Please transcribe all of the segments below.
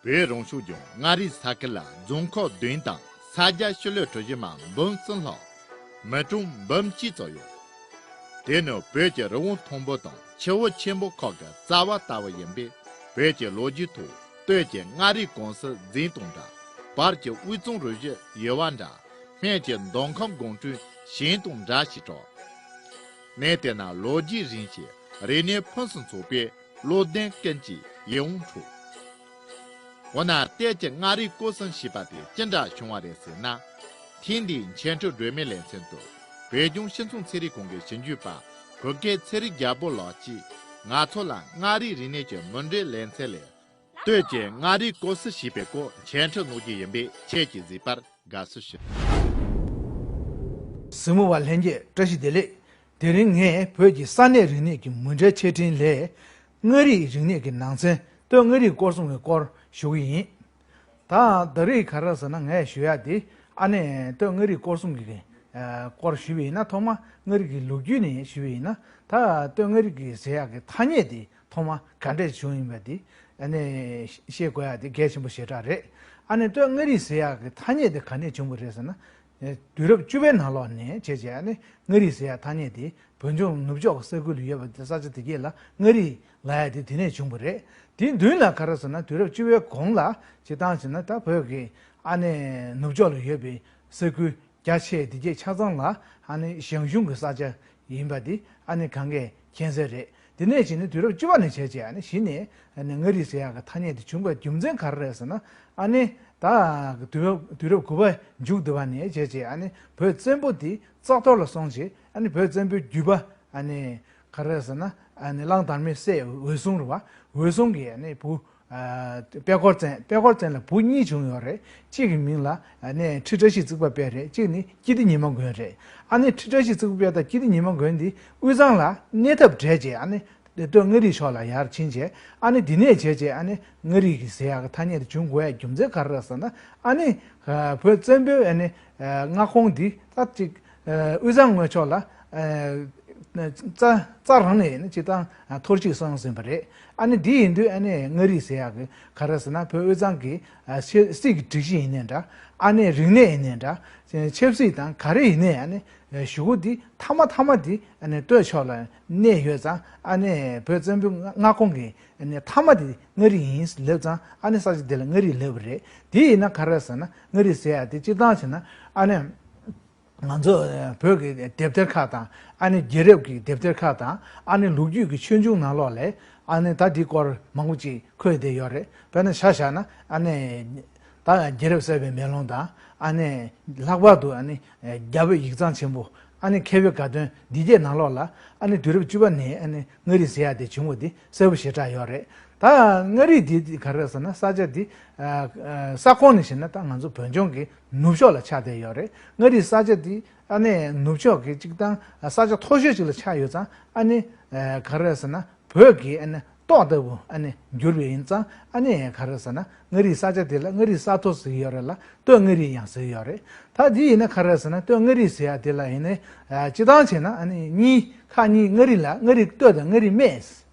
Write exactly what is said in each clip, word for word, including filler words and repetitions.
བོད་རང་སྐྱོང་ལྗོངས་མངའ་རིས་ས་ཁུལ་ལ་རྫོང་ཁག་བདུན་དང་ས་རྒྱ་ཕྱི་ལོད་གྲུ་བཞི་མ་འབུམ་གསུམ་ལྷག་མི་གྲངས་འབུམ་གཅིག་ཙམ་ཡོད། དེ་ནི་བོད་ཀྱི་རི་བོ་མཐོན་པོ་དང་ཆུ་བོ་ཆེན་པོ་ཁག་གི་རྩ་བ་ལྟ་བུ་ཡིན་པས། བོད་ཀྱི་ལོ་རྒྱུས་ཐོག་སྟོད་ཀྱི་མངའ་རིས་ཀུང་སི་འཛིན་སྟངས་འདྲ། བར་གྱི་དབུས་གཙང་རུ་བཞི་ཡུལ་བ་འདྲ། སྨད་ཀྱི་མདོ་ཁམས་སྒང་དྲུག་བྱེ་ཐང་འདྲ་ཞིག་གྲགས། གནས་དེ་ན་ལོ་རྒྱུས་རིང་ཞིང་རིག་གནས་ཕུན་སུམ་ཚོགས་པས་བློ་ལྡན་ཀུན་གྱི་ཡིད་དབང་འཕྲོག། འོ་ན་སྟོད་ཀྱི་མངའ་རིས་ཀུང་སི་ཞེས་པ་དེ་ཅི་འདྲ་བྱུང་བ་རེད་ཟེར་ན། ཐེངས་འདིའི་འཆད་ཁྲིད་སྒྲོན་མེའི་ལེ་ཚན་དུ་བོད་ལྗོངས་སྤྱི་ཚོགས་ཚན་རིག་ཁང་གི་ཞིབ་འཇུག་པ་བོད་སྐད་ཚེ་རིང་རྒྱལ་པོ་ལགས་ཀྱིས་ང་ཚོ་ལ་མངའ་རིས་རིག་གནས་ཀྱི་མུ་འབྲེལ་ལེ་ཚན་ལས། སྟོད་ཀྱི་མངའ་རིས་ཀུང་སི་ཞེས་པའི་སྐོར་འཆད་ཁྲིད་གནང་རྒྱུ་ཡིན་པས་ཁྱེད་ཀྱིས་གཟིགས་པར་དགའ་བསུ་ཞུ། གཟིགས་མོ་བ་ལྷན་རྒྱས་བཀྲ་ཤིས་བདེ་ལེགས། དེ་རིང་ངས་བོད་ཀྱི་ས་གནས་རིག་གནས་ཀྱི་མུ་འབྲེལ་འཆད་ཁྲིད་ལས། མངའ་རིས་རིག་གནས་ཀྱི་ནང་ཚན་སྟོད་མངའ་རིས་སྐོར་གསུམ་གྱི་སྐོར་ཞུ་གི་ཡིན། ད་ད་རེས་ག་རེ་ཟེར་ན་ངས་ཞུ་ཡ་དེ་ཨ་ནི་སྟོད་མངའ་རིས་སྐོར་གསུམ་གྱི་ཨ་སྐོར་ཞུས་པ་ཡིན་ན། ཐོག་མ་མངའ་རིས་ཀྱི་ལོ་རྒྱུས་ནས་ཞུས་པ་ཡིན་ན། ད་སྟོད་མངའ་རིས་ཀྱི་ཟེར་ཡག་གི་ཐ་སྙད་དེ་ཐོག་མ་ག་འདྲས་བྱུང་ཡིན་པ་དེ་ཨ་ནི་ཤེས་དགོས་ཡག་དེ་གལ་ཆེན་པོ་ཞེ་དྲག་རེད། ཨ་ནི་སྟོད་མངའ་རིས་ཟེར་ཡག་གི་ཐ་སྙད་དེ་ག་ནས་བྱུང་བ་རེད་ཟེར་ན། དུས་རབས་བཅུ་པའི་ནང་ལོགས་ནས་བྱས་བྱས་ཨ་ནི་མངའ་རིས་ཟེར་ཡག་ཐ་སྙད་དེ་བོད་ལྗོངས་ནུབ་ཕྱོགས་ཀྱི་ས་ཁུལ་ལ་ཡོད་པ་དེ། ས་ཆ་དེ་གས་ལ་མངའ་རིས་ལབ་ཡག་དེ་དེ་ནས་བྱུང་བ་རེད། དེའི་མདུན་ལ་ག་རེ་ཟེར་ན་དུས་རབས་བཅུ་པའི་གོང་ལ་སྤྱིར་བཏང་བྱས་ན་ད་བོད་ཀྱི་ཨ་ནི་ནུབ་ཕྱོགས་ལ་ཡོད་པའི་ས་ཁུལ་རྒྱ་ཆེ་དེ་གས་ཆ་ཚང་ལ་ཨ་ནི་ཞང་ཞུང་གི་ས་ཆ་ཡིན་པ་དེ་ཨ་ནི་གང་གས་མཁྱེན་གསལ་རེད། དེ་ནས་བྱས་ནས་དུས་རབས་བཅུ་པ་ནས་བྱས་བྱས་ཨ་ནི་གཞི་ནས་ཨ་ནི་མངའ་རིས་ཟེར་ཡག་གི་ཐ་སྙད་དེ་བྱུང་བའི་རྒྱུ་མཚན་ག་རེ་རེད་ཟེར་ན། ཨ་ནི་ད་དུས་རབས་དུས་རབས་དགུ་པ་མཇུག་བསྡུ་བ་ནས་བྱས་བྱས་ཨ་ནི་བོད་བཙན་པོ་དེ་རྩ་གཏོར་ལ་སོང་བྱས། ཨ་ནི་བོད་བཙན་པོའི་རྒྱུད་པ་ཨ་ནི་ག་རེ་རེད་ཟེར་ན། ཨ་ནི་གླང་དར་མའི་སྲས་འོད་སྲུང་རེད་བ། འོད་སྲུང་གི་ཨ་ནི་བུ། ཨ་དཔལ་འཁོར་བཙན། དཔལ་འཁོར་བཙན་ལ་བུ་གཉིས་བྱུང་ཡོད་རེད། གཅིག་གི་མིང་ལ་ཨ་ནི་ཁྲི་བཀྲ་ཤིས་བརྩེགས་པ་དཔལ་རེད། གཅིག་ནི་སྐྱིད་ལྡེ་ཉི་མ་མགོན་རེད། ཨ་ནི་ཁྲི་བཀྲ་ཤིས་བརྩེགས་པ་དཔལ་དང་སྐྱིད་ལྡེ་ཉི་མ་མགོན་འདི་དབུས་གཙང་ལ་གནས་ཐབས་བྲལ་རྗེས་ཨ་ནི་སྟོད་མངའ་རིས་ཕྱོགས་ལ་ཡར་ཕྱིན་རྗེས། ཨ་ནི་འདི་ནས་བྱས་རྗེས་ཨ་ནི་མངའ་རིས་ཀྱི་ཟེར་ཡག་གི་ཐ་སྙད་དེ་བྱུང་དགོས་ཡག་རྒྱུ་མཚན་ག་རེ་རེད་ཟེར་ན། ཨ་ནི་བོད་བཙན་པོའི་ཨ་ནི་མངའ་ཁོངས་འདི་ད་ཅིག་དབུས་གཙང་ངོས་ཕྱོགས་ལ་རྩ་རྩ་རང་ནས་ཨ་ནི་སྤྱིར་བཏང་འཐོར་ཞིག་སོང་ཟིན་པ་རེད། ཨ་ནི་འདི་ཡིན་དུས་ཨ་ནི་མངའ་རིས་ཟེར་ཡག་གི་ག་རེ་ཟེར་ན། བོད་དབུས་གཙང་གི་ཨ་ཆབ་སྲིད་ཀྱི་སྒྲིག་གཞི་ཡིན་ནའི་འདྲ། ཨ་ནི་རིག་གནས་ཡིན་ནའི་འདྲ། ཆབ་སྲིད་དང་ག་རེ་ཡིན་ནའི་ཨ་ནི་གཞུག་གུ་འདི་མཐའ་མ་མཐའ་མ་འདི་ཨ་ནི་སྟོད་ཕྱོགས་ལ་གནས་ཡོད་ཙང་། ཨ་ནི་བོད་བཙན་པོའི་མངའ་ཁོངས་ཀྱི་ཨ་ནི་མཐའ་མ་འདི་མངའ་རིས་ཡིན་ལབ་ཙང་། ཨ་ནི་ས་ཆ་འདི་ལ་མངའ་རིས་ལབ་པ་རེད། དེ་ཡིན་ན་ག་རེ་ཟེར་ན། མངའ་རིས་ཟེར་ཡག་དེ་སྤྱིར་བཏང་བྱས་ན་ཨ་ནི། ང་ཚོ་བོད་ཀྱི་དེབ་ཐེར་ཁག་དང་། ཨ་ནི་རྒྱལ་རབས་ཀྱི་དེབ་ཐེར་ཁག་དང་། ཨ་ནི་ལོ་རྒྱུས་ཀྱི་ཆོས་འབྱུང་ནང་ལོགས་ལ་ཨ་ནི་ད་འདི་སྐོར་མང་པོ་ཅིག་འཁོད་བསྡད་ཡོད་རེད། དཔེར་ན་ཆ་བཞག་ན་ཨ་ནི་ད་རྒྱལ་རབས་གསལ་བའི་མེ་ལོང་དང་། ཨ་ནི་ལྷག་པར་དུ་ཨ་ནི་རྒྱ་བོད་ཡིག་ཚང་ཆེན་པོ། ཨ་ནི་མཁས་པའི་དགའ་སྟོན་འདི་གྱད་ནང་ལོགས་ལ་ཨ་ནི་དུས་རབས་བཅུ་པ་ནས་ཨ་ནི་མངའ་རིས་ཟེར་ཡག་དེ་བྱུང་བ་དེ་གསལ་པོ་ཞེ་དྲག་ཡོད་རེད། ད་མངའ་རིས་འདི་ག་རེ་ཟེར་ན། ས་ཆ་འདི་ས་ཁོངས་ནས་བཤད་ན་ད་ང་ཚོ་བོད་ལྗོངས་ཀྱི་ནུབ་ཕྱོགས་ལ་ཆགས་བསྡད་ཡོད་རེད། མངའ་རིས་ས་ཆ་འདི་ཨ་ནི་ནུབ་ཕྱོགས་ཀྱི་སྤྱིར་བཏང་ས་ཆ་མཐོ་ཤོས་ཅིག་ལ་ཆགས་ཡོད་ཙང་། ཨ་ནི་ག་རེ་ཟེར་ན་བོད་ཀྱི་ཨ་ནི་ཏོག་ལྟ་བུ་ཨ་ནི་གྱུར་བ་ཡིན་ཙང་། ཨ་ནི་ག་རེ་ཟེར་ན། མངའ་རིས་ས་ཆ་དེ་ལ་མངའ་རིས་ས་མཐོ་ཟེར་གྱི་ཡོད་རེད་ལ། སྟོད་མངའ་རིས་ཡང་ཟེར་གྱི་ཡོད་རེད། ད་འདི་ཡིན་ན་ག་རེ་ཟེར་ན། སྟོད་མངའ་རིས་ཟེར་ཡག་དེ་ལ་ཡིན་ནའི་སྤྱིར་བཏང་བྱས་ན་ཨ་ནི་གཉིས་ཁག་གཉིས། མངའ་རིས་ལ་མངའ་རིས་སྟོད་དང་མངའ་རིས་སྨད་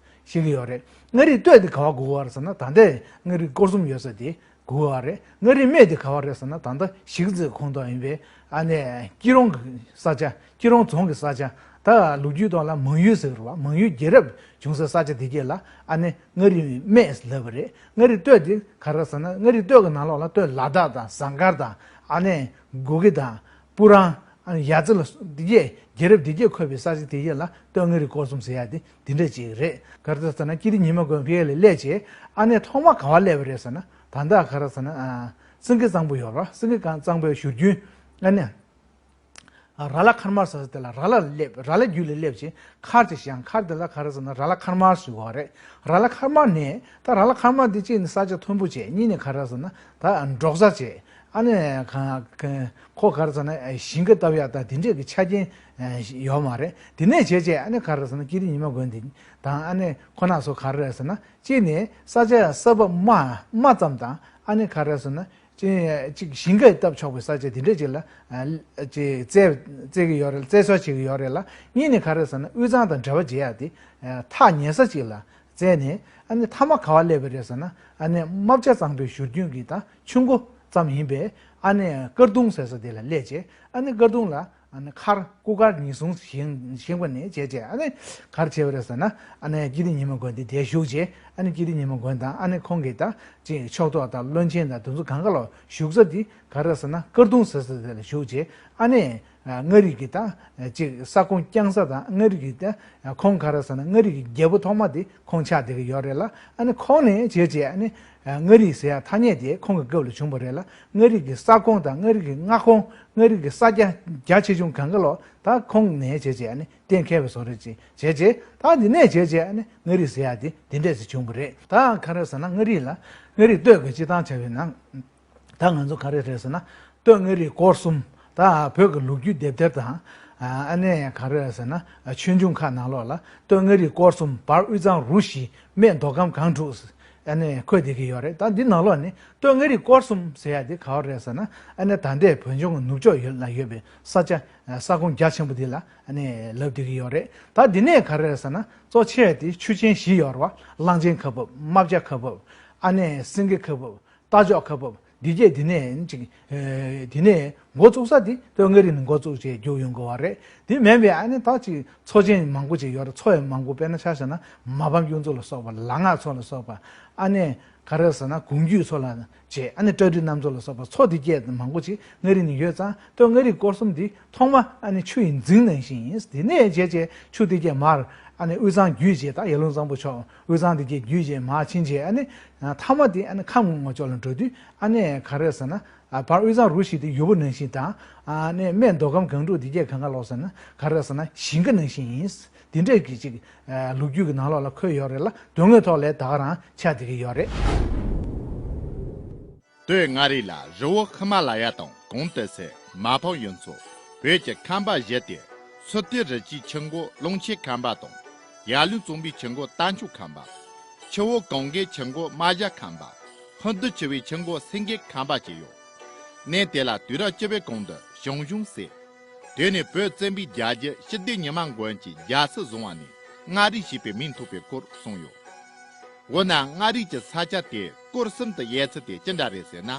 ཟེར་གྱི་ཡོད་རེད། མངའ་རིས་སྟོད་དེ་ག་པར་གོ་གི་ཡོད་རེད་ཟེར་ན། ད་ལྟའི་མངའ་རིས་སྐོར་གསུམ་ཡོད་ས་དེ་གོ་གི་ཡོད་རེད། མངའ་རིས་སྨད་དེ་ག་པར་རེད་ཟེར་ན། ད་ལྟ་གཞིས་རྩེ་ཁོངས་གཏོགས་ཡིན་པའི་ཨ་ནི་སྐྱིད་རོང་གི་ས་ཆ། སྐྱིད་རོང་རྫོང་གི་ས་ཆ། ད་ལོ་རྒྱུས་ཐོག་ལ་མང་ཡུལ་ཟེར་གྱི་རེད་བ། མང་ཡུལ་རྒྱལ་རབས་བྱུང་སའི་ས་ཆ་དེ་གྱད་ལ་ཨ་ནི་མངའ་རིས་སྨད་ལབ་པ་རེད། མངའ་རིས་སྟོད་དེ་ག་རེ་ཟེར་ན། མངའ་རིས་སྟོད་ཀྱི་ནང་ལོགས་ལ་སྟོད་ལ་དྭགས་དང་ཟངས་དཀར་དང་། ཨ་ནི་གུ་གེ་དང་སྤུ་རང་། ཨ་ནི་ཡ་རྩེ་ལ་དེ་གྱད་རྒྱལ་རབས་དེ་གྱད་འཁོད་པའི་ས་ཆ་དེ་གྱད་ལ་སྟོད་མངའ་རིས་སྐོར་གསུམ་ཟེར་ཡག་དེ་དེ་འདྲ་ཅིག་རེད། ག་རེ་ཟེར་ན་སྐྱིད་ལྡེ་ཉི་མ་མགོན་ཕ་གི་ལ་སླེབས་བྱས། ཨ་ནི་ཐོག་མ་ག་པར་སླེབས་པ་རེད་ཟེར་ན། ད་ལྟ་ག་རེ་ཟེར་ན། ཨ་སེང་གེ་གཙང་པོ་ཡོད་རེད་བ། སེང་གེ་གཙང་པོའི་བཞུར་རྒྱུན། ཨ་ནི་ར་ལ་མཁར་དམར་ཟེར་ས་དེ་ལ་ར་ལ་སླེབས། ར་ལ་རྒྱུད་ལ་སླེབས་བྱས་མཁར་ཅིག་བཞེངས། མཁར་དེ་ལ་ག་རེ་ཟེར་ན་ར་ལ་མཁར་དམར་ཟེར་གྱི་ཡོད་རེད། ར་ལ་མཁར་དམར་ནས་ད་ར་ལ་མཁར་དམར་དེ་གཅིག་ནི་ས་ཆ་མཐོན་པོ་བྱས། གཉིས་ནི་ག་རེ་ཟེར་ན་ད་འབྲོག་ས་བྱས། ཨ་ནི་ག་ག་ཁོ་ག་རེ་ཟེར་ན་ཞིང་ཁ་བཏབ་ཡག་ད་དེ་འདྲས་ཀྱི་ཆ་རྐྱེན་ཡོད་མ་རེད། དེ་ནས་བྱས་བྱས་ཨ་ནི་ག་རེ་ཟེར་ན་སྐྱིད་ལྡེ་ཉི་མ་མགོན་དེ་དང་ཨ་ནི་ཁོ་ན་ཚོ་ག་རེ་ཟེར་ན། གཅིག་ནི་ས་ཆ་ས་བབ་དམའ་དམའ་ཙམ་དང་། ཨ་ནི་ག་རེ་ཟེར་ན། ཅིག་ཅིག་ཞིང་ཁ་བཏབ་ཆོག་པའི་ས་ཆ་དེ་འདྲས་ཅིག་ལ་ཨ་ཅིག་བཙལ་བཙལ་གྱི་ཡོད་རེད། བཙལ་འཚོལ་བྱེད་ཀྱི་ཡོད་རེད་ལ། གཉིས་ནི་ག་རེ་ཟེར་ན་དབུས་གཙང་དང་འབྲེལ་བ་བྱེད་ཡག་དེ་ཨ་ཐག་ཉེ་ས་ཅིག་ལ་ བཙལ་ནས། ཨ་ནི་མཐའ་མ་ག་བ་སླེབས་པ་རེད་ཟེར་ན། ཨ་ནི་རྨ་བྱ་གཙང་པོའི་བཞུར་རྒྱུན་གྱི་ད་ཆུ་མགོ་ཙམ་ཡིན་པའི། ཨ་ནི་དཀར་གདུང་ཟེར་ས་དེ་ལ་སླེབས་རྗེས། ཨ་ནི་དཀར་གདུང་ལ། ཨ་ནི་མཁར་སྐུ་མཁར་ཉེན་སྲུང་བཞེངས་བཞེངས་པ་ནས་བྱས་རྗེས། ཨ་ནི་ག་རེ་བྱས་པ་རེད་ཟེར་ན། ཨ་ནི་སྐྱིད་ལྡེ་ཉི་མ་མགོན་དེ་དེར་བཞུགས་རྗེས། ཨ་ནི་སྐྱིད་ལྡེ་ཉི་མ་མགོན་དང་། ཨ་ནི་ཁོང་གི་ད་ཅིག་ཕྱོགས་གཏོགས་དང་བློན་ཆེན་དང་དེ་ཚོ་གང་ག་ལ་བཞུགས་ས་དེ་ག་རེ་ཟེར་ན། དཀར་གདུང་ཟེར་ས་དེ་ལ་བཞུགས་རྗེས། ཨ་ནི་མངའ་རིས་ཀྱི་ད་ཅིག་ས་ཁོངས་བསྐྱངས་ས་དང་། མངའ་རིས་ཀྱི་ད་ཁོང་ག་རེ་ཟེར་ན། མངའ་རིས་ཀྱི་རྒྱལ་པོ་ཐོག་མ་དེ་ཁོང་ཆགས་བསྡད་ཀྱི་ཡོད་རེད་ལ། ཨ་ནི་ཁོང་ནས་བྱས་རྗེས། ཨ་ནི་མངའ་རིས་ཟེར་ཡ་ཐ་སྙད་དེ་ཁོང་གི་སྐབས་ལ་བྱུང་བ་རེད་ལ། མངའ་རིས་ཀྱི་ས་ཁོངས་དང་། མངའ་རིས་ཀྱི་མངའ་ཁོངས། མངའ་རིས་ཀྱི་ས་རྒྱ་རྒྱ་ཆེ་ཆུང་གང་ག་ལོ་ད་ཁོང་ནས་བྱས་རྗེས། ཨ་ནི་གཏན་འཁེལ་བའི་བཟོ་འདྲ་ཅིག་བྱས་རྗེས། ད་འདི་ནས་བྱས་རྗེས། ཨ་ནི་མངའ་རིས་ཟེར་ཡ་དེ་འདི་འདྲས་སེ་བྱུང་བ་རེད། ད་ག་རེ་ཟེར་ན། མངའ་རིས་ལ། མངའ་རིས་སྟོད་ཀྱི་སྤྱི་བཏང་བྱས་པ་ཡིན་ན། ད་ང་ཚོ་ག་རེ་རེད་ཟེར་ན། སྟོད་མངའ་རིས་སྐོར་གསུམ། ད་བོད་ཀྱི་ལོ་རྒྱུས་དེབ་ཐེར་དང་། ཨ་ནི་ག་རེ་ཟེར་ན། ཆོས་འབྱུང་ཁག་ནང་ལོགས་ལ་སྟོད་མངའ་རིས་སྐོར་གསུམ། བར་དབུས་གཙང་རུ་བཞི། སྨད་མདོ་ཁམས་སྒང་དྲུག་ཨ་ནི་འཁོད་བསྡད་ཀྱི་ཡོད་རེད། ད་འདི་ནང་ལོགས་ནས་སྟོད་མངའ་རིས་སྐོར་གསུམ་ཟེར་ཡ་དེ་ག་བ་རེད་ཟེར་ན། ཨ་ནི་ད་ལྟའི་བོད་ལྗོངས་ཀྱི་ནུབ་ཕྱོགས་ཡུལ་ལ་ཡོད་པའི་ས་ཆ། ས་ཁོངས་རྒྱ་ཆེན་པོ་འདི་ལ་ཨ་ནི་ལབ་བསྡད་ཀྱི་ཡོད་རེད། ད་འདི་ནས་ག་རེ་རེད་ཟེར་ན། གཙོ་ཆེ་བ་དེ་ཆུ་ཆེན་བཞི་ཡོད་རེད་བ། གླང་ཆེན་ཁ་འབབ། རྨ་བྱ་ཁ་འབབ། ཨ་ནི་སེང་གེ་ཁ་འབབ། རྟ་མཆོག་ཁ་འབབ། འདི་གྱད་འདི་ནས་ཅིག་ཨེ། འདི་ནས་འགོ་བཙུགས་ས་དེ་སྟོད་མངའ་རིས་ནས་འགོ་བཙུགས་བྱས་རྒྱུགས་ཡོང་དགོས་པ་རེད། དེ་མིན་པའི་ཨ་ནི་ད་ཅིག་མཚོ་ཆེན་མང་པོ་ཅིག་ཡོད་རེད། མཚོ་ཡང་མང་པོ། དཔེར་ན་ཆ་བཞག་ན་མ་ཕམ་གཡུ་མཚོ་ལ་སོགས་པ། ལ་ནག་མཚོ་ལ་སོགས་པ། ཨ་ནི་ག་རེ་ཟེར་ན། གུང་རྒྱུད་མཚོ་ལ་བྱས། ཨ་ནི་བྲག་རི་གནམ་མཚོ་ལ་སོགས་པ་མཚོ་འདི་གྱད་མང་པོ་ཅིག་མངའ་རིས་ནས་ཡོད་ཙང་། སྟོད་མངའ་རིས་སྐོར་གསུམ་འདི་ཐོག་མ་ཨ་ནི་ཆུ་ཡི་རྫིང་ནང་བཞིན་ཡིན། དེ་ནས་བྱས་བྱས་ཆུ་འདི་གྱད་མར་ཨ་ནི་དབུས་གཙང་བརྒྱུད་བྱས། ད་ཡར་ཀླུང་གཙང་པོ་ཕྱོགས། དབུས་གཙང་འདི་གྱད་བརྒྱུད་བྱས་མར་ཕྱིན་བྱས། ཨ་ནི་མཐའ་མ་དེ་ཨ་ནི་ཁམས་ངོས་ཕྱོགས་ལ་འགྲོ་དུས། ཨ་ནི་ག་རེ་ཟེར་ན། ཨ། བར་དབུས་གཙང་རུ་བཞི་དེ་ཡུར་བུ་ནང་བཞིན་དང་། ཨ་ནི་སྨད་མདོ་ཁམས་སྒང་དྲུག་འདི་གྱད་གང་ག་ལོགས་ཟེར་ན། ག་རེ་ཟེར་ན། ཞིང་ཁ་ནང་བཞིན་ཡིན། དེ་འདྲས་ཀྱི་ཅིག་ཨ། ལོ་རྒྱུས་ཀྱི་ནང་ལོགས་ལ་འཁོད་ཡོད་རེད་ལ། དོན་དངོས་ཐོག་ལ་ད་ག་རང་ཆགས་བསྡད་ཀྱི་ཡོད་རེད། སྟོད་མངའ་རིས་ལ་རི་བོ་ཧི་མ་ལ་ཡ་དང་གོང་དུ་སའི་མ་ཕམ་གཡུ་མཚོ། བོད་ཀྱི་ཁམས་པ་བཞི་སྟེ། སི་ཏུ་རི་བྱིའི་ཆུ་འགོ་ཀློང་ཆེན་ཁམས་པ་དང་། ཡར་ཀླུང་གཙང་པོའི་ཆུ་འགོ་རྟ་མཆོག་ཁམས་པ། ཆུ་བོ་གངྒཱའི་ཆུ་འགོ་རྨ་བྱ་ཁམས་པ། ཧིན་རྡུ་ཆུ་བོའི་ཆུ་འགོ་སེང་གེ་ཁམས་པ་བཅས་ཡོད། གནས་དེ་ལ་དུས་རབས་བཅུ་པའི་གོང་དུ་ཞང་ཞུང་ཟེར། དེ་ནས་བོད་བཙན་པོའི་རྒྱལ་རྒྱུད་སྐྱིད་ལྡེ་ཉི་མ་མགོན་གྱིས་རྒྱལ་སྲིད་བཟུང་བ་ནས་མངའ་རིས་ཞེས་པའི་མིང་ཐོགས་པའི་སྐོར་གསུངས་ཡོད། འོ་ན་མངའ་རིས་ཀྱི་ས་ཆ་དེ་སྐོར་གསུམ་དུ་དབྱེ་ཚུལ་དེ་ཅི་འདྲ་རེད་ཟེར་ན།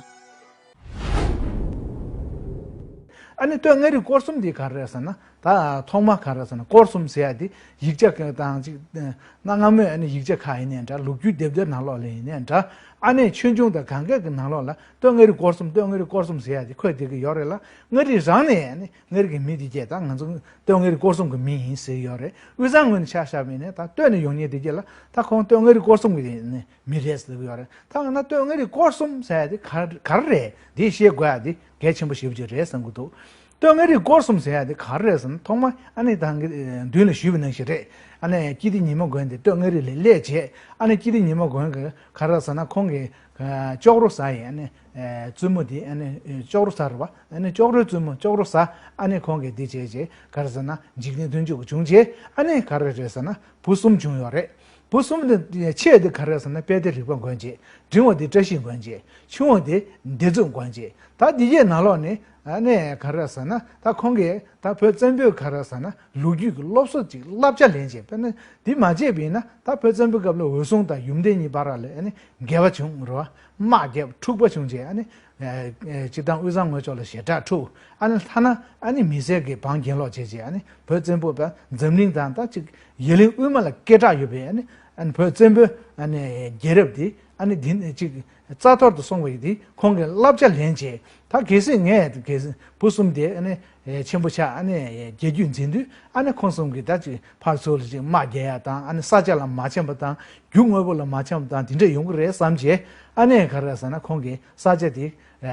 ཨ་ནི་སྟོད་མངའ་རིས་སྐོར་གསུམ་འདི་ག་རེ་རེད་ཟེར་ན། ད་ཐོག་མ་ག་རེ་རེད་ཟེར་ན། སྐོར་གསུམ་ཟེར་ཡ་དེ་ཡིག་ཆ་གང་དང་ཅིག་གནའ་སྔ་མོའི་ཨ་ནི་ཡིག་ཆ་ཁག་ཡིན་ནའི་འདྲ། ལོ་རྒྱུས་དེབ་ཐེར་ནང་ལོགས་ལ་ཡིན་ནའི་འདྲ། ཨ་ནི་ཆོས་འབྱུང་དང་གང་ག་གི་ནང་ལོགས་ལ་སྟོད་མངའ་རིས་སྐོར་གསུམ། སྟོད་མངའ་རིས་སྐོར་གསུམ་ཟེར་ཡ་དེ་འཁོད་བསྡད་ཀྱི་ཡོད་རེད་ལ། མངའ་རིས་རང་ནས་ཨ་ནི་མངའ་རིས་ཀྱི་མི་དེ་གྱད་ད་ང་ཚོ་སྟོད་མངའ་རིས་སྐོར་གསུམ་གྱི་མི་ཡིན་ཟེར་གྱི་ཡོད་རེད། དབུས་གཙང་ངོས་ནས་ཆ་བཞག་པ་ཡིན་ནའི་ད་སྟོད་ནས་ཡོང་མཁན་དེ་གྱད་ལ་ད་ཁོང་སྟོད་མངའ་རིས་སྐོར་གསུམ་གྱི་ནས་མི་རེད་ཟེར་གྱི་ཡོད་རེད། ད་འོ་ན་སྟོད་མངའ་རིས་སྐོར་གསུམ་ཟེར་ཡ་དེ་ག་ག་རེ་རེད། དེ་ཤེས་དགོས་ཡ་དེ་གལ་ཆེན་པོ་ཞེ་པོ་ཅིག་རེད་བསམ་གྱི་འདུག་སྟོད་མངའ་རིས་སྐོར་གསུམ་ཟེར་ཡ་དེ་ག་རེ་རེད་ཟེར་ན། ཐོག་མ་ཨ་ནི་ད་གིན་མདུན་ལ་ཞུས་པ་ནང་བཞིན་རེད། ཨ་ནི་སྐྱིད་ལྡེ་ཉི་མ་མགོན་དེ་སྟོད་མངའ་རིས་ལ་སླེབས་བྱས། ཨ་ནི་སྐྱིད་ལྡེ་ཉི་མ་མགོན་གྱིས་ག་རེ་ཟེར་ན། ཁོང་གི་ཨ་ཅོག་རོ་ཟ་ཡི་ཨ་ནི་ཨ་བཙུན་མོ་དེ། ཨ་ནི་ཨ་ཅོག་རོ་ཟ་རེད་བ། ཨ་ནི་ཅོག་རོའི་བཙུན་མོ་ཅོག་རོ་ཟ། ཨ་ནི་ཁོང་གིས་དེ་བྱས་བྱས་ག་རེ་ཟེར་ན། འཇིག་རྟེན་མཐུན་འཇུག་བྱུང་བྱས། ཨ་ནི་ག་རེ་རེད་ཟེར་ན། བུ་གསུམ་བྱུང་ཡོད་རེད། བུ་གསུམ་དེ་ཆེ་བ་དེ་ག་རེ་ཟེར་ན། དཔལ་ལྡན་རིག་པ་མགོན་བྱས། འབྲིང་བ་དེ་བཀྲ་ཤིས་མགོན་བྱས། ཆུང་བ་དེ་བདེ་མཛུབ་མགོན་བྱས། ད་འདི་གྱད་ནང་ལོགས་ནས་ཨ་ནི་ག་རེ་ཟེར་ན། ད་ཁོང་གིས་ད་བོད་བཙན་པོའི་ག་རེ་ཟེར་ན། ལོ་རྒྱུས་ཀྱི་སློབ་གསོ་ཅིག་བསླབ་བྱ་ལེན་བྱས། དཔེར་ན་འདི་མ་བྱས་པ་ཡིན་ན། ད་བོད་བཙན་པོའི་སྐབས་ལ་འོད་སྲུང་དང་ཡུམ་བརྟན་གཉིས་བར་ལ་ཨ་ནི་འགལ་བ་བྱུང་རེད་བ། དམག་བརྒྱབ། འཁྲུག་པ་བྱུང་བྱས། ཨ་ནི་ཨ་ཨ་སྤྱིར་བཏང་དབུས་གཙང་ངོས་ཕྱོགས་ལ་ཞེ་དྲག་འཁྲུག་ཨ་ནི་ཐ་ན་ཨ་ནི་མི་སེར་གྱིས་བང་གྱེན་ལོག་བྱས་བྱས། ཨ་ནི་བོད་བཙན་པོ་པ་འཛམ་གླིང་དང་ད་ཅིག་ཡ་གླིང་དབུས་མ་ལ་སྐད་གྲགས་ཡོད་པའི་ཨ་ནི་ཨ་ནི་བོད་བཙན་པོའི་ཨ་ནི་རྒྱལ་རབས་དེ་ཨ་ནི་འདི་ནས་ཅིག་རྩ་གཏོར་དུ་སོང་བ་ཡིན་དེ་ཁོང་གིས་བསླབ་བྱ་ལེན་བྱས། ད་གལ་སྲིད་ངས་གལ་སྲིད་བུ་གསུམ་དེ་ཨ་ནི་ཆེན་པོ་ཆགས། ཨ་ནི་རྒྱལ་རྒྱུད་འཛིན་དུས། ཨ་ནི་ཁོང་གསུམ་གྱིས་ད་ཅིག་ཕར་ཚུར་ལ་ཅིག་དམག་རྒྱག་ཡ་དང་། ཨ་ནི་ས་ཆ་ལ་མ་འཆམ་པ་དང་། རྒྱུ་དངོས་པོ་ལ་མ་འཆམ་པ་དང་། དེ་འདྲ་ཡོང་གི་རེད་བསམ་བྱས། ཨ་ནི་ག་རེ་ཟེར་ན། ཁོང་གིས་ས་ཆ་དེ་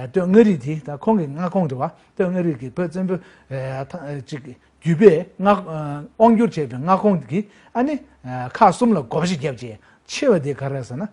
སྟོད་མངའ་རིས་དེ་ད་ཁོང་གི་མངའ་ཁོངས་རེད་བ། སྟོད་མངའ་རིས་ཀྱི་བོད་བཙན་པོ་ཅིག་བརྒྱུད་པའི་མངའ་དབང་བསྒྱུར་བྱས་པའི་མངའ་ཁོངས་ཀྱི་ཨ་ནི་ཁག་གསུམ་ལ་བགོ་བཤའ་བརྒྱབ་བྱས། ཆེ་བ་དེ་ག་རེ་ཟེར་ན།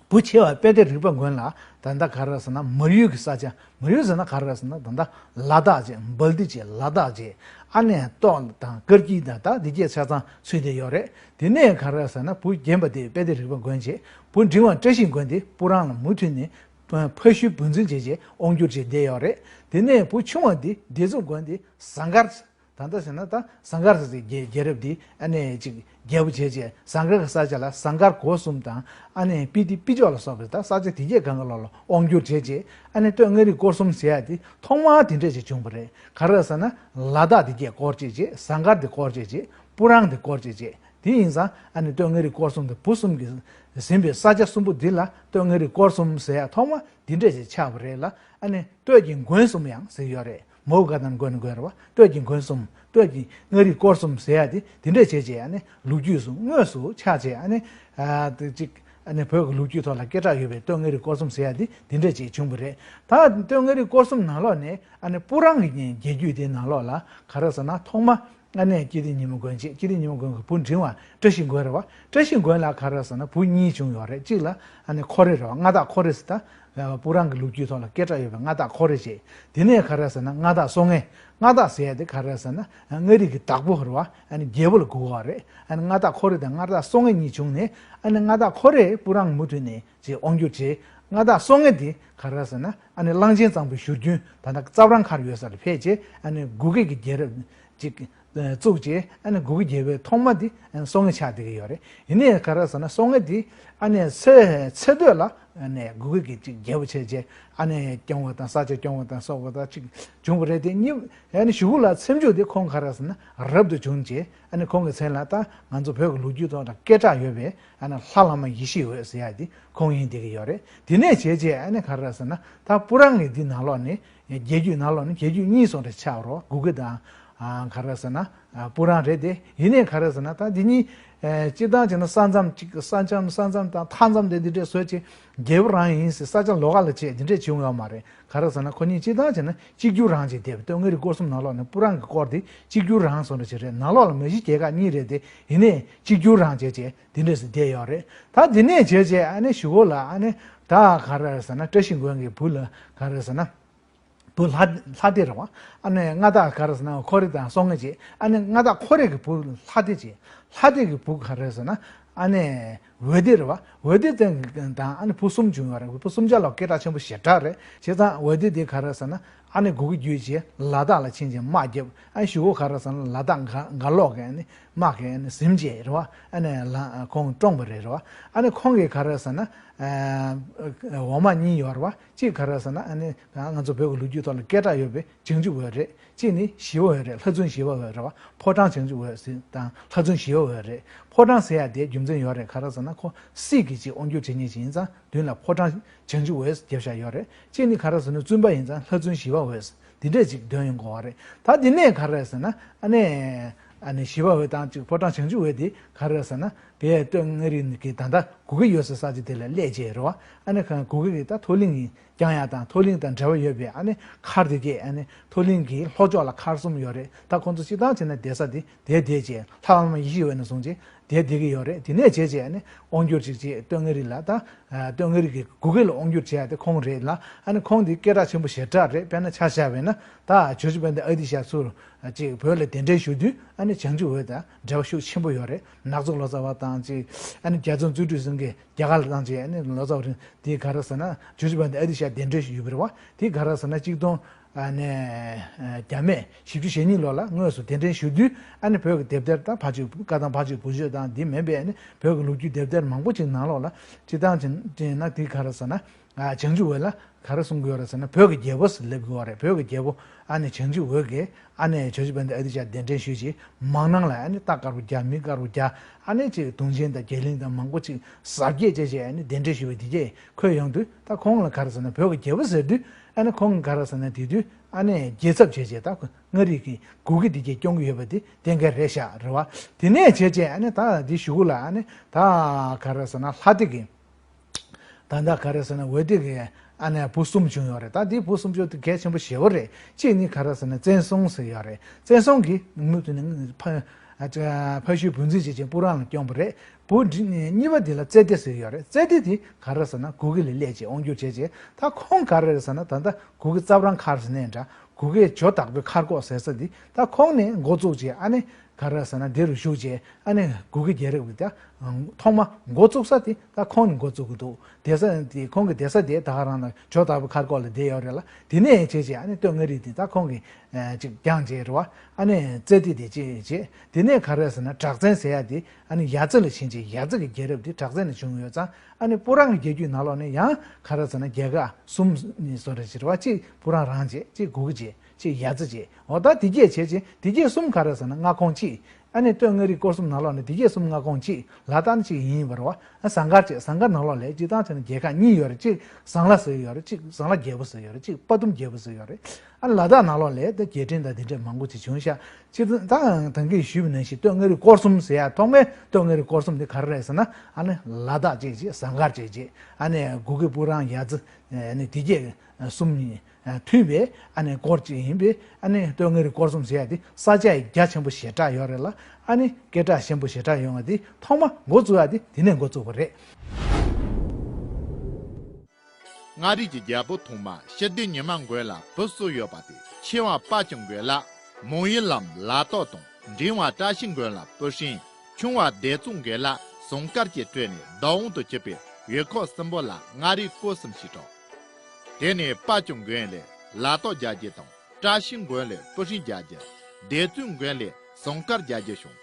བུ་ཆེ་བ་དཔལ་ལྡན་རིག་པ་མགོན་ལ་ད་ལྟ་ག་རེ་ཟེར་ན། མར་ཡུལ་གྱི་ས་ཆ། མར་ཡུལ་ཟེར་ན་ག་རེ་ཟེར་ན། ད་ལྟ་ལ་དྭགས་བྱས། སྦལ་ཏི་བྱས། ལ་དྭགས་བྱས། ཨ་ནི་ཏོག་དང་དཀར་སྐྱིད་དང་ད་འདི་གྱད་ཆ་ཚང་ཚུད་བསྡད་ཡོད་རེད། དེ་ནས་ག་རེ་ཟེར་ན། བུ་རྒན་པ་དེ་དཔལ་ལྡན་རིག་པ་མགོན་བྱས། བུ་འབྲིང་བ་བཀྲ་ཤིས་མགོན་དེ་སྤུ་རང་ལ་མུ་མཐུད་ནས་ཕ་ཤུལ་བུ་འཛིན་བྱས་བྱས་དབང་བསྒྱུར་བྱས་བསྡད་ཡོད་རེད། དེ་ནས་བུ་ཆུང་བ་དེ་བདེ་མཛུབ་མགོན་དེ་ཟངས་དཀར་ ད་ལྟ་ཟེར་ན་ད་ཟངས་དཀར་ཟེར་ཚེ་རྒྱལ་རྒྱལ་རབས་འདི་ཨ་ནི་ཅིག་རྒྱལ་པོ་བྱས་རྗེས་ཟངས་དཀར་གྱི་ས་ཆ་ལ་ཟངས་དཀར་སྒོ་གསུམ་དང་ཨ་ནི་སྤི་ཏི་སྤི་ཅོག་ལ་སོགས་པའི་ད་ས་ཆ་དེ་གས་གང་ག་ལོག་ལ་དབང་བསྒྱུར་བྱས་རྗེས་ཨ་ནི་སྟོད་མངའ་རིས་སྐོར་གསུམ་ཟེར་ཡ་དེ་ཐོག་མར་དེ་འདྲས་ཅིག་བྱུང་བ་རེད། ག་རེ་ཟེར་ན་ལ་དྭགས་དེ་གས་སྐོར་བྱས་རྗེས་ཟངས་དཀར་དེ་སྐོར་བྱས་རྗེས་སྤུ་རང་དེ་སྐོར་བྱས་རྗེས་དེ་ཡིན་ཙང་ཨ་ནི་སྟོད་མངའ་རིས་སྐོར་གསུམ་དེ་བུ་གསུམ་གྱིས་ཟིན་པའི་ས་ཆ་གསུམ་པོ་འདི་ལ་སྟོད་མངའ་རིས་སྐོར་གསུམ་ཟེར་ཡ་ཐོག་མ་འདི་འདྲས་ཅིག་ཆགས་པ་རེད་ལ། ཨ་ནི་སྟོད་ཀྱི་མགོན་གསུམ་ཡང་ཟེར་ཡོད་རེད། མོའུ་ག་དང་མགོན་མགོན་རེད་བ། སྟོད་ཀྱི་མགོན་གསུམ་སྟོད་ཀྱི་མངའ་རིས་སྐོར་གསུམ་ཟེར་ཡ་དེ་དེ་འདྲས་བྱས་བྱས་ཨ་ནི་ལོ་རྒྱུས་སུ་དངོས་སུ་ཆགས་བྱས་ཨ་ནི་ཨ་དེ་གཅིག་ཨ་ནི་བོད་ཀྱི་ལོ་རྒྱུས་ཐོག་ལ་སྐད་གྲགས་ཡོད་པའི་སྟོད་མངའ་རིས་སྐོར་གསུམ་ཟེར་ཡ་དེ་དེ་འདྲས་བྱས་བྱུང་བ་རེད། ད་སྟོད་མངའ་རིས་སྐོར་གསུམ་ནང་ལོགས་ནས་ཨ་ནི་སྤུ་རང་གི་རྒྱལ་རྒྱུད་དེ་ནང་ལོགས་ལ་ག་རེ་ཟེར་ན་ཐོག་མ་ཨ་ནི་སྐྱིད་ལྡན་ཉི་མ་མགོན་བྱས། སྐྱིད་ལྡན་ཉི་མ་མགོན་གྱི་བུ་འབྲིང་བ་བཀྲ་ཤིས་མགོན་རེད་བ། བཀྲ་ཤིས་མགོན་ལ་ག་རེ་ཟེར་ན་བུ་གཉིས་བྱུང་ཡོད་རེད། གཅིག་ལ་ཨ་ནི་ཁོ་རེ་རེད་བ། མངའ་བདག་ཁོ་རེ་ཟེར་ད་སྤུ་རང་གི་ལོ་རྒྱུས་ཐོག་ལ་སྐད་གྲགས་ཡོད་པའི་མངའ་བདག་ཁོ་རེ་བྱས། དེ་ནས་ག་རེ་ཟེར་ན་མངའ་བདག་སྲོང་ངེ། མངའ་བདག་ཟེར་ཡ་དེ་ག་རེ་ཟེར་ན་མངའ་རིས་ཀྱི་བདག་པོ་རེད་བ། ཨ་ནི་རྒྱལ་པོ་ལ་གོ་གི་ཡོད་རེད། ཨ་ནི་མངའ་བདག་ཁོ་རེ་དང་མངའ་བདག་སྲོང་ངེ་གཉིས་བྱུང་ནས་ཨ་ནི་མངའ་བདག་ཁོ་རེ་སྤུ་རང་མུ་མཐུད་ནས་ཅེས་དབང་བསྒྱུར་བྱས། མངའ་བདག་སྲོང་ངེ་དེ་ག་རེ་ཟེར་ན་ཨ་ནི་གླང་ཆེན་གཙང་པོའི་བཞུར་རྒྱུན་ད་ལྟ་རྩ་བྲང་མཁར་ཡོད་ས་ལ་ཕེབས་བྱས་ཨ་ནི་གུ་གེ་གི་རྒྱལ་རབས་ཅིག་བཙུགས་བྱས་ཨ་ནི་གུ་གེ་རྒྱལ་པོའི་ཐོག་མ་དེ་ཨ་ནི་སྲོང་ངེ་ཆགས་བསྡད་ཀྱི་ཡོད་རེད། ཡིན་ནའི་ག་རེ་ཟེར་ན་སྲོང་ངེ་དེ་ཨ་ནི་ཚེ་ཚེ་སྟོད་ལ་ཨ་ནི་གུ་གེ་གི་ཅིག་རྒྱལ་པོ་བྱས་བྱས་ཨ་ནི་སྐྱོང་བ་དང་ས་ཆ་སྐྱོང་བ་དང་སོགས་པ་དང་ཅིག་བྱུང་བ་རེད། དེ་གཉིས་ཨ་ནི་གཞུག་གུ་ལ་ཚེ་མཇུག་དེ་ཁོང་ག་རེ་ཟེར་ན་རབ་ཏུ་བྱུང་བྱས་ཨ་ནི་ཁོང་གི་མཚན་ལ་ད་ང་ཚོ་བོད་ཀྱི་ལོ་རྒྱུས་ཐོག་ལ་སྐད་གྲགས་ཡོད་པའི་ཨ་ནི་ལྷ་བླ་མ་ཡེ་ཤེས་འོད་ཟེར་ཡ་དེ་ཁོང་ཡིན་བསྡད་ཀྱི་ཡོད་རེད། དེ་ནས་བྱས་རྗེས་ཨ་ནི་ག་རེ་ཟེར་ན་ད་སྤུ་རང་གི་འདི་ནང་ལོགས་ནས་རྒྱལ་རྒྱུད་ནང་ལོགས་ནས་རྒྱལ་རྒྱུད་གཉིས་སོང་རེ་ཆགས་རོགས་གུ་གེ་དང་ག་རེ་ཟེར་ན་སྤུ་རང་རེད་དེ། ཡིན་ནའི་ག་རེ་ཟེར་ན་ད་འདི་གཉིས་སྤྱིར་བཏང་བྱས་ན་ས་མཚམས་གཅིག་ས་མཚམས་ས་མཚམས་དང་མཐའ་མཚམས་དེ་འདི་འདྲས་བཟོས་བྱས་རྒྱལ་པོ་རང་ཡིན་ཟེར་ས་ཆ་ལོགས་ཀ་ལ་བྱས་འདི་འདྲས་བྱུང་ཡོད་མ་རེད། ག་རེ་ཟེར་ན་ཁོ་གཉིས་སྤྱིར་བཏང་བྱས་ན་གཅིག་གྱུར་རང་བྱས་བསྡད་པ་སྟོད་མངའ་རིས་སྐོར་གསུམ་ནང་ལོགས་ནས་སྤུ་རང་གི་སྐོར་དེ་གཅིག་གྱུར་རང་སོང་རེ་བྱས་རེད། ནང་ལོགས་ལ་མ་གཞི་རྒྱལ་ཁག་གཉིས་རེད་དེ། ཡིན་ནའི་གཅིག་གྱུར་རང་བྱས་བྱས་དེ་འདྲས་སུ་བསྡད་ཡོད་རེད། ད་དེ་ནས་བྱས་བྱས་ཨ་ནི་གཞུག་གུ་ལ་ཨ་ནི་ད་ག་རེ་ཟེར་ན་བཀྲ་ཤིས་མགོན་གྱི་བུ་ལ་ག་རེ་ཟེར་ན་བུ་ལྷ་ལྷ་སྡེ་རེད་བ། ཨ་ནི་མངའ་བདག་ག་རེ་ཟེར་ན་ཁོ་རེ་དང་སྲོང་ངེ་བྱས། ཨ་ནི་མངའ་བདག་ཁོ་རེ་གི་བུ་ལྷ་སྡེ་བྱས། ལྷ་སྡེ་གི་བུ་ག་རེ་ཟེར་ན་ཨ་ནི་འོད་སྡེ་རེད་བ། འོད་སྡེ་དང་ཨ་ནི་བུ་གསུམ་བྱུང་ཡོད་རེད། བུ་གསུམ་ཆ་ལ་སྐད་གྲགས་ཆེན་པོ་ཞེ་དྲག་རེད། བྱས་ཙང་འོད་སྡེ་དེ་ག་རེ་ཟེར་ན་ཨ་ནི་གུ་གེ་བརྒྱུད་བྱས་ལ་དྭགས་ལ་ཕྱིན་བྱས་དམག་བརྒྱབ། ཨ་ནི་གཞུག་གུ་ག་རེ་ཟེར་ན་ལ་དྭགས་ག་ག་ལོག་གི་ཨ་ནི་དམག་གིས་ཨ་ནི་ཟིན་བྱས་རེད་བ། ཨ་ནི་ལ་ཁོང་བཀྲོངས་པ་རེད་རེད་བ། ཨ་ནི་ཁོང་གིས་ག་རེ་ཟེར་ན་ཨ་འོག་མ་གཉིས་ཡོད་རེད་བ། གཅིག་ག་རེ་ཟེར་ན་ཨ་ནི་ང་ཚོ་བོད་ཀྱི་ལོ་རྒྱུས་ཐོག་ལ་སྐད་གྲགས་ཡོད་པའི་བྱང་ཆུབ་འོད་རེད། གཅིག་ནི་ཞི་བ་འོད་རེད། ལྷ་བཙུན་ཞི་བ་འོད་རེད་བ། ཕོ་བྲང་བྱང་ཆུབ་འོད་ཟེར་དང་ལྷ་བཙུན་ཞི་བ་འོད་རེད། ཕོ་བྲང་ཟེར་ཡ་དེ་རྒྱུ་མཚན་ཡོད་རེད། ག་རེ་ཟེར་ན་ཁོ་སྲིད་ཀྱི་ཅིག་དབང་སྒྱུར་བྱེད་མཁན་ཅིག་ཡིན་ཙང་མདུན་ལ་ཕོ་བྲང་བྱང་ཆུབ་འོད་རྒྱབ་བཞག་ཡོད་རེད། གཅིག་ནི་ག་རེ་ཟེར་ན་བཙུན་པ་ཡིན་ཙང་ལྷ་བཙུན་ཞི་བ་འོད་འདི་འདྲས་ཅིག་འདོན་ཡོང་དགོས་བ་རེད། ད་འདི་ནས་ག་རེ་ཟེར་ན་ཨ་ནི་ཨ་ནི་ཞི་བ་འོད་དང་ཅིག་ཕོ་བྲང་བྱང་ཆུབ་འོད་དེ་ག་རེ་ཟེར་ན་བོད་སྟོད་མངའ་རིས་ཀྱི་ད་ལྟ་གུ་གེ་ཡོད་སའི་ས་ཆ་དེ་ལ་སླེབས་བྱས་རེད་བ། ཨ་ནི་གུ་གེ་གི་ད་མཐོ་གླིང་གི་བསྐྱངས་ཡག་དང་མཐོ་གླིང་དང་འབྲེལ་བ་ཡོད་པའི་ཨ་ནི་མཁར་དེ་གས། ཨ་ནི་མཐོ་གླིང་གི་ལྷོ་ཕྱོགས་ལ་མཁར་གསུམ་ཡོད་རེད། ད་ཁོང་ཚོ་སྤྱིར་བཏང་བྱས་ན་བསྡད་ས་དེ་དེ་བསྡད་བྱས་ལྷ་བླ་མ་ཡེ་ཤེས་འོད་ནས་བཟུང་བྱས་དེ་བསྡད་ཀྱི་ཡོད་རེད། དེ་ནས་བྱས་བྱས་ཨ་ནི་དབང་སྒྱུར་ཅིག་བྱས་སྟོད་མངའ་རིས་ལ་ད་སྟོད་མངའ་རིས་ཀྱི་གུ་གེ་ལ་དབང་སྒྱུར་བྱས་ཡག་དེ་ཁོང་རེད་ལ། ཨ་ནི་ཁོང་དེ་སྐད་གྲགས་ཆེན་པོ་ཞེ་དྲག་རེད། དཔེར་ན་ཆ་བཞག་པས་ན་ད་ཇོ་བོ་རྗེ་དཔལ་ལྡན་ཨ་ཏི་ཤ་ཚུར་ཅིག་བོད་ལ་གདན་འདྲེན་ཞུ་དུས་ཨ་ནི་བྱང་ཆུབ་འོད་དང་འབྲེལ་བ་ཤུགས་ཆེན་པོ་ཡོད་རེད། ནག་ཚོ་ལོ་ཙཱ་བ་དང་ཅིག་ཨ་ནི་རྒྱ་མཚོ་བརྩོན་འགྲུས་སེང་གེ་རྒྱ་གར་ལ་བཏང་བྱས་ཨ་ནི་ལོ་ཙཱ་བ་རིང་དེ་ག་རེ་ཟེར་ན་ཇོ་བོ་རྗེ་དཔལ་ལྡན་ཨ་ཏི་ཤ་གདན་འདྲེན་ཞུས་པ་རེད་བ། དེ་ག་རེ་ཟེར་ན་གཅིག་སྟོང་ཨ་ནི་བརྒྱ་མེད་བཞི་བཅུ་ཞེ་གཉིས་ལོ་ལ་དངོས་སུ་གདན་འདྲེན་ཞུ་དུས་ཨ་ནི་བོད་ཀྱི་དེབ་ཐེར་དང་ཕ་ཆོས་བཀའ་ཐང་ཕ་ཆོས་བུ་བཅོལ་དང་འདི་མིན་པའི་ཨ་ནི་བོད་ཀྱི་ལོ་རྒྱུས་དེབ་ཐེར་མང་པོ་ཅིག་ནང་ལོགས་ལ་སྤྱིར་བཏང་བྱས་ན་དེ་ག་རེ་ཟེར་ན། ཨ་བྱང་ཆུབ་འོད་ལ་ག་རེ་གསུང་གི་ཡོད་རེད་ཟེར་ན་བོད་ཀྱི་རྒྱལ་པོ་ཟེར་སླེབས་ཀྱི་ཡོད་རེད། བོད་ཀྱི་རྒྱལ་པོ་ཨ་ནི་བྱང་ཆུབ་འོད་ཀྱིས་ཨ་ནི་ཇོ་བོ་རྗེ་དཔལ་ལྡན་ཨ་ཏི་ཤ་གདན་འདྲེན་ཞུས་བྱས་མང་ནང་ལ་ཨ་ནི་རྟ་དཀར་པོ་བརྒྱ་མི་དཀར་པོ་བརྒྱ་ཨ་ནི་ཅིག་དུང་ཆེན་དང་རྒྱ་གླིང་དང་མང་པོ་ཅིག་གཟབ་རྒྱས་བྱས་བྱས་ཨ་ནི་གདན་འདྲེན་ཞུས་པ་དེ་གས་འཁོད་ཡོང་དུས་ད་ཁོང་ལ་ག་རེ་ཟེར་ན་བོད་ཀྱི་རྒྱལ་པོ་ཟེར་དུས་ཨ་ནི་ཁོང་ག་རེ་ཟེར་ན་དེ་དུས་ཨ་ནི་རྒྱལ་ཚབ་བྱས་བྱས་ད་མངའ་རིས་ཀྱི་གུ་གེ་དེ་གས་སྐྱོང་གི་ཡོད་པ་དེ་གཏན་འཁེལ་རེད་ཤག་རེད་བ། དེ་ནས་བྱས་བྱས་ཨ་ནི་ད་འདི་གཞུག་གུ་ལ་ཨ་ནི་ད་ག་རེ་ཟེར་ན་ལྷ་སྡེ་གི་ད་ལྟ་ག་རེ་ཟེར་ན་འོད་སྡེ་གི་ཨ་ནི་བུ་གསུམ་བྱུང་ཡོད་རེད། ད་དེའི་བུ་གསུམ་བྱུང་དེ་གལ་ཆེན་པོ་ཞེ་པོ་རེད། གཅིག་ནི་ག་རེ་ཟེར་ན་བཙན་སྲུང་ཟེར་ཡོད་རེད། བཙན་སྲུང་གིས་མུ་མཐུད་ནས་ཕ་ཕ་ཤུལ་བུ་འཛིན་བྱེད་ཅིང་སྤུ་རང་ལ་བསྐྱངས་པ་རེད། བུ་འདི་གཉིས་པ་དེ་ལ་རྩེ་ལྡེ་ཟེར་ཡོད་རེད། རྩེ་ལྡེ་དེ་ག་རེ་ཟེར་ན་གུ་གེ་ལ་སླེབས་བྱས་དབང་སྒྱུར་བྱས་བྱས་ད་ཁོང་ག་རེ་རེད་ཟེར་ན་ད་ལྟ་གུ་གེ་རྩ་བྲང་མཁར་ཟེར་ནའི་འདྲ་གུ་གེ་ཇོ་བདག་པོའི་མཁར་གོག་ཟེར་ས་དེ་ད་ཁོང་ནས་འགོ་བཙུགས་བྱས་ཨ་ནི། ག་རེ་ཟེར་ན་འདི་རུ་བཞུགས་རྗེས་ཨ་ནི་གུ་གེ་རྒྱལ་རབས་ཀྱི་ད་ཐོག་མ་འགོ་བཙུགས་ས་དེ་ད་ཁོང་ནས་འགོ་བཙུགས་ཀྱི་འདུག་སྡོད་ས་དེ་ཁོང་གི་སྡོད་ས་དེ་ད་ག་རང་ལ་ཇོ་དར་པོ་མཁར་སྐོར་ལ་བསྡད་ཡོད་རེད་ལ། དེ་ནས་བྱས་རྗེས་ཨ་ནི་སྟོད་མངའ་རིས་དེ་ད་ཁོང་གིས་ཅིག་བསྐྱངས་རྗེས་རེད་བ། ཨ་ནི་རྩེ་ལྡེ་དེ་ཅིག་བྱས། དེ་ནས་ག་རེ་ཟེར་ན་གྲགས་བཙན་ཟེར་ཡ་དེ་ཨ་ནི་ཡ་རྩེ་ལ་ཕྱིན་རྗེས་ཡ་རྩེ་གི་རྒྱལ་རབས་དེ་གྲགས་བཙན་ནས་བྱུང་ཡོད་ཙང་། ཨ་ནི་སྤུ་རང་གི་རྒྱལ་རྒྱུད་ནང་ལོགས་ནས་ཡང་ག་རེ་ཟེར་ན་རྒྱལ་ཁག་གསུམ་ནས་བཟོ་འདྲ་ཞིག་རེད་བ། གཅིག་སྤུ་རང་རང་བྱས། གཅིག་གུ་གེ་བྱས། གཅིག་ཡ་རྩེ་བྱས། འོ་ད་དེ་གྱད་བྱས་རྗེས་དེ་གྱད་གསུམ་ག་རེ་ཟེར་ན་མངའ་ཁོངས་གཅིག་ཨ་ནི་སྟོད་མངའ་རིས་སྐོར་གསུམ་ནང་ལོགས་ནས་དེ་གྱད་གསུམ་མངའ་ཁོངས་གཅིག་ལ་དྭགས་ནི་གཅིག་ཡིན་པ་རེད་བ། ཨ་ཟངས་དཀར་བྱས། ཟངས་དཀར་ནང་ལོགས་ལ་སྤྱིར་བཏང་བྱས་ན་རྒྱལ་ཁག་གཉིས་ཡོད་རེད། གཅིག་ཟངས་ལ་ཟེར་ཡོད་རེད། གཅིག་ཟངས་ལ་རྒྱལ་པོ་ཟེར་ཡོད་རེད། གཅིག་དཔའ་གཏུམ་རྒྱལ་པོ་ཟེར་ཡོད་རེད། ཨ་ལ་དྭགས་ནང་ལོགས་ལ་ད་རྒྱལ་ཕྲན་དང་དེ་འདྲས་མང་པོ་ཅིག་བྱུང་ཤག་སྤྱིར་བཏང་ད་གིན་ཞུས་པ་ནང་བཞིན་སྟོད་མངའ་རིས་སྐོར་གསུམ་ཟེར་ཡ་ཐོག་མའི་སྟོད་མངའ་རིས་སྐོར་གསུམ་དེ་ག་རེ་རེད་ཟེར་ན་ཨ་ནི་ལ་དྭགས་བྱས་རྗེས་ཟངས་དཀར་བྱས་རྗེས་ཨ་ནི་གུ་གེ་སྤུ་རང་ཡ་རྩེ་ཨ་ནི་དེ་གྱད་གསུམ་གཉིས་མཐུན་པའི་ཨ་ནི་སྐོར་གཅིག་ཡིན་པས། ཨ་ནི་སྟོད་མངའ་རིས་སྐོར་གསུམ་ཟེར་ཡ་དེ་ས་ཆ་ཡི་རྒྱ་ཆེན་པོ་ཞེ་དྲག་ཡོད་རེད་ལ། ཨ་ནི་སྐད་གྲགས་ཆེན་པོ་ཞེ་དྲག་ཡོང་བ་དེ་ཐོག་མ་འགོ་བཙུགས་ཡ་དེ་དེ་ནས་འགོ་བཙུགས་པ་རེད། མངའ་རིས་ཀྱི་རྒྱལ་པོ་ཐོག་མ་ཤི་བདེ་ཉི་མ་མགོན་ལ་བུ་གསུམ་ཡོད་པ་དེ་ཆེ་བ་དཔའ་སྐྱོང་མགོན་ལ་མོན་ཡུལ་ལམ་ལ་ཏོག་དང་། འབྲིང་བ་བཀྲ་ཤིས་མགོན་ལ་སྤུ་ཧྲེང་། ཆུང་བ་བདེ་བཙོང་མགོན་ལ་ཟངས་དཀར་བཅས་སྤྲད་ནས་བདག་དབང་དུ་གྱུར་པའི་ཡུལ་ཁག་གསུམ་པོ་ལ་མངའ་རིས་སྐོར་གསུམ་ཞེས་གྲགས། དེ་ནས་དཔའ་སྐྱོང་མགོན་ལས་ལ་ཏོག་རྒྱལ་རྒྱུད་དང་། བཀྲ་ཤིས་མགོན་ལས་སྤུ་ཧྲེང་རྒྱལ་རྒྱུད། བདེ་བཙོང་མགོན་ལས་ཟངས་དཀར་རྒྱལ་རྒྱུད་བྱུང་།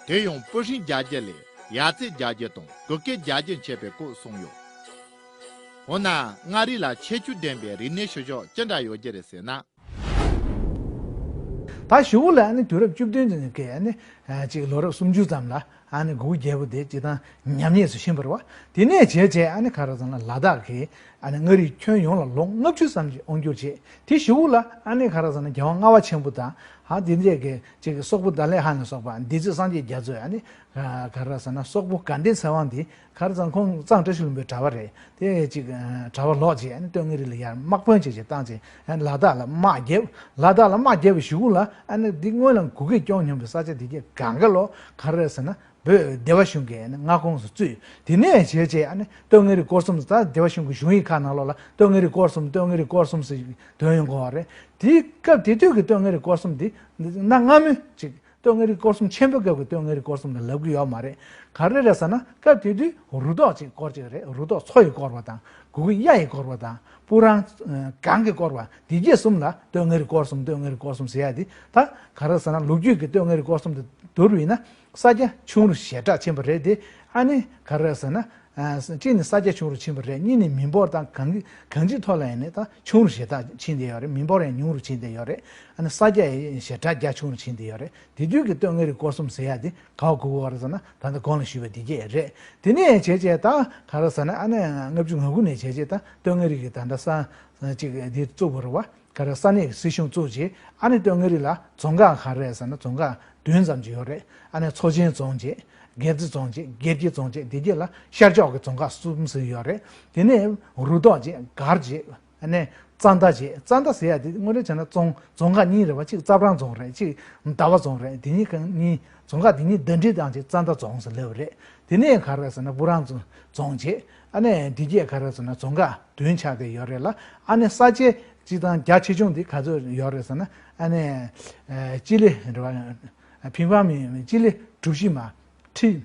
དེ་ཡང་སྤུ་ཧྲེང་རྒྱལ་རྒྱུད་ལས་ཡ་རྩེ་རྒྱལ་རྒྱུད་དང་གུ་གེ་རྒྱལ་རྒྱུད་མཆེད་པའི་སྐོར་གསུམ་ཡོད། འོ་ན་མངའ་རིས་ལ་ཁྱད་ཆོས་ལྡན་པའི་རིག་གནས་ཤུལ་བཞག་ཅི་འདྲ་ཡོད་རྒྱུ་རེད་ཟེར་ན། ད་གཞུག་གུ་ལ་ཨ་ནི་དུས་རབས་བཅུ་བདུན་ནས་བརྒལ་ཨ་ནི་ཅིག་ལོ་རབས་སུམ་ཅུ་ཙམ་ལ་ཨ་ནི་གུ་གེ་རྒྱལ་པོ་དེ་སྤྱིར་བཏང་ཉམས་ཉེས་སུ་ཕྱིན་པ་རེད་བ། དེ་ནས་བྱས་བྱས་ཨ་ནི་ག་རེ་ཟེར་ན་ལ་དྭགས་ཀྱི་ཨ་ནི་མངའ་རིས་ཁྱོན་ཡོངས་ལ་ལོ་ལྔ་བཅུ་ཙམ་གྱི་དབང་བསྒྱུར་བྱས། དེ་གཞུག་གུ་ལ་ཨ་ནི་ག་རེ་ཟེར་ན་རྒྱལ་དབང་ལྔ་པ་ཆེན་པོ་དང་ཧ་དེ་འདྲས་ཀྱི་ཅིག་སོག་པོ་ཏཱ་ལའི་ཧ་ནས་སོགས་པ་འདི་ཚོས་སངས་རྒྱས་རྒྱ་མཚོས་ཨ་ནི་ག་རེ་ཟེར་ན་སོག་པོ་དགའ་ལྡན་ཚེ་དབང་འདི་ག་རེ་ཟེར་ན་ཁོང་གཙང་བཀྲ་ཤིས་ལྷུན་པོའི་གྲྭ་པ་རེད། དེ་ཅིག་གྲྭ་པ་ལོག་རྗེས་ཨ་ནི་སྟོད་མངའ་རིས་ལ་ཡར་དམག་དཔོན་བྱས་བྱས་བཏང་རྗེས་ལ་དྭགས་ལ་དམག་བརྒྱབ། ལ་དྭགས་ལ་དམག་བརྒྱབ་པའི་གཞུག་གུ་ལ་ཨ་ནི་འདི་སྔོན་ལ་གུ་གེས་སྐྱོང་མྱོང་བའི་ས་ཆ་དེ་གས་གང་ག་ལོ་ག་རེ་ཟེར་ན་བོད་སྡེ་པ་གཞུང་གི་ཨ་ནི་མངའ་ཁོངས་སུ་བཙུད། དེ་ནས་བྱས་བྱས་ཨ་ནི་སྟོད་མངའ་རིས་སྐོར་གསུམ་ད་སྡེ་པ་གཞུང་གི་གཞུང་ཡིག་ཁག་ནང་ལོགས་ལ་སྟོད་མངའ་རིས་སྐོར་གསུམ་སྟོད་མངའ་རིས་སྐོར་གསུམ་ཟེར་དོན་ཡོང་གི་ཡོད་རེད། དེའི་སྐབས་དེ་དུས་ཀྱི་སྟོད་མངའ་རིས་སྐོར་གསུམ་དེ་གནའ་སྔ་མོའི་ཅིག་སྟོད་མངའ་རིས་སྐོར་གསུམ་ཆེན་པོའི་སྐབས་ཀྱི་སྟོད་མངའ་རིས་སྐོར་གསུམ་ལ་ལབ་ཀྱི་ཡོད་མ་རེད། ག་རེ་རེད་ཟེར་ན་སྐབས་དེ་དུས་རུ་ཐོག་ཅིག་སྐོར་ཅིག་རེད། རུ་ཐོག་མཚོ་ཡིས་བསྐོར་བ་དང་གུ་གེ་གཡའ་ཡིས་བསྐོར་བ་དང་སྤུ་རང་གངས་ཀྱིས་བསྐོར་བ་དེ་གས་གསུམ་ལ་སྟོད་མངའ་རིས་སྐོར་གསུམ་སྟོད་མངའ་རིས་སྐོར་གསུམ་ཟེར་ཡ་དེ་ད་ག་རེ་ཟེར་ན་ལོ་རྒྱུས་ཀྱི་སྟོད་མངའ་རིས་སྐོར་གསུམ་དེ་བསྡུར་བ་ཡིན་ན་ས་རྒྱ་ཆུང་རུ་ཞེ་དྲག་ཕྱིན་པ་རེད་དེ། ཨ་ནི་ག་རེ་ཟེར་ན་ཨ་གཅིག་ནི་ས་རྒྱ་ཆུང་རུ་ཕྱིན་པ་རེད། གཉིས་ནི་མི་འབོར་དང་གང་གང་ཅིའི་ཐོག་ལ་ཡིན་ནའི་ད་ཆུང་རུ་ཞེ་དྲག་ཕྱིན་བསྡད་ཡོད་རེད། མི་འབོར་ཡང་ཉུང་རུ་ཕྱིན་བསྡད་ཡོད་རེད། ཨ་ནི་ས་རྒྱ་ཡང་ཞེ་དྲག་རྒྱ་ཆུང་རུ་ཕྱིན་བསྡད་ཡོད་རེད། དེ་དུས་ཀྱི་སྟོད་མངའ་རིས་སྐོར་གསུམ་ཟེར་ཡ་དེ་ག་པར་གོ་དགོས་པ་རེད་ཟེར་ན་ད་ལྟ་གོང་ལ་ཞུས་པ་དེ་གས་རེད། དེ་ནས་བྱས་བྱས་ད་ག་རེ་ཟེར་ན་ཨ་ནི་ལྔ་བཅུ་ང་དགུ་ནས་བྱས་བྱས་ད་སྟོད་མངའ་རིས་ཀྱི་ད་ལྟ་ས་གཅིག་འདི་བཙུགས་པ་རེད་བ། ག་རེ་ས་གནས་ཀྱི་སྲིད་གཞུང་བཙུགས་རྗེས་ཨ་ནི་སྟོད་མངའ་རིས་ལ་རྫོང་ཁག་ག་རེ་ཟེར་ན་རྫོང་ཁག་བདུན་ཙམ་ཅིག་ཡོད་རེད། ཨ་ནི་མཚོ་ཆེན་རྫོང་བྱས། སྒེར་རྩེ་རྫོང་བྱས། སྒེར་གྱི་རྫོང་བྱས། དེ་རྗེས་ལ་ཤར་ཕྱོགས་ཀྱི་རྫོང་ཁག་གསུམ་ཟེར་ཡོད་རེད། དེ་ནས་རུ་ཐོག་བྱས། སྒར་བྱས། ཨ་ནི་རྩ་མདའ་བྱས། རྩ་མདའ་ཟེར་ཡ་དེ་དངོས་གནས་བྱས་ན་རྫོང་རྫོང་ཁག་གཉིས་རེད་བ། གཅིག་རྩ་བྲང་རྫོང་རེད། གཅིག་ཟླ་བ་རྫོང་རེད། དེ་གཉིས་གང་གཉིས་རྫོང་ཁག་དེ་གཉིས་ཟླ་སྒྲིལ་བཏང་བྱས་རྩ་མདའ་རྫོང་ཟེར་ལབ་པ་རེད། དེ་ནས་ག་རེ་ཟེར་ན་སྤུ་རང་རྫོང་བྱས། ཨ་ནི་དེ་རྗེས་ག་རེ་ཟེར་ན་རྫོང་ཁག་བདུན་ཆགས་བསྡད་ཡོད་རེད་ལ། ཨ་ནི་ས་ཆའི་སྤྱི་དང་རྒྱ་ཆེ་ཆུང་དེ་ག་ཚོད་ཡོད་རེད་ཟེར་ན། ཨ་ནི་ཨ་སྤྱི་ལེ་རེད་བ། ཕིང་ཕང་མིན་སྤྱི་ལེ་གྲུ་བཞི་མ་ཁྲི་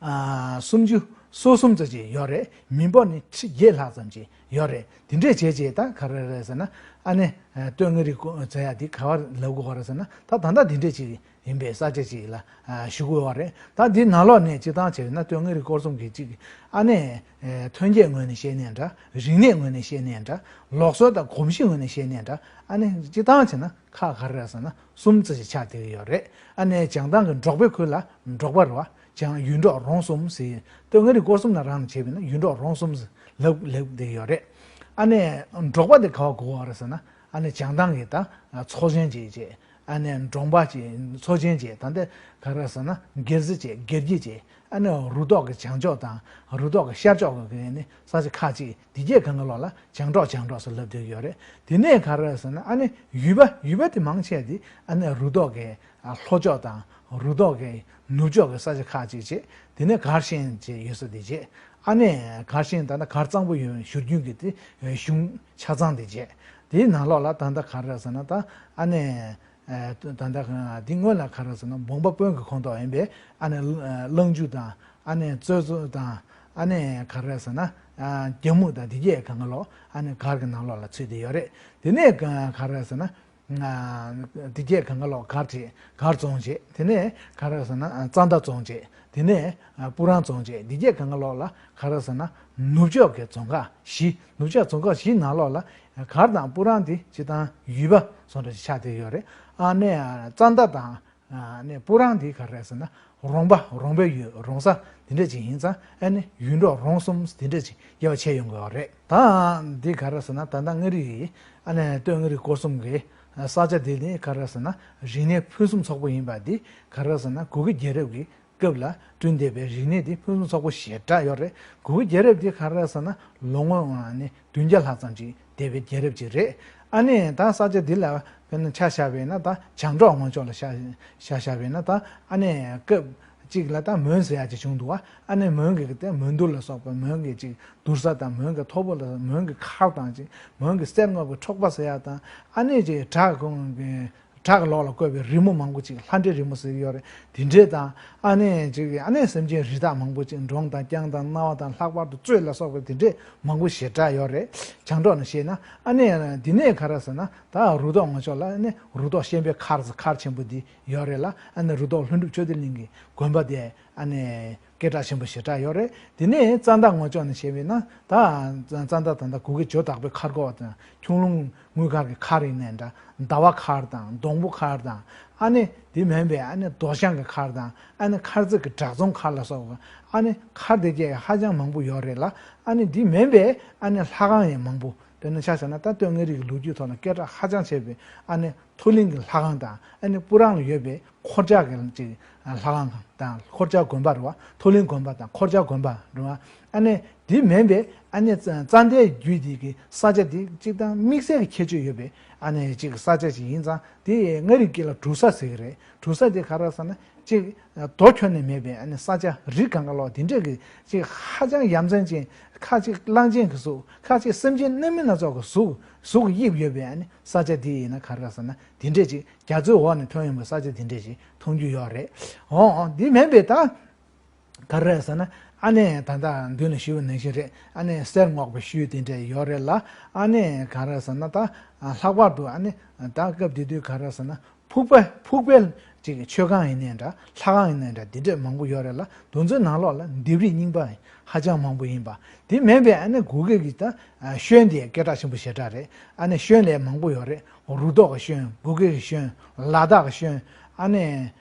ཨ་སུམ་ཅུ་སོ་གསུམ་ཙམ་ཅིག་ཡོད་རེད། མི་འབོར་ནི་ཁྲི་བརྒྱད་ལྷག་ཙམ་ཅིག་ཡོད་རེད། དེ་འདྲས་བྱས་བྱས་ད་ག་རེ་རེད་ཟེར་ན། ཨ་ནི་ཨ་སྟོད་མངའ་རིས་ཟེར་ཡ་དེ་ག་པར་ལབ་དགོས་པ་རེད་ཟེར་ན་ད་ད་ལྟ་དེ་འདྲས་ཅིག་ཡིན་པའི་ས་ཆ་ཅིག་ལ་ཨ་ཞུ་དགོས་པ་རེད། ད་འདི་ནང་ལོགས་ནས་སྤྱིར་བཏང་བྱས་ན་སྟོད་མངའ་རིས་སྐོར་གསུམ་གྱི་ཅིག་ཨ་ནི་ཨ་ཐོན་སྐྱེད་ངོས་ནས་བཤད་ནའི་འདྲ། རིག་གནས་ངོས་ནས་བཤད་ནའི་འདྲ། ལུགས་སྲོལ་དང་གོམས་གཤིས་ངོས་ནས་བཤད་ནའི་འདྲ། ཨ་ནི་སྤྱིར་བཏང་བྱས་ན་ཁག་ག་རེ་རེད་ཟེར་ན་གསུམ་ཙམ་ཞིག་ཆགས་བསྡད་ཀྱི་ཡོད་རེད། ཨ་ནི་བྱང་ཐང་གི་འབྲོག་པའི་ཁུལ་ལ་འབྲོག་པ་རེད་བ། བྱང་ཡུལ་འབྲོག་རོང་གསུམ་ཟེར། སྟོད་མངའ་རིས་སྐོར་གསུམ་ནང་རང་ནས་བྱས་པ་ཡིན་ན་ཡུལ་འབྲོག་རོང་གསུམ་ཟེར་ལབ་ལབ་བསྡད་ཀྱི་ཡོད་རེད། ཨ་ནི་འབྲོག་པ་དེ་ག་པར་གོ་དགོས་པ་རེད་ཟེར་ན། ཨ་ནི་བྱང་ཐང་གི་ད་མཚོ་ཆེན་བྱས་བྱས། ཨ་ནི་འབྲོང་པ་བྱས། མཚོ་ཆེན་བྱས། ད་ལྟ་ག་རེ་ཟེར་ན་སྒེར་རྩེ་བྱས། སྒེར་གྱི་བྱས། ཨ་ནི་རུ་ཐོག་གི་བྱང་ཕྱོགས་དང་རུ་ཐོག་གི་ཤར་ཕྱོགས་ཀྱི་ནི་ས་ཆ་ཁག་ཅིག་དེ་གྱད་གང་ག་ལོགས་ལ་བྱང་འབྲོག་བྱང་འབྲོག་ཟེར་ལབ་བསྡད་ཀྱི་ཡོད་རེད། དེ་ནས་ག་རེ་ཟེར་ན་ཨ་ནི་ཡུལ་པ་ཡུལ་པ་དེ་མང་ཆེ་དེ་ཨ་ནི་རུ་ཐོག་གི་ལྷོ་ཕྱོགས་དང་རུ་ཐོག་གི་ནུབ་ཕྱོགས་ཀྱི་ས་ཆ་ཁག་ཅིག་བྱས། དེ་ནས་གར་ཤན་བྱས་ཡོད་ས་དེ་བྱས། ཨ་ནི་གར་ཤན་ད་ལྟ་གར་གཙང་པོ་ཡོད་བཞུར་རྒྱུན་གྱི་དེ་གཞུང་ཆ་ཚང་དེ་བྱས། དེའི་ནང་ལོགས་ལ་ད་ལྟ་ག་རེ་ཟེར་ན་ད་ཨ་ནི། ད་ལྟ་འདི་སྔོན་ལ་ག་རེ་ཟེར་ན་བོང་པ་དཔོན་གྱི་ཁོངས་གཏོགས་ཡིན་པས། ཨ་ནི་གླང་ཆུ་དང་། ཨ་ནི་བཙོད་ཚོ་དང་། ཨ་ནི་ག་རེ་ཟེར་ན་རྒྱ་སྨུག་དང་འདི་གྱད་གང་ག་ལོག་ཨ་ནི་སྒར་གྱི་ནང་ལོགས་ལ་ཚུད་དེ་ཡོད་རེད། དེ་ནས་ག་རེ་ཟེར་ན། དེ་རྗེས་གང་ག་ལོག་སྒར་བྱས། སྒར་བཙོང་བྱས། དེ་ནས་ག་རེ་ཟེར་ན་ཙན་དན་བཙོང་བྱས། དེ་ནས་སྤུ་རངས་བཙོང་བྱས། དེ་རྗེས་གང་ག་ལོག་ལ་ག་རེ་ཟེར་ན་ནུབ་ཕྱོགས་ཀྱི་རྫོང་ཁག་བཞི། ནུབ་ཕྱོགས་རྫོང་ཁག་བཞི་ནང་ལོགས་ལ་སྒར་དང་སྤུ་རངས་དེ་སྤྱིར་བཏང་ཡུལ་པ་བཟོ་འདྲ་ཞིག་ཆགས་བསྡད་ཡོད་རེད། ཨ་ནས་ཙན་དན་དང་ནས་སྤུ་རངས་དེ་ག་རེ་ཟེར་ན་རོང་པ། རོང་པའི་ཡུལ། རོང་ས་དེ་འདྲ་ཅིག་ཡིན་ཙང་། ཨ་ནི་ཡུལ་འབྲོག་རོང་གསུམ་དེ་འདྲ་ཅིག་དབྱེ་བ་ཕྱེ་ཡོང་གི་ཡོད་རེད། ད་འདི་ག་རེ་ཟེར་ན་ད་ལྟ་མངའ་རིས་ཀྱི་ཨ་ནི་སྟོད་མངའ་རིས་སྐོར་གསུམ་གྱི་ས་ཆ་དེ་ནི་ག་རེ་ཟེར་ན་རིག་གནས་ཕུན་སུམ་ཚོགས་པོ་ཡིན་པ་འདི་ག་རེ་ཟེར་ན་གུ་གེ་རྒྱལ་རབས་ཀྱི་སྐབས་ལ་བསྐྲུན་བསྡད་པའི་རིག་གནས་དེ་ཕུན་སུམ་ཚོགས་པོ་ཞེ་དྲག་ཡོད་རེད། གུ་གེ་རྒྱལ་རབས་དེ་ག་རེ་ཟེར་ན་ལོ་ངོ་ཨ་ནི་བདུན་བརྒྱ་ལྷག་ཙམ་ཅིག་འདས་པའི་རྒྱལ་རབས་ཅིག་རེད། ཨ་ནི་ད་ས་ཆ་འདི་ལ་དཔེར་ན་ཆ་བཞག་པས་ན། ད་བྱང་འབྲོག་ངོས་ཕྱོགས་ལ་ཆ་བཞག་པས་ན། ད་ཨ་ནི་སྐབས་གཅིག་ལ་ད་མོན་ཟེར་ཡག་ཅིག་བྱུང་འདུག་བ། ཨ་ནི་མོན་གྱི་ད་མོན་དུར་ལ་སོགས་པ། མོན་གྱི་ཅིག་དུར་ས་དང་། མོན་གྱི་ཐོར་བུ་ལ། མོན་གྱི་མཁར་དང་ཅིག། མོན་གྱི་གསེར་སྔོག་པའི་འཕྲོག་པ་ཟེར་ཡག་དང་། ཨ་ནི་ཅིག་བྲག་ཁུང་གི་བྲག་གི་ལོགས་ལ་བརྐོས་པའི་རི་མོ་མང་པོ་ཅིག། ལྷ་འདྲེ་རི་མོ་ཟེར་གྱི་ཡོད་རེད། དེ་འདྲས་དང་། ཨ་ནི་ཅིག་ཨ་ནི་སེམས་ཅན་རི་དྭགས་མང་པོ་ཅིག། འབྲོང་དང་རྐྱང་དང་གནའ་བ་དང་། ལྷག་པར་དུ་གཙོད་ལ་སོགས་པ་དེ་འདྲས་མང་པོ་ཞེ་དྲག་ཡོད་རེད། བྱང་འབྲོག་ནས་བཤད་ན། ཨ་ནི་འདི་ནས་ག་རེ་ཟེར་ན་ད་རུ་ཐོག་ངོས་ཕྱོགས་ལ་ཨ་ནི་རུ་ཐོག་ཤན་པའི་མཁར་ཟེར། མཁར་ཆེན་པོ་འདི་ཡོད་རེད་ལ། ཨ་ནི་རུ་ཐོག་ལྷུན་གྲུབ་ཆོས་སྡེ་གླིང་གི་དགོན་པ་དེ་ཨ་ནི་སྐད་གྲགས་ཆེན་པོ་ཞེ་དྲག་ཡོད་རེད། དེ་ནས་ཙན་དན་ངོས་ཕྱོགས་ནས་བཤད་པས་ན། ད་ཙན་དན་ད་ལྟ་གུ་གེ་ཇོ་བདག་པོའི་མཁར་སྒོ་དང་། ཁྱུང་ལུང་དངུལ་མཁར་གྱི་མཁར་ཡིན་ནའི་འདྲ། ཟླ་བ་མཁར་དང་། སྡོང་པོ་མཁར་དང་། ཨ་ནི་དེ་མིན་པའི་ཨ་ནི་རྡོ་ཤང་གི་མཁར་དང་། ཨ་ནི་མཁར་རྩེ་གི་བྲག་རྫོང་མཁར་ལ་སོགས་པ། ཨ་ནི་མཁར་དེ་གས་ཧ་ཅང་མང་པོ་ཡོད་རེད་ལ། ཨ་ནི་དེ་མིན་པའི་ཨ་ནི་ལྷ་ཁང་ཡང་མང་པོ། དཔེར་ན་ཆ་བཞག་ན་ད་སྟོད་མངའ་རིས་ཀྱི་ལོ་རྒྱུས་ཐོག་ལ་སྐད་གྲགས་ཧ་ཅང་ཆེ་བའི་ཨ་ནི་མཐོ་གླིང་གི་ལྷ་ཁང་དང་། ཨ་ནི་སྤུ་རངས་ལ་ཡོད་པའི་འཁོར་ཆགས་ཀྱི་ཅིག་ལྷ་ཁང་དང་། འཁོར་ཆགས་དགོན་པ་རེད་བ། མཐོ་གླིང་དགོན་པ་དང་འཁོར་ཆགས་དགོན་པ་རེད་བ། ཨ་ནི་དེ་མིན་པའི་ཨ་ནི་ཙ་ཙན་དན་རྒྱུད་འདི་གི་ས་ཆ་འདི་སྤྱིར་བཏང་དམིགས་བསལ་གྱི་ཁྱད་ཆོས་ཡོད་པའི་ཨ་ནི་ཅིག་ས་ཆ་ཞིག་ཡིན་ཙང་། དེ་མངའ་རིས་སྐད་ལ་གྲུ་ས་ཟེར་གྱི་རེད། གྲུ་ས་དེ་ག་རེ་ཟེར་ན་ཅིག་རྡོ་ཁྱོན་ནས་མེད་པའི་ཨ་ནི་ས་ཆ། རི་གང་ག་ལོག་དེ་འདྲས་ཀྱི་ཅིག་ཧ་ཅང་ཡ་མཚན་ཅན། ཁ་ཅིག་གླང་ཆེན་གྱི་གཟུགས། ཁ་ཅིག་སེམས་ཅན་སྣ་མིན་སྣ་ཚོགས་ཀྱི་གཟུགས། གཟུགས་ཀྱི་དབྱིབས་ཡོད་པའི་ཨ་ནི་ས་ཆ་དེ་ཡིན་ན་ག་རེ་ཟེར་ན་དེ་འདྲས་ཅིག་རྒྱ་མཚོའི་འོག་ནས་ཐོན་ཡོང་བའི་ས་ཆ་དེ་འདྲས་ཅིག་མཐོང་རྒྱུ་ཡོད་རེད། འོ་འོ་འདི་མིན་པའི་ད་ག་རེ་ཟེར་ན་ཨ་ནི་ད་ལྟ་མདུན་ལ་ཞུས་པ་ནང་བཞིན་རེད། ཨ་ནི་གསེར་སྔོག་པའི་ཤུལ་དེ་འདྲས་ཡོད་རེད་ལ། ཨ་ནི་ག་རེ་ཟེར་ན་ད་ལྷག་པར་དུ་ཨ་ནི་ད་སྐབས་དེ་དུས་ག་རེ་ཟེར་ན། ཕུག་པ། ཕུག་པའི་ཅིག་མཆོད་ཁང་ཡིན་ནའི་འདྲ། ལྷ་ཁང་ཡིན་ནའི་འདྲ། འདི་འདྲས་མང་པོ་ཡོད་རེད་ལ། དེ་ཚོའི་ནང་ལོགས་ལ་ལྡེབས་རིས་རྙིང་པ་ཧ་ཅང་མང་པོ་ཡིན་པ། དེ་མིན་པའི་ཨ་ནི་གུ་གེ་གི་ད་ཤོན་དེ་སྐད་གྲགས་ཆེན་པོ་ཞེ་དྲག་རེད། ཨ་ནི་ཤོན་ལས་མང་པོ་ཡོད་རེད། རུ་ཐོག་གི་ཤོན། གུ་གེ་གི་ཤོན། ལ་དྭགས་གི་ཤོན། ཨ་ནི་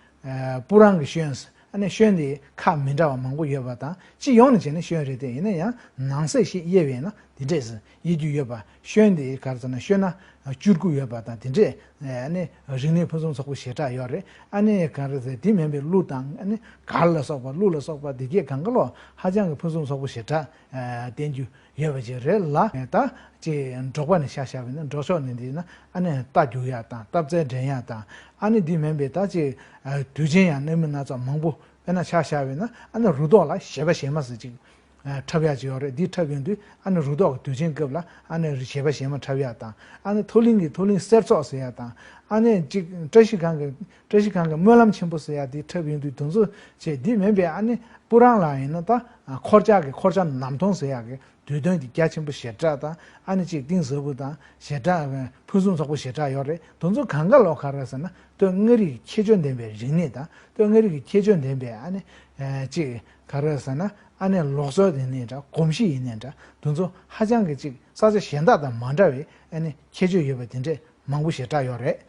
སྤུ་རངས་གི་ཤོན། ཨ་ནི་ཤོན་དེ་ཁག་མི་འདྲ་བ་མང་པོ་ཡོད་པ་དང་། སྤྱི་ཡོངས་ནས་བྱས་ན་ཤོན་རེད་དེ། ཡིན་ན་ཡང་ནང་གསེས་ཤིག་དབྱེ་བས་ན་དེ་འདྲས་དབྱེ་རྒྱུ་ཡོད་པ། ཤོན་དེ་ག་རེ་ཟེར་ན་ཤོན་སྣ་བཅུ་དགུ་ཡོད་པ་དང་དེ་འདྲས། ཨ་ནི་རིག་གནས་ཕུན་སུམ་ཚོགས་པོ་ཞེ་དྲག་ཡོད་རེད། ཨ་ནི་ག་རེ་ཟེར། དེ་མིན་པའི་གླུ་དང་། ཨ་ནི་གར་ལ་སོགས་པ། གླུ་ལ་སོགས་པ་དེ་གས་གང་ག་ལོག་ཧ་ཅང་གི་ཕུན་སུམ་ཚོགས་པོ་ཞེ་དྲག་བསྟན་རྒྱུ་ཡོད་པ་ཅིག་རེད་ལ། ད་ཅིག་འབྲོག་པ་ནས་ཆ་བཞག་པ་ཡིན་ན། འབྲོག་ཕྱོགས་ནས་འདི་ན་ཨ་ནི་རྟ་རྒྱུག་ཡག་དང་། རྟ་རྩལ་འགྲན་ཡག་དང་། ཨ་ནི་འདི་མིན་པའི་ད་ཅིག་དུས་ཆེན་ཡང་སྣ་མིན་སྣ་ཚོགས་མང་པོ། དཔེར་ན་ཆ་བཞག་པ་ཡིན་ན་ཨ་ནི་རུ་ཐོག་ལ་གཞས་པ་གཞས་མ་ཟེར་ཅིག་འཁྲབ་ཡག་ཅིག་ཡོད་རེད། འདི་འཁྲབ་ཡོང་དུས་ཨ་ནི་རུ་ཐོག་གི་དུས་ཆེན་སྐབས་ལ་ཨ་ནི་གཞས་པ་གཞས་མ་འཁྲབ་ཡག་དང་། ཨ་ནི་མཐོ་གླིང་གི་མཐོ་གླིང་གསེར་ཚོགས་ཟེར་ཡག་དང་། ཨ་ནི་ཅིག་བཀྲ་ཤིས་སྒང་གི་བཀྲ་ཤིས་སྒང་གི་སྨོན་ལམ་ཆེན་པོ་ཟེར་ཡག་འདི་འཁྲབ་ཡོང་དུས་དེ་ཚོ་བྱས། འདི་མིན་པའི་ཨ་ནི་སྤུ་རངས་ལ་ཡིན་ན་ད་འཁོར་ཆགས་ཀྱི། འཁོར་ཆགས་ནམ་མཐོང་ཟེར་ཡག་གི་དུས་སྟོན་དེ་རྒྱ་ཆེན་པོ་ཞེ་དྲག་དང་། ཨ་ནི་ཅིག་གཏིང་ཟབ་པོ་དང་ཞེ་དྲག་ཕུན་སུམ་ཚོགས་པོ་ཞེ་དྲག་ཡོད་རེད། དེ་ཚོ་གང་ག་ལོག་ག་རེ་ཟེར་ན་སྟོད་མངའ་རིས་ཀྱི་ཁྱད་ཆོས་ལྡན་པའི་རིག་གནས་དང་། སྟོད་མངའ་རིས་ཀྱི་ཁྱད་ཆོས་ལྡན་པའི་ཨ་ནི་ཅིག་ག་རེ་ཟེར་ན་ཨ་ནི་ལུགས་སྲོལ་ཡིན་ནའི་འདྲ། གོམས་གཤིས་ཡིན་ནའི་འདྲ། དེ་ཚོ་ཧ་ཅང་གི་ཅིག་ས་ཆ་གཞན་དག་དང་མ་འདྲ་བའི་ཨ་ནི་ཁྱད་ཆོས་ཡོད་པ་དེ་འདྲས་མང་པོ་ཞེ་དྲག་ཡོད་རེད།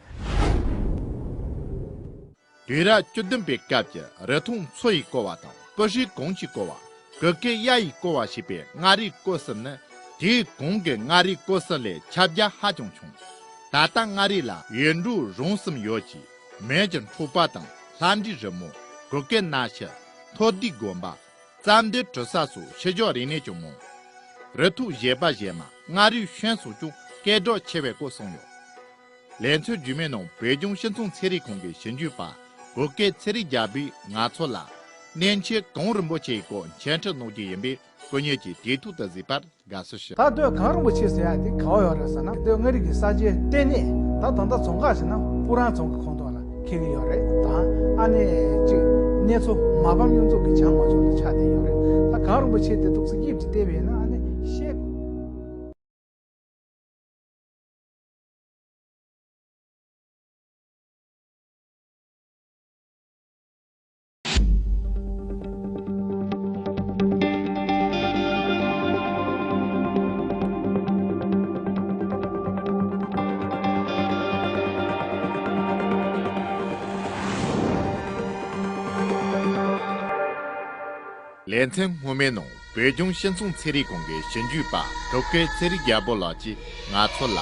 དུས་རབས་བཅུ་བདུན་པའི་སྐབས་ཀྱི་རི་ཐོག་མཚོ་ཡིས་བསྐོར་བ་དང་། སྤུ་ཧྲེང་གངས་ཀྱིས་བསྐོར་བ། གུ་གེ་གཡའ་ཡིས་བསྐོར་བ་ཞེས་པའི་མངའ་རིས་སྐོར་གསུམ་ནི། དུས་གོང་གི་མངའ་རིས་སྐོར་གསུམ་ལས་ཁྱབ་རྒྱ་ཧ་ཅང་ཆུང་། ད་ལྟ་མངའ་རིས་ལ་ཡུལ་འབྲོག་རོང་གསུམ་ཡོད་ཅིང་། མོན་གྱི་འཕྲོག་པ་དང་། ལྷ་འདྲེའི་རི་མོ། གུ་གེ་གནའ་ཤུལ། མཐོ་ལྡིང་དགོན་པ། ཙན་དན་གྲུ་ས་སོགས་ཕྱི་ཕྱོགས་རིག་གནས་ཀྱང་མང་། རི་ཐོག་གཞས་པ་གཞས་མ། མངའ་རིས་ཤོན་སོགས་ཀྱང་སྐད་གྲགས་ཆེ་བའི་སྐོར་གསུངས་ཡོད། ལེ་ཚན་རྗེས་མའི་ནང་བོད་ལྗོངས་སྤྱི་ཚོགས་ཚན་རིག་ཁང་གི་ཞིབ་འཇུག་པ་གུ་གེ་ཚེ་རིང་རྒྱལ་པོས་ང་ཚོ་ལ་གནས་ཆེན་གངས་རིན་པོ་ཆེའི་སྐོར་འཆད་ཁྲིད་གནང་རྒྱུ་ཡིན་པས། སྐུ་ཉིད་ཀྱིས་དུས་ཐོག་ཏུ་གཟིགས་པར་དགའ་བསུ་ཞུ། ད་སྟོད་གངས་རིན་པོ་ཆེ་ཟེར་ཡག་དེ་ག་བ་ཡོད་རེད་ཟེར་ན། སྟོད་མངའ་རིས་ཀྱི་ས་ཆའི་ལྟེ་གནས། ད་ད་ལྟ་རྫོང་ཁག་ཟེར་ན་ སྤུ་རང་རྫོང་གི་ཁོངས་གཏོགས་ལ་འཁེལ་གྱི་ཡོད་རེད། ད་ཨ་ནི་གཅིག་གནས་ཚུལ་མ་ཕམ་གཡུ་མཚོ་གི་བྱང་མ་ཕྱོགས་ལ་ཆགས་བསྡད་ཡོད་རེད། ད་གངས་རིན་པོ་ཆེ་དེ་ཏོག་ཙམ་དབྱིབས་ཀྱིས་བལྟས་པ་ཡིན་ན་ཨ་ནི་ཤེལ། ལེ་ཚན་སྔོན་མའི་ནང་། བོད་ལྗོངས་སྤྱི་ཚོགས་ཚན་རིག་ཁང་གི་ཞིབ་འཇུག་པ་གུ་གེ་ཚེ་རིང་རྒྱལ་པོ་ལགས་ཀྱིས་ང་ཚོ་ལ།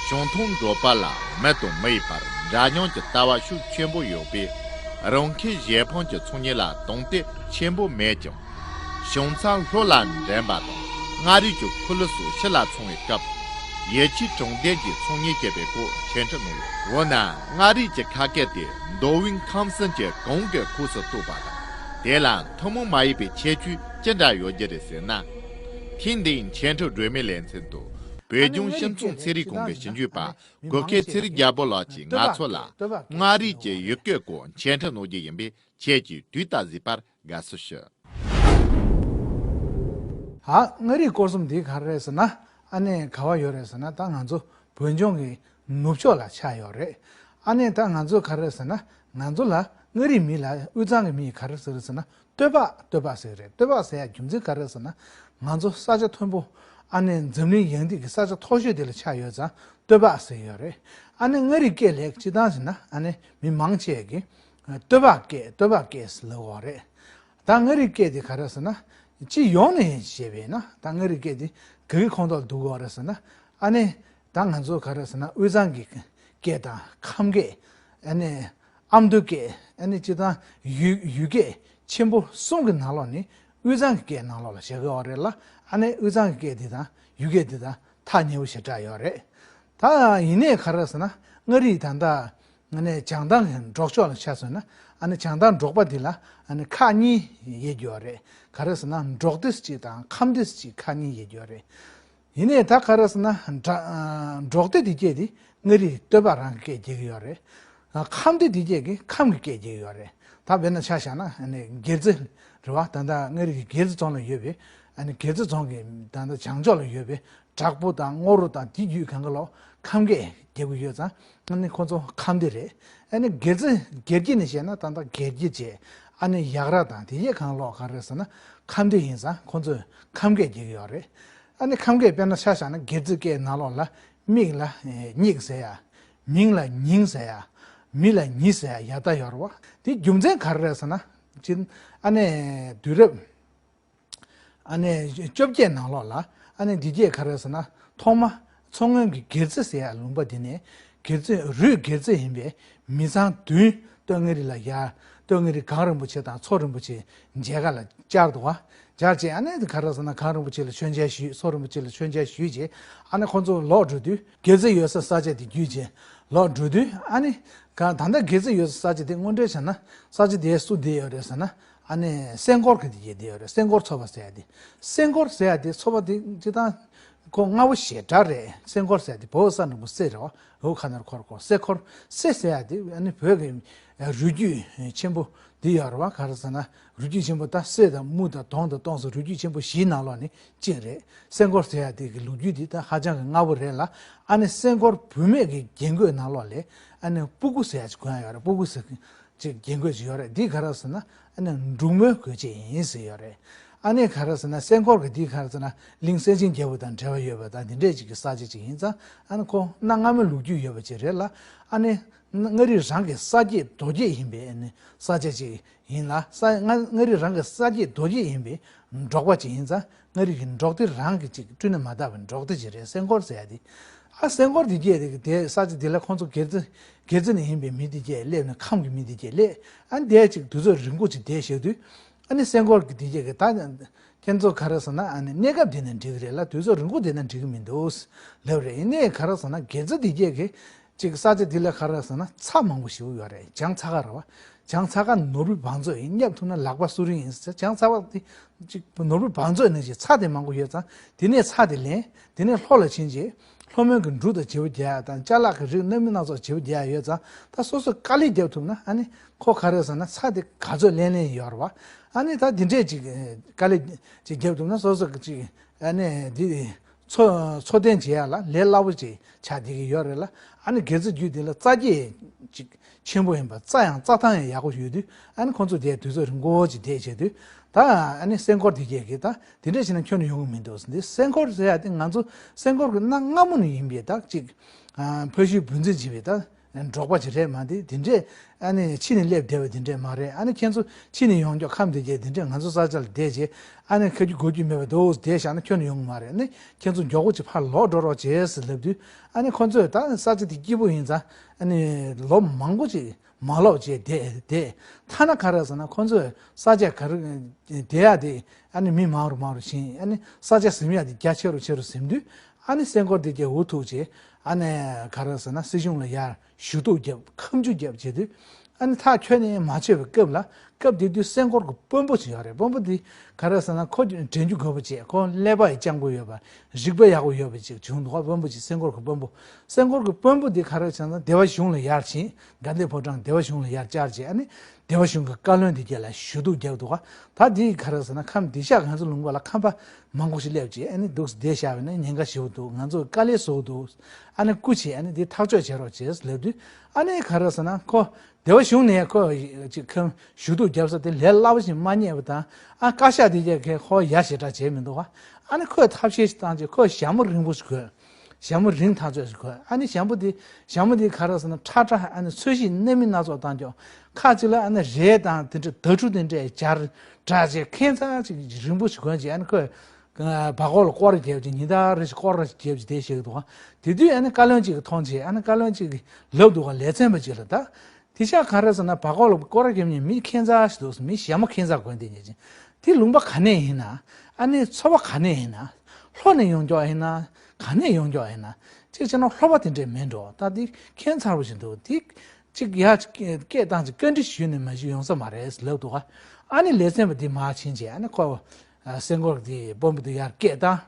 བྱང་ཐང་འབྲོག་པ་ལ་མི་དང་མི་ཡི་བར་འདྲ་མཉམ་གྱི་ལྟ་བ་ཤུགས་ཆེན་པོ་ཡོད་པས། རང་ཁེ་གཞན་ཕན་གྱི་ཚོང་གཉིས་ལ་དོགས་གཏད་ཆེན་པོ་མེད་ཀྱང་། བྱང་ཚ་ལྷོ་ལ་འགྲིམ་པ་དང་མངའ་རིས་ཀྱི་ཁུ་ལུ་སོགས་ཕྱི་ལ་འཚོང་བའི་སྐབས། ཡིད་ཆེས་དྲང་བདེན་གྱི་ཚོང་གཉིས་བྱེད་པའི་སྐོར་འཆད་ཁྲིད་གནང་ཡོད། འོ་ན་མངའ་རིས་ཀྱི་ཁ་སྐད་དེ་མདོ་དབུས་ཁམས་གསུམ་གྱི་གང་གི་ཁོངས་སུ་གཏོགས་པ་དང་། དེ་ལ་ཐུན་མོང་མ་ཡིན་པའི་ཁྱད་ཆོས་ཅི་འདྲ་ཡོད་རྒྱུ་རེད་ཟེར་ན། ཐེངས་འདིའི་འཆད་ཁྲིད་སྒྲོན་མེའི་ལེ་ཚན་དུ། བོད་ལྗོངས་སྤྱི་ཚོགས་ཚན་རིག་ཁང་གི་ཞིབ་འཇུག་པ་གུ་གེ་ཚེ་རིང་རྒྱལ་པོ་ལགས་ཀྱིས་ང་ཚོ་ལ་མངའ་རིས་ཀྱི་ཡུལ་སྐད་སྐོར་འཆད་ཁྲིད་གནང་རྒྱུ་ཡིན་པས། ཁྱེད་ཀྱིས་དུས་ལྟར་གཟིགས་པར་དགའ་བསུ་ཞུ། ཨ། མངའ་རིས་སྐོར་གསུམ་འདི་ག་རེ་རེད་ཟེར་ན། ཨ་ནི་ག་བ་ཡོད་རེད་ཟེར་ན། ད་ང་ཚོ་བོད་ལྗོངས་ཀྱི་ནུབ་ཕྱོགས་ལ་ཆགས་ཡོད་རེད། ཨ་ནི་ད་ང་ཚོ་ག་རེ་རེད་ཟེར་ན། ང་ཚོ་ལ་མངའ་རིས་མི་ལ་དབུས་གཙང་གི་མི་ཡིས་ག་རེ་ཟེར་རེད་ཟེར་ན། སྟོད་ཕག། སྟོད་ཕག་ཟེར་གྱི་རེད། སྟོད་ཕག་ཟེར་ཡ་རྒྱུ་མཚན་ག་རེ་རེད་ཟེར་ན། ང་ཚོ་ས་ཆ་མཐོན་པོ། ཨ་ནི་འཛམ་གླིང་ཡང་ཏིག་གི་ས་ཆ་མཐོ་ཤོས་དེ་ལ་ཆགས་ཡོད་ཙང་སྟོད་ཕག་ཟེར་ཡོད་རེད། ཨ་ནི་མངའ་རིས་སྐད་ལ་སྤྱིར་བཏང་ཟེར་ན། ཨ་ནི་མི་མང་ཆེ་གིས་སྟོད་ཕག་སྐད། སྟོད་ཕག་སྐད་ཟེར་ལབ་ཀྱི་ཡོད་རེད། ད་མངའ་རིས་སྐད་དེ་ག་རེ་ཟེར་ན། སྤྱི་ཡོངས་ནས་བཤད་པས་ན། ད་མངའ་རིས་སྐད་དེ་ག་གི་ཁོངས་གཏོགས་ལ་འདུ་གི་ཡོད་རེད་ཟེར་ན། ཨ་ནི་ད་ང་ཚོ་ག་རེ་ཟེར་ན། དབུས་གཙང་གི་སྐད་དང་ཁམས་སྐད། ཨ་ནི་ཨ་མདོ་སྐད། ཨ་ནི་སྤྱིར་བཏང་ཡུལ་ཡུལ་སྐད་ཆེན་པོ་གསུམ་གྱི་ནང་ལོགས་ནས་དབུས་གཙང་གི་སྐད་ནང་ལོགས་ལ་བཞག་གི་ཡོད་རེད་ལ། ཨ་ནི་དབུས་གཙང་གི་སྐད་དེ་དང་ཡུལ་སྐད་དེ་དང་ཐག་ཉེ་པོ་ཞེ་དྲག་ཡོད་རེད། ད་ཡིན་ནའི་ག་རེ་ཟེར་ན། མངའ་རིས་ད་ལྟ་ཨ་ནི་བྱང་ཐང་གི་འབྲོག་ཕྱོགས་ལ་ཆ་མཚོན་ན། ཨ་ནི་བྱང་ཐང་འབྲོག་པ་འདི་ལ་ཨ་ནི་ཁག་གཉིས་དབྱེ་གི་ཡོད་རེད། ག་རེ་ཟེར་ན། འབྲོག་སྡེ་གཅིག་དང་ཁམས་སྡེ་གཅིག་ཁག་གཉིས་དབྱེ་གི་ཡོད་རེད། ཡིན་ནའི་ད་ག་རེ་ཟེར་ན། འབྲ་ཨ་འབྲོག་སྡེ་འདི་སྐད་དེ་མངའ་རིས་སྟོད་ཕག་རང་གི་སྐད་རྒྱག་གི་ཡོད་རེད། ཨ་ཁམས་སྡེ་འདི་སྐད་ཀྱིས་ཁམས་ཀྱི་སྐད་རྒྱག་གི་ཡོད་རེད། ད་དཔེར་ན་ཆ་བཞག་ན། ཨ་ནི་སྒེར་རྩེ་རེད་བ། ད་ལྟ་མངའ་རིས་ཀྱི་སྒེར་རྩེ་རྫོང་ལ་ཡོད་པའི། ཨ་ནི་སྒེར་རྩེ་རྫོང་གི་ད་ལྟ་བྱང་ཕྱོགས་ལ་ཡོད་པའི་བྲག་ཕུག་དང་རྔོག་རུ་དང་དེ་བརྒྱུད་གང་ག་ལོག་ཁམས་སྐད་རྒྱག་གི་ཡོད་ཙང་། ཨ་ནི་ཁོ་ཚོ་ཁམས་སྡེ་རེད། ཨ་ནི་སྒེར་རྩེ་སྒེར་རྒྱུད་ནས་བཤད་ན་ད་ལྟ་སྒེར་རྒྱུད་བྱས། ཨ་ནི་ཡག་ར་དང་དེ་བརྒྱུད་གང་ག་ལོག་ག་རེ་ཟེར་ན། ཁམས་སྡེ་ཡིན་ཙང་ཁོ་ཚོས་ཁམས་སྐད་རྒྱག་གི་ཡོད་རེད། ཨ་ནི་ཁམས་སྐད་དཔེར་ན་ཆ་བཞག་ན། སྒེར་རྩེ་སྐད་ནང་ལོགས་ལ་མིག་ལ་ཨེ་མྱིག་ཟེར་ཡ། མིང་ལ་མྱིང་ཟེར་ཡ། མི་ལ་མྱི་ཟེར་ཡ་ཡ་ད་ཡོད་རེད་བ། དེ་རྒྱུ་མཚན་ག་རེ་རེད་ཟེར་ན། སྤྱིར་ཨ་ནི་དུས་རབས་ཨ་ནི་བཅོ་བརྒྱད་ནང་ལོགས་ལ། ཨ་ནི་འདི་སྐད་ག་རེ་ཟེར་ན། ཐོག་མ་མཚོ་སྔོན་གྱི་སྒེར་རྩེ་ཟེར་ཡ་ལུང་པ་འདི་ནས། སྒེར་རྩེ་རུས་སྒེར་རྩེ་ཡིན་པའི་མི་ཚང་བདུན་སྟོད་མངའ་རིས་ལ་ཡར། སྟོད་མངའ་རིས་གངས་རིན་པོ་ཆེ་དང་མཚོ་རིན་པོ་ཆེ་མཇལ་ཁ་ལ་བཅར་འདུག་བ། བཅར་རྗེས་ཨ་ནི་ག་རེ་ཟེར་ན། གངས་རིན་པོ་ཆེ་ལ་མཆོད་མཇལ་ཞུས། མཚོ་རིན་པོ་ཆེ་ལ་མཆོད་མཇལ་ཞུས་རྗེས། ཨ་ནི་ཁོང་ཚོ་ལོག་འགྲོ་དུས། སྒེར་རྩེ་ཡོད་ས་ས་ཆ་དེ་བརྒྱུད་རྗེས་ལོག་འགྲོ་དུས། ཨ་ནི་ག་ད་ལྟ་སྒེར་རྩེ་ཡོད་ས་ས་ཆ་དེ་དངོས་འབྲེལ་བྱས་ན། ས་ཆ་དེ་སུ་བསྡད་ཡོད་རེད་ཟེར་ན། ཨ་ནི་སེང་སྐོར་གྱི་དེ་བསྡད་ཡོད་རེད། སེང་སྐོར་ཚོ་པ་ཟེར་ཡ་དེ། སེང་སྐོར་ཟེར་ཡ་དེ་ཚོ་པ་དེ་སྤྱིར་བཏང་ཁོ་སྔ་པོ་ཞེ་དྲག་རེད། སེང་སྐོར་ཟེར་ཡ་དེ་བོད་ས་འགྲེང་བུ་སེ་རེད་བ། འོ་ཁ་ནར་འཁོར་འཁོར་སེ་འཁོར། སེ་ཟེར་ཡ་དེ་ཨ་ནི་བོད་ཀྱི་རུས་རྒྱུད་ཆེན་པོ་འདི་ཡོད་རེད་བ། ག་རེ་ཟེར་ན། རུས་རྒྱུད་ཆེན་པོ་ད་སེ་དང་མུ་དང་དོང་དང་སྟོང་སོགས་རུས་རྒྱུད་ཆེན་པོ་བཞིའི་ནང་ལོགས་ནས་གཅིག་རེད། སེང་སྐོར་ཟེར་ཡ་དེ་གི་ལོ་རྒྱུས་དེ་ད་ཧ་ཅང་གི་སྔ་པོ་རེད་ལ། ཨ་ནི་སེང་སྐོར་བུད་མེད་ཀྱི་རྒྱན་གོས་ནང་ལོགས་ལ་ཨ་ནི་སྤུ་གུ་ཟེར་ཡ་ཅིག་གོན་ཡ་ཡོད་རེད། སྤུ་གུ་ཟེར་གྱི་ཅིག་རྒྱན་གོས་ཅིག་ཡོད་རེད། འདི་ག་རེ་ཟེར་ན། ཨ་ནི་འབྲུག་མོའི་གོས་ཆེན་ཡིན་ཟེར་ཡོད་རེད། ཨ་ནི་ག་རེ་ཟེར་ན། སེང་སྐོར་གྱི་འདི་ག་རེ་ཟེར་ན། གླིང་སེང་ཆེན་རྒྱལ་པོ་དང་འབྲེལ་བ་ཡོད་པ་དང་འདི་འདྲས་ཅིག་གི་ས་ཆ་ཅིག་ཡིན་ཙང་། ཨ་ནི་ཁོ་གནའ་སྔ་མོའི་ལོ་རྒྱུས་ཡོད་པ་ཅིག་རེད་ལ། ཨ་ནི་མངའ་རིས་རང་གི་ས་སྐྱེས་རྡོ་སྐྱེས་ཡིན་པའི་ཨ་ནི་ས་ཆ་ཅིག་ཡིན་ལ། ས་མངའ་མངའ་རིས་རང་གི་ས་སྐྱེས་རྡོ་སྐྱེས་ཡིན་པའི་འབྲོག་པ་ཅིག་ཡིན་ཙང་། མངའ་རིས་ཀྱི་འབྲོག་སྡེ་རང་གི་ཅིག་བསྐྲུན་ནས་མ་བཏགས་པའི་འབྲོག་སྡེ་ཅིག་རེད། སེང་སྐོར་ཟེར་ཡ་དེ། ཨ་སེང་སྐོར་དེ་སྐད་དེ་དེ་ས་ཆ་དེ་ལ་ཁོང་ཚོ་སྒེར་རྩེ་སྒེར་རྩེ་ནས་ཡིན་པའི་མི་དེ་སྐད་སླེབས་ནས་ཁམས་ཀྱི་མི་དེ་སྐད་སླེབས། ཨ་ནི་དེ་ཅིག་དུས་ཚོད་རིང་པོ་ཅིག་བསྡད་བཞག་དུས། ཨ་ནི་སེང་སྐོར་གྱི་དེ་སྐད་ཀྱི་ད་ཁྱེད་ཚོ་ག་རེ་ཟེར་ན། ཨ་ནི་གནས་སྐབས་དེ་ནས་འགྲིག་གི་རེད་ལ། དུས་ཚོད་རིང་པོ་བསྡད་ན་འགྲིག་གི་མི་འདུག་ལབ་རེད། ཡིན་ནའི་ག་རེ་ཟེར་ན། སྒེར་རྩེ་དེ་སྐད་ཀྱི་ ཅིག་ས་ཆ་འདི་ལ་ག་རེ་ཟེར་ན་ཚྭ་མང་པོ་ཞེ་པོ་ཡོད་རེད། བྱང་ཚྭ་ཁ་རེད་བ། བྱང་ཚྭ་ཁ་ནོར་བུའི་བང་མཛོད་ཡིན། བསྙབ་ཐུབ་ན་ལག་པ་སུ་རིང་ཡིན་ཟེར། བྱང་ཚྭ་ཁ་འདི་ཅིག་ནོར་བུའི་བང་མཛོད་ནང་བཞིན་ཚྭ་དེ་མང་པོ་ཡོད་ཙང་དེ་ནས་ཚྭ་དེ་ལེན། དེ་ནས་ལྷོ་ལ་ཕྱིན་རྗེས་ལྷོ་མོན་གྱི་འབྲུ་དང་བྱེའུ་རྒྱག་ཡ་དང་ཅ་ལག་གི་རིགས་སྣ་མིན་སྣ་ཚོགས་བྱེའུ་རྒྱག་ཡ་ཡོད་ཙང་ད་སོ་སོས་དཀའ་ལས་བརྒྱབ་ཐུབ་ན་ཨ་ནི་ཁོ་ག་རེ་ཟེར་ན་ཚྭ་དེ་ག་ཚོད་ལེན་ལེན་ཡོད་རེད་བ། ཨ་ནི་ད་འདི་འདྲས་ཅིག་དཀའ་ལས་ཅིག་བརྒྱབ་ཐུབ་ན་སོ་སོ་གི་ཅིག་ཨ་ནི་འདི། འཚོ་འཚོ་རྟེན་བྱེད་ཡ་ལ་ལས་སླ་པོ་ཅིག་ཆགས་བསྡད་ཀྱི་ཡོད་རེད་ལ། ཨ་ནི་སྒེར་རྩེ་རྒྱུད་འདི་ལ་རྩྭ་སྐྱེས་ཅིག་ཆེན་པོ་ཡིན་པ། རྩྭ་ཡང་རྩྭ་ཐང་ཡང་ཡག་པོ་ཡོད་དུས་ཨ་ནི་ཁོང་ཚོ་དེ་དུས་ཚོད་རིང་པོ་ཅིག་བསྡད་བྱས་དུས་ད་ཨ་ནི་སེང་སྐོར་དེ་གས་ཀྱིས་ད་དེ་འདྲས་བྱས་ན་ཁྱོན་ནས་ཡོང་གི་མི་འདུག་འདི་སེང་སྐོར་ཟེར་ཡ་དེ་ང་ཚོ་སེང་སྐོར་གྱི་གནའ་སྔ་མོ་ནས་ཡིན་པའི་ད་ཅིག་ཕ་ཤུལ་བུ་འཛིན་བྱས་པའི་ད་འབྲོག་པ་ཅིག་རེད་མ་དེ་དེ་འདྲས་ཨ་ནི་ཕྱི་ནས་སླེབས་བསྡད་པ་དེ་འདྲས་མ་རེད། ཨ་ནི་ཁྱེད་ཚོ་ཕྱི་ནས་ཡོང་མགྱོགས་ཁམས་དེ་གས་དེ་འདྲས་ང་ཚོ་ས་ཆ་ལ་བསྡད་བྱས་ཨ་ནི་ཁ་རྒྱུ་གོ་རྒྱུ་མེད་པ་འདུག་བསྡད་བཞག་ན་ཁྱོན་ནས་ཡོང་གི་མ་རེད། ཨ་ནི་ཁྱེད་ཚོ་མགྱོགས་པོ་ཅིག་ཕར་ལོག་འགྲོ་རོགས་བྱས་ཟེར་ལབ་དུས་ཨ་ནི་ཁོ་ཚོས་ད་ས་ཆ་དེ་སྐྱིད་པོ་ཡིན་ཙང་ཨ་ནི་ལོ་མང་པོ་ཅིག་མ་ལོག་བྱས་བསྡད་བསྡད། ཐ་ན་ག་རེ་ཟེར་ན་ཁོ་ཚོས་ས་ཆ་ག་རེ་བསྡད་ཡ་དེ་ཨ་ནི་མི་མང་རུ་མང་རུ་ཕྱིན། ཨ་ནི་ས་ཆ་ཟིན་ཡ་དེ་རྒྱ་ཆེ་རུ་ཆེ་རུ་ཟིན་དུས་ཨ་ནི་སེང་སྐོར་དེ་གས་འུ་ཐུག་བྱས་ཨ་ནི་ག་རེ་ཟེར་ན་སྲིད་གཞུང་ལ་ཡར་ཞུ་གཏུག་བརྒྱབ། ཁ་མཆུ་བརྒྱབ་བྱས་དུས་ཨ་ནི་ཐག་ཁྱོན་ནས་མ་ཆོད་པའི་སྐབས་ལ་སྐབས་དེ་དུས་སེང་སྐོར་གྱི་དཔོན་པོ་ཅིག་ཡོད་རེད། དཔོན་པོ་དེ་ག་རེ་ཟེར་ན་ཁོ་དྲན་རྒྱུ་དགོས་པ་བྱས། ཁོ་ཀླད་པ་ཡི་སྤྱང་པོ་ཡོད་པ། རིག་པ་ཡག་པོ་ཡོད་པ་ཅིག་བྱུང་འདུག་དཔོན་པོ་ཅིག་སེང་སྐོར་གྱི་དཔོན་པོ། སེང་སྐོར་གྱི་དཔོན་པོ་དེ་ག་རེ་བྱས་ན་སྡེ་བ་གཞུང་ལ་ཡར་ཕྱིན། དགའ་ལྡན་ཕོ་བྲང་སྡེ་བ་གཞུང་ལ་ཡར་བཅར་བྱས་ཨ་ནི་སྡེ་བ་གཞུང་གི་བཀའ་བློན་དེ་གས་ལ་ཞུ་གཏུག་བརྒྱབ་འདུག་ད་དེ་ག་རེ་ཟེར་ན་ཁམས་དེ་ཤག་ང་ཚོ་ལུང་པ་ལ་ཁམས་པ་མང་པོ་ཞིག་སླེབས་བྱས་ཨ་ནི་འདུག་བསྡད་བཞག་པ་ནི་ཉེན་ཁ་ཞེ་པོ་འདུག་ང་ཚོ་དཀའ་ལས་བཟོ་གི་འདུག་ཨ་ནི་སྐུ་མཁྱེན་ཨ་ནི་དེ་ཐག་གཅོད་བྱེད་རོགས་བྱས་ལབ་དུས་ཨ་ནི་ག་རེ་ཟེར་ན་ཁོ་སྡེ་བ་གཞུང་ནས་ཁོ་ཅིག་ཁམས་ཞུ་གཏུག་བརྒྱབ་ས་དེ་ལས་སླ་པོ་ཞིག་མ་རྙེད་པ་དང་ཨ་བཀའ་ཤག་དེ་གས་ཁོ་ཡ་ཞེ་དྲག་བྱས་མི་འདུག་ཨ་ནི་ཁོས་ཐབས་ཤེས་ཤིག་བཏང་བྱས་ཁོས་ཞྭ་མོ་རིང་པོ་ཞིག་གོན། ཞྭ་མོ་རིང་ཐག་ཆོད་ཞིག་གོན། ཨ་ནི་ཞྭ་མོ་དེ་ཞྭ་མོ་དེ་ག་རེ་ཟེར་ན་ཁྲ་ཁྲ་ཨ་ནི་ཚོས་གཞི་སྣ་མིན་སྣ་ཚོགས་བཏང་ཀྱོག་ཁ་ཅིག་ལ་ཨ་ནི་རས་དང་དེ་འདྲ་དར་ཕྲུ་དེ་འདྲས་སྦྱར་འདྲ་བྱས་ཁེངས་ཚ་ཅིག་རིང་པོ་ཞིག་གོན་བྱས་ཨ་ནི་ཁོས་བ་གོག་ལ་སྐོར་ར་བརྒྱབ་ཅིག་ཉིན་ལྟར་རེ་ཞིག་སྐོར་ར་ཞིག་བརྒྱབ་ཅིག་དེ་བཤད་ཀྱི་འདུག་དེ་དུས་ཨ་ནི་བཀའ་བློན་ཅིག་གིས་མཐོང་བྱས་ཨ་ནི་བཀའ་བློན་ཅིག་གིས་ལབ་འདུག་ག་ལས་ཚན་པ་ཅིག་ལ་ད། དེ་ཤག་ག་རེ་ཟེར་ན་བ་གོག་ལ་སྐོར་ར་བརྒྱབ་ནས་མི་ཁེངས་ཚ་ཞིག་འདུག་མི་ཞྭ་མོ་ཁེངས་ཚ་གོན་དེ་ཉེ་ཅིང་། དེ་ལུང་པ་ག་ནས་ཡིན་ན། ཨ་ནི་ཚོ་བ་ག་ནས་ཡིན་ན། ལྷོ་ནས་ཡོང་མགྱོགས་ཡིན་ན། ག་ནས་ཡོང་མགྱོགས་ཡིན་ན། གཅིག་བྱས་ན་ལྷོ་པ་དེ་འདྲས་མིན་འགྲོ་ད་དེ་ཁྱད་མཚར་པོ་ཞིག་འདུག་དེ་གཅིག་ཡ་སྐད་བཏང་ཅིག་བཀའ་འདྲི་ཞུས་ནས་མ་ཞུས་ཡོང་ས་མ་རེད་ལབ་འདུག་ཨ་ནི་ལས་ཚན་པ་དེ་མར་ཕྱིན་བྱས་ཨ་ནི་ཁོ་སེང་སྐོར་དེ་དཔོན་པོ་དེ་ཡར་སྐད་བཏང་།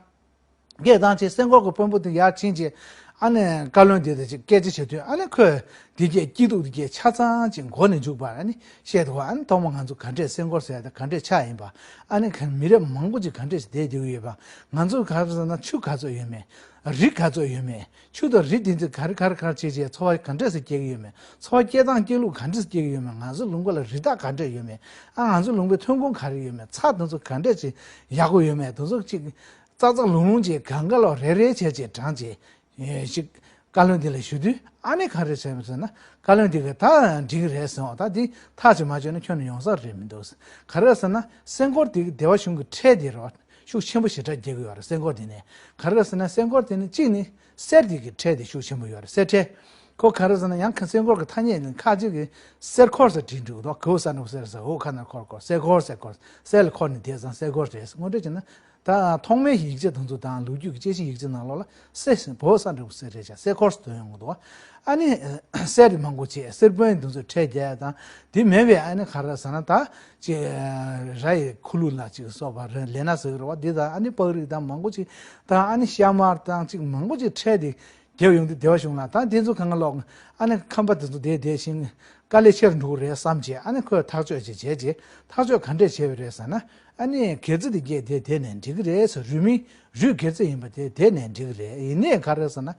སྐད་བཏང་བྱས་སེང་སྐོར་གྱི་དཔོན་པོ་དེ་ཡར་ཕྱིན་བྱས་ཨ་ནི་བཀའ་བློན་དེ་དང་ཅིག་སྐད་ཆ་བྱེད་དུས་ཨ་ནི་ཁོས་དེ་གས་སྐྱིད་སྡུག་དེ་གས་ཆ་ཚང་ཅིག་མགོ་ནས་མཇུག་བར་ཨ་ནི་བཤད་འདུག་ཨ་ནི་ཐོག་མ་ང་ཚོ་ག་འདྲས་སེང་སྐོར་ཟེར་ཡ་དེ་ག་འདྲས་ཆགས་ཡིན་པ་ཨ་ནི་ག་མི་རབས་མང་པོ་ཅིག་ག་འདྲས་ཤིག་བསྡད་བསྡད་ཀྱི་ཡོད་པ་ང་ཚོ་ག་རེ་ཟེར་ན་ཆུ་ག་ཚོད་ཡོད་མེད་རི་ག་ཚོད་ཡོད་མེད་ཆུ་དང་རི་དེ་ཚོ་ག་རེ་ག་རེ་ག་རེ་བྱས་བྱས་འཚོ་བ་ག་འདྲས་སེ་སྐྱེལ་གྱི་ཡོད་མེད་འཚོ་བ་སྐྱེལ་སྟངས་སྐྱེལ་ལུགས་ག་འདྲས་སེ་སྐྱེལ་གྱི་ཡོད་མེད་ང་ཚོ་ལུང་པ་ལ་རི་དྭགས་ག་འདྲས་ཡོད་མེད་ཨ་ང་ཚོ་ལུང་པའི་ཐོན་ཁུངས་ག་རེ་ཡོད་མེད་ཚྭ་དེ་ཚོ་ག་འདྲས་ཅིག་ཡག་པོ་ཡོད་མེད་དེ་ཚོ་ཅིག་ཙག་ཙག་ལུང་ལུང་བྱས་གང་ག་ལོག་རེ་རེ་བྱས་བྱས་དྲངས་བྱས་ཞིག་བཀའ་བློན་འདི་ལ་ཞུ་དུས་ཨ་ནི་ག་རེ་བྱས་མི་ཟེར་ན་བཀའ་བློན་འདི་གིས་ད་འགྲིག་གི་རེད་ཟེར་འོ་ད་འདི་ཐག་ཅིག་མ་ཆོད་ན་ཁྱོན་ནས་ཡོང་ས་རེད་མི་འདུག་ག་རེ་ཟེར་ན་སེང་སྐོར་འདི་གིས་སྡེ་བ་གཞུང་གི་ཁྲལ་འདི་རོ་ཤུགས་ཆེན་པོ་ཞེ་དྲག་རྒྱག་གི་ཡོད་རེད་སེང་སྐོར་འདི་ནས་ག་རེ་ཟེར་ན་སེང་སྐོར་འདི་ནི་གཅིག་ནི་གསེར་འདི་གི་ཁྲལ་འདི་ཤུགས་ཆེན་པོ་ཡོད་རེད་གསེར་ཁྲལ་ཁོ་ག་རེ་ཟེར་ན་ཡང་ཁ་སེང་སྐོར་གི་ཐ་སྙད་ནི་ཁ་ཅིག་གིས་གསེར་འཁོར་ཟེར་བྲིས་འདུག་དོ་གོ་ས་ནུབ་གསེར་ཟེར་འོ་ཁ་ན་འཁོར་འཁོར་གསེར་འཁོར་གསེར་འཁོར་གསེར་ལ་འཁོར་ནས་བསྡད་ཙང་གསེར་འཁོར་རེད་དངོས་འབྲེལ་བྱས་ན། ད་ཐོག་མའི་ཡིག་ཆ་དེ་ཚོ་དང་ལོ་རྒྱུས་ཀྱི་དཔྱད་གཞིའི་ཡིག་ཆ་ནང་ལོགས་ལ་གསེར་བོད་ས་འབྲས་བུ་གསེར་རེད་བྱ་གསེར་འཁོར་ཟེར་དོན་ཡོང་གི་འདུག་ཨ་ནི་གསེར་དེ་མང་པོ་བྱས་གསེར་དཔོན་དེ་ཚོས་ཁྲལ་རྒྱག་ཡ་དང་དེ་མེད་པའི་ཨ་ནི་ག་རེ་ཟེར་ན་ད་ཅིག་ར་ཡི་ཁུ་ལུ་ལ་ཅིག་སོགས་པ་རེད་ལས་ན་ཟེར་གི་རེད་བ་འདི་དང་ཨ་ནི་པགས་རིགས་དང་མང་པོ་ཅིག་དང་ཨ་ནི་ཤ་མར་དང་ཅིག་མང་པོ་ཅིག་ཁྲལ་དེ་རྒྱབ་ཡོང་དུས་སྡེ་བ་གཞུང་ལ་ད་དེ་ཚོ་གང་ག་ལོག་ཨ་ནི་ཁམས་པ་དེ་ཚོ་དེ་དེ་བཞིན་དཀའ་ལས་ཆེར་འགྲོ་གི་རེད་བསམ་བྱས་ཨ་ནི་ཁོས་ཐག་གཅོད་ཅིག་བྱས་རྗེས་ཐག་གཅོད་ག་འདྲས་བྱས་པ་རེད་ཟེར་ན། ཨ་ནི་སྒེར་རྩེ་དེ་སྐད་དེ་དེ་ནས་འགྲིག་གི་རེད་ཟེར། རུས་མིང་རུས་སྒེར་རྩེ་ཡིན་པ་དེ་དེ་ནས་འགྲིག་གི་རེད། ཡིན་ནའི་ག་རེ་ཟེར་ན།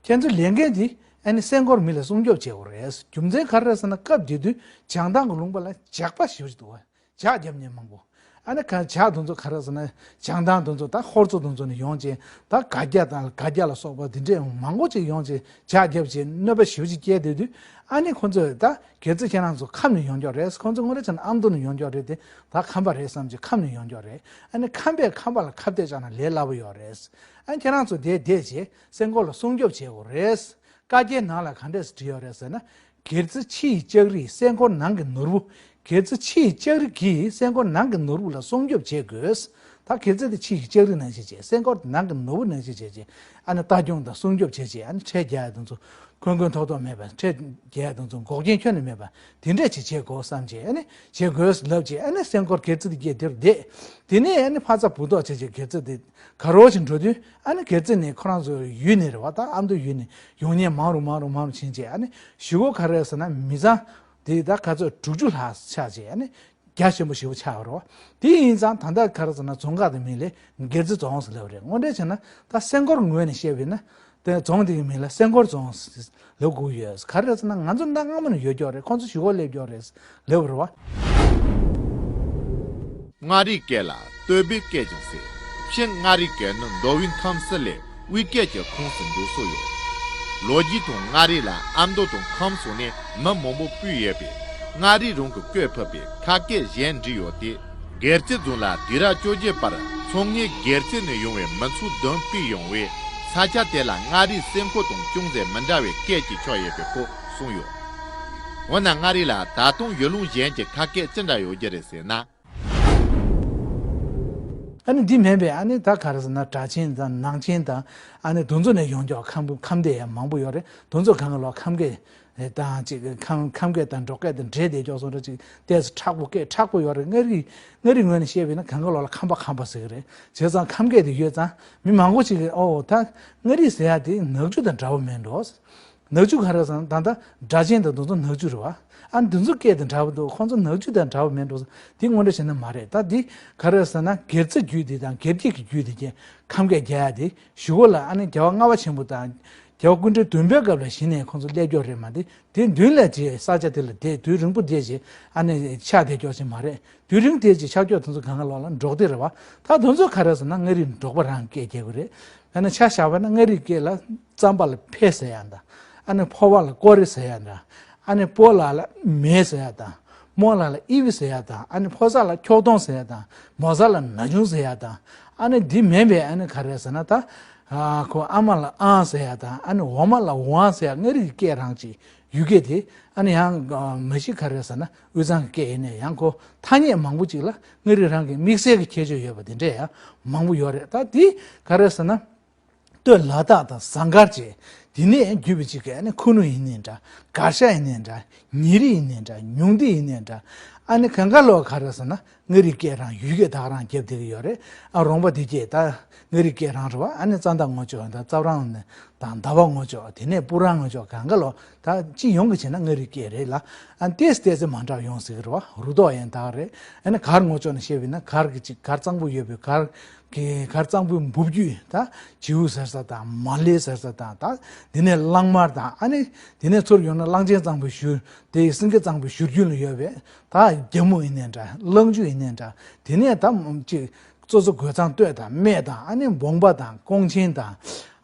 ཁྱེད་ཚོའི་ལས་འགན་དེ་ཨ་ནི་སེང་སྐོར་མི་ལ་སྲུང་སྐྱོབ་བྱེད་དགོས་རེད། རྒྱུ་མཚན་ག་རེ་ཟེར་ན་སྐབས་དེ་དུས་བྱང་ཐང་གི་ལུང་པ་ལ་ཇག་པ་ཞེ་པོ་ཅིག་འདུག་བ། ཇག་རྒྱབ་མཁན་མང་པོ། ཨ་ནི་ག་ཇག་དེ་ཚོ་ག་རེ་ཟེར་ན་བྱང་ཐང་དེ་ཚོ་ད་ཧོར་ཚོ་དེ་ཚོ་ནས་ཡོང་བྱས་ད་སྒ་རྒྱ་དང་སྒ་རྒྱ་ལ་སོགས་པ་དེ་འདྲས་མང་པོ་ཅིག་ཡོང་བྱས་ཇག་རྒྱབ་བྱས་གནོད་པ་ཞེ་པོ་ཅིག་སྐྱེལ་བསྡད་དུས་ཨ་ནི་ཁོ་ཚོས་ད། སྒེར་རྩེ་ཁྱེད་རང་ཚོ་ཁམས་ནས་ཡོང་མགྱོགས་རེད། ཁོང་ཚོ་དངོས་གནས་བྱས་ན་ཨ་མདོ་ནས་ཡོང་མགྱོགས་རེད་དེ་ད་ཁམས་པ་རེད་བསམ་གྱི་ཁམས་ནས་ཡོང་མགྱོགས་རེད། ཨ་ནི་ཁམས་པས་ཁམས་པ་ལ་ཁ་གཏད་བཅག་ན་ལས་སླ་པོ་ཡོད་རེད། ཨ་ནི་ཁྱེད་རང་ཚོ་དེ་བསྡད་བྱས་སེང་སྐོར་ལ་སྲུང་སྐྱོབ་བྱེད་དགོས་རེད། བཀའ་རྒྱའི་ནང་ལ་ག་འདྲས་བྲིས་ཡོད་རེད་ཟེར་ན། སྒེར་རྩེ་ཕྱི་ཡི་ལྕགས་རི་སེང་སྐོར་ནང་གི་ནོར་བུ། སྒེར་རྩེ་ཕྱི་ཡི་ལྕགས་རི་གིས་སེང་སྐོར་ནང་གི་ནོར་བུ་ལ་སྲུང་སྐྱོབ་བྱེད་དགོས། ད་སྒེར་རྩེ་དེ་ཕྱི་ཡི་ལྕགས་རི་ནང་བཞིན་བྱས། སེམས་ཁོར་དེ་ནང་གི་ནོར་བུ་ནང་བཞིན་བྱས་བྱས། ཨ་ནི་ལྟ་སྐྱོང་དང་སྲུང་སྐྱོབ་བྱས་བྱས། ཨ་ནི་ཁྲལ་རྒྱག་ཡ་དེ་ཚོ་ཁོན་ཁོན་ཐོག་ཐོག་མེད་པ། ཁྲལ་རྒྱག་ཡ་དེ་ཚོ་འགོག་རྐྱེན་ཁྱོན་ནས་མེད་པ། དེ་འདྲས་ཅིག་བྱེད་དགོས་བསམ་བྱས། ཨ་ནི་བྱེད་དགོས་ལབ་བྱས། ཨ་ནི་སེམས་ཁོར་སྒེར་རྩེ་དེ་སྐྱེས་དེར་བསྡད། དེ་ནས་ཨ་ནི་ཕ་ཚ་བུ་ཐོག་བྱས་བྱས་སྒེར་རྩེ་དེ་ག་རོ་ཞིག་འགྲོ་དུས། ཨ་ནི་སྒེར་རྩེ་ནས་ཁོ་རང་ཚོ་ཡུལ་ནས་རེད་བ། ད་ཨ་མདོ་ཡུལ་ནས་ཡོང་མཁན་མང་རུ་མང་རུ་མང་རུ་ཕྱིན་བྱས། ཨ་ནི་གཞུག་གུ་ག་རེ་ཟེར་ན། མི་ཚང་དེ་ད་ག་ཚོད་དྲུག་ཅུ་ལྷག་ཆགས་བྱས། ཨ་ནི་རྒྱ་ཆེན་པོ་ཞེ་པོ་ཆགས་པ་རེད་བ། དེ་ཡིན་ཙང་ད་ལྟ་ག་རེ་ཟེར་ན། རྫོང་ཁག་དེ་མིང་ལ་སྒེར་རྩེ་རྫོང་ཟེར་ལབ་རེད། དངོས་འབྲེལ་བྱས་ན་ད་སེམས་ཁོར་ངོས་ནས་བཤད་པ་ཡིན་ན། དེ་རྫོང་དེ་གི་མིང་ལ་སེམས་ཁོར་རྫོང་ཟེར་ལབ་དགོས་ཡོད། ག་རེ་ཟེར་ན། ང་ཚོ་གནའ་སྔ་མོ་ནས་ཡོད་ཀྱོག་རེད། ཁོང་ཚོ་གཞུག་གུ་སླེབས་ཀྱོག་རེད་ལབ་རེད་བ། མངའ་རིས་སྐད་ལ་སྟོད་པའི་སྐད་ཀྱང་ཟེར། ཕྱིས་མངའ་རིས་སྐད་ནི་མདོ་དབུས་ཁམས་གསུམ་ལས་དབུས་སྐད་ཀྱི་ཁོངས་སུ་འགྱུར་སྲོལ་ཡོད། ལོ་རྒྱུས་ཐོག་མངའ་རིས་ལ་ཨ་མདོ་དང་ཁམས་སོགས་ནས་མི་མང་པོ་སྤོས་ཡོད་པས། མངའ་རིས་རང་གི་བཀོད་ཕུད་པའི་ཁ་སྐད་གཞན་འདྲེས་ཡོད་དེ། སྒེར་རྩེ་རྫོང་ལ་དུས་རབས་བཅོ་བརྒྱད་པར་མཚོ་སྔོན་སྒེར་རྩེ་ནས་ཡོང་བའི་མི་ཚོགས་བདུན་སྤོས་ཡོང་བས། ས་ཆ་དེ་ལ་མངའ་རིས་སེམས་ཁོར་དང་ཅུང་ཟད་མི་འདྲ་བའི་སྐད་ཅིག་ཆགས་ཡོད་པའི་སྐོར་གསུངས་ཡོད། འོ་ན་མངའ་རིས་ལ་ད་དུང་ཡུལ་ལུང་གཞན་གྱི་ཁ་སྐད་ཅི་འདྲ་ཡོད་རྒྱུ་རེད་ཟེར་ན། ཨ་ནི་འདི་མིན་པའི། ཨ་ནི་ད་ག་རེ་ཟེར་ན། སྦྲ་ཆེན་དང་ནང་ཆེན་དང་། ཨ་ནི་དེ་ཚོ་ནས་ཡོང་ཀྱོག་ཁམས་ཁམས་སྡེ་ཡང་མང་པོ་ཡོད་རེད། དེ་ཚོ་གང་ག་ལོག་ཁམས་སྐད་དང་ཅིག་ཁམས་ཁམས་སྐད་དང་འབྲོག་སྐད་དང་འདྲེས་བསྡད་ཀྱོག་སོང་འདྲ་ཅིག། ཏོག་ཙམ་མཁྲེགས་པོ། སྐད་མཁྲེགས་པོ་ཡོད་རེད། མངའ་རིས་མངའ་རིས་ངོས་ནས་བཤད་པ་ཡིན་ན། གང་ག་ལོག་ལ་ཁམས་པ་ཁམས་པ་ཟེར་གྱི་རེད། བྱས་ཙང་ཁམས་སྐད་དེ་ཡོད་ཙང་མི་མང་པོ་ཅིག་གིས། ཨོ་ད་མངའ་རིས་ཟེར་ཡ་དེ་ནག་ཆུ་དང་འདྲ་བོ་མེད་འགྲོ། ནག་ཆུ་ག་རེ་ཟེར་ན། ད་ལྟ་སྦྲ་ཆེན་དང་དེ་ཚོ་ནག་ཆུ་རེད་བ། ཨ་ནི་དེ་ཚོ་སྐད་དེ་འདྲ་བོ་འདུག། ཁོང་ཚོ་ནག་ཆུ་དང་འདྲ་བོ་མེད་འགྲོ། དེ་དངོས་འབྲེལ་བྱས་ན་མ་རེད། ད་འདི་ག་རེ་ཟེར་ན། སྒེར་རྩེ་བརྒྱུད་དེ་དང་སྒེར་སྐད་ཀྱི་བརྒྱུད་དེ་ཀྱི་ཁམས་སྐད་རྒྱག་ཡ་དེ། གཞུག་གུ་ལ་ཨ་ནི་རྒྱལ་བ་ལྔ་པ་ཆེན་པོ་དང་རྒྱལ་བ་སྐུ་ཕྲེང་བདུན་པའི་སྐབས་ལ་གཞི་ནས་ཁོང་ཚོ་སླེབས་ཀྱོག་རེད་མ་གཏོགས། དེ་མདུན་ལ་ཅིག་ས་ཆ་དེ་ལ་བསྡད། དུས་རིང་པོ་བསྡད་ཅིག་ཨ་ནི་ཆགས་བསྡད་ཀྱོག་ཅིག་མ་རེད། དུས་རིང་དེ་ཅིག་ཆགས་ཀྱོག་དེ་ཚོ་གང་ག་ལོག་ལ་འབྲོག་སྡེ་རེད་བ། ད་དེ་ཚོ་ག་རེ་ཟེར་ན། མངའ་རིས་འབྲོག་པ་རང་སྐད་རྒྱག་གི་རེད། ཡང་ན་ཆ་བཞག་པ་ན། མངའ་རིས་སྐད་ལ་རྩམ་པ་ལ་ཕེ་ཟེར་ཡ་དང་། ཨ་ནི་ཕོ་བ་ལ་ཀོ་རེ་ཟེར་ཡ་དང་། ཨ་ནི་སྤོ་ལགས་ལ་མེ་ཟེར་ཡ་དང་། རྨོ་ལགས་ལ་ཨི་བི་ཟེར་ཡ་དང་། ཨ་ནི་ཕོ་གསར་ལ་ཁྱོག་གདོང་ཟེར་ཡ་དང་། མོ་གསར་ལ་ན་ཆུང་ཟེར་ཡ་དང་། ཨ་ནི་འདི་མིན་པའི། ཨ་ནི་ག་རེ་ཟེར་ན། ད་ཨ་ཁོ་ཨ་མ་ལ་ཨང་ཟེར་ཡ་དང་། ཨ་ནི་འོ་མ་ལ་ཝང་ཟེར་ཡ། མངའ་རིས་སྐད་རང་ཅིག་ཡུལ་སྐད་དེ། ཨ་ནི་ཡང་མ་གཞི་ག་རེ་ཟེར་ན། དབུས་གཙང་གི་སྐད་ཡིན་ནའི་ཡང་ཁོ་ཐ་སྙད་མང་པོ་ཅིག་ལ་མངའ་རིས་རང་གི་དམིགས་བསལ་གྱི་ཁྱད་ཆོས་ཡོད་པ་དེ་འདྲས་ཡང་མང་པོ་ཡོད་རེད། ད་འདི་ག་རེ་ཟེར་ན། སྟོད་ལ་དྭགས་དང་ཟངས་དཀར་བཅས། དེ་ནས་བརྒྱུད་པའི་ཅིག་གི། ཨ་ནི་ཁུ་ནུ་ཡིན་ནའི་འདྲ། དགར་ཤ་ཡིན་ནའི་འདྲ། ཉེ་རི་ཡིན་ནའི་འདྲ། ཉུང་བསྡུས་ཡིན་ནའི་འདྲ། ཨ་ནི་གང་ག་ལོག་ག་རེ་ཟེར་ན། མངའ་རིས་སྐད་རང་ཡུལ་སྐད་ད་ག་རང་རྒྱབ་བསྡད་ཀྱི་ཡོད་རེད། ཨ་རོང་པ་དེ་གྱད་ད་མངའ་རིས་སྐད་རང་རེད་བ། ཨ་ནི་རྩ་མདའ་ངོ་ཅོག་དང་། རྩ་བྲང་དང་ཟླ་བ་ངོ་ཅོག། དེ་ནས་སྤུ་རང་ངོ་ཅོག། གང་ག་ལོག་ད་སྤྱི་ཡོངས་ཀྱི་བྱས་ན་མངའ་རིས་སྐད་རེད་ལ། ཨ་ཏོག་ཙམ་ཏོག་ཙམ་མ་འདྲ་བ་ཡོང་སྲིད་ཀྱི་རེད་བ། རུ་ཐོག་ཡང་ད་ག་རེད། ཨ་ནི་སྒར་ངོ་ཅོག་ནས་བཤད་པ་ཡིན་ན། སྒར་གྱི་ཅིག་སྒར་གཙང་པོ་ཡོད་པའི། སྒར་གྱི་སྒར་གཙང་པོའི་འབུབ་རྒྱུད་ད་བྱིའུ་ཟེར་ས་དང་། མ་ལེ་ཟེར་ས་དང་། ད་དེ་ནས་གླང་དམར་དང་། ཨ་ནི་དེ་ནས་ཚུར་ཡོང་ན་གླང་ཆེན་གཙང་པོའི་བཞུར། དེ་སེང་གེ་གཙང་པོའི་བཞུར་རྒྱུད་ལ་ཡོད་པའི། ད་རྒྱ་མོ་ཡིན་ནའི་འདྲ། གླང་ཆུ་ཡིན་ནའི་འདྲ། དེ་ནས་ད་ཅིག་གཙོ་གཙོ་རྒོད་ཚང་སྟོད་དང་སྨད་དང་། ཨ་ནི་འབོང་པ་དང་ཀོང་ཆེན་དང་།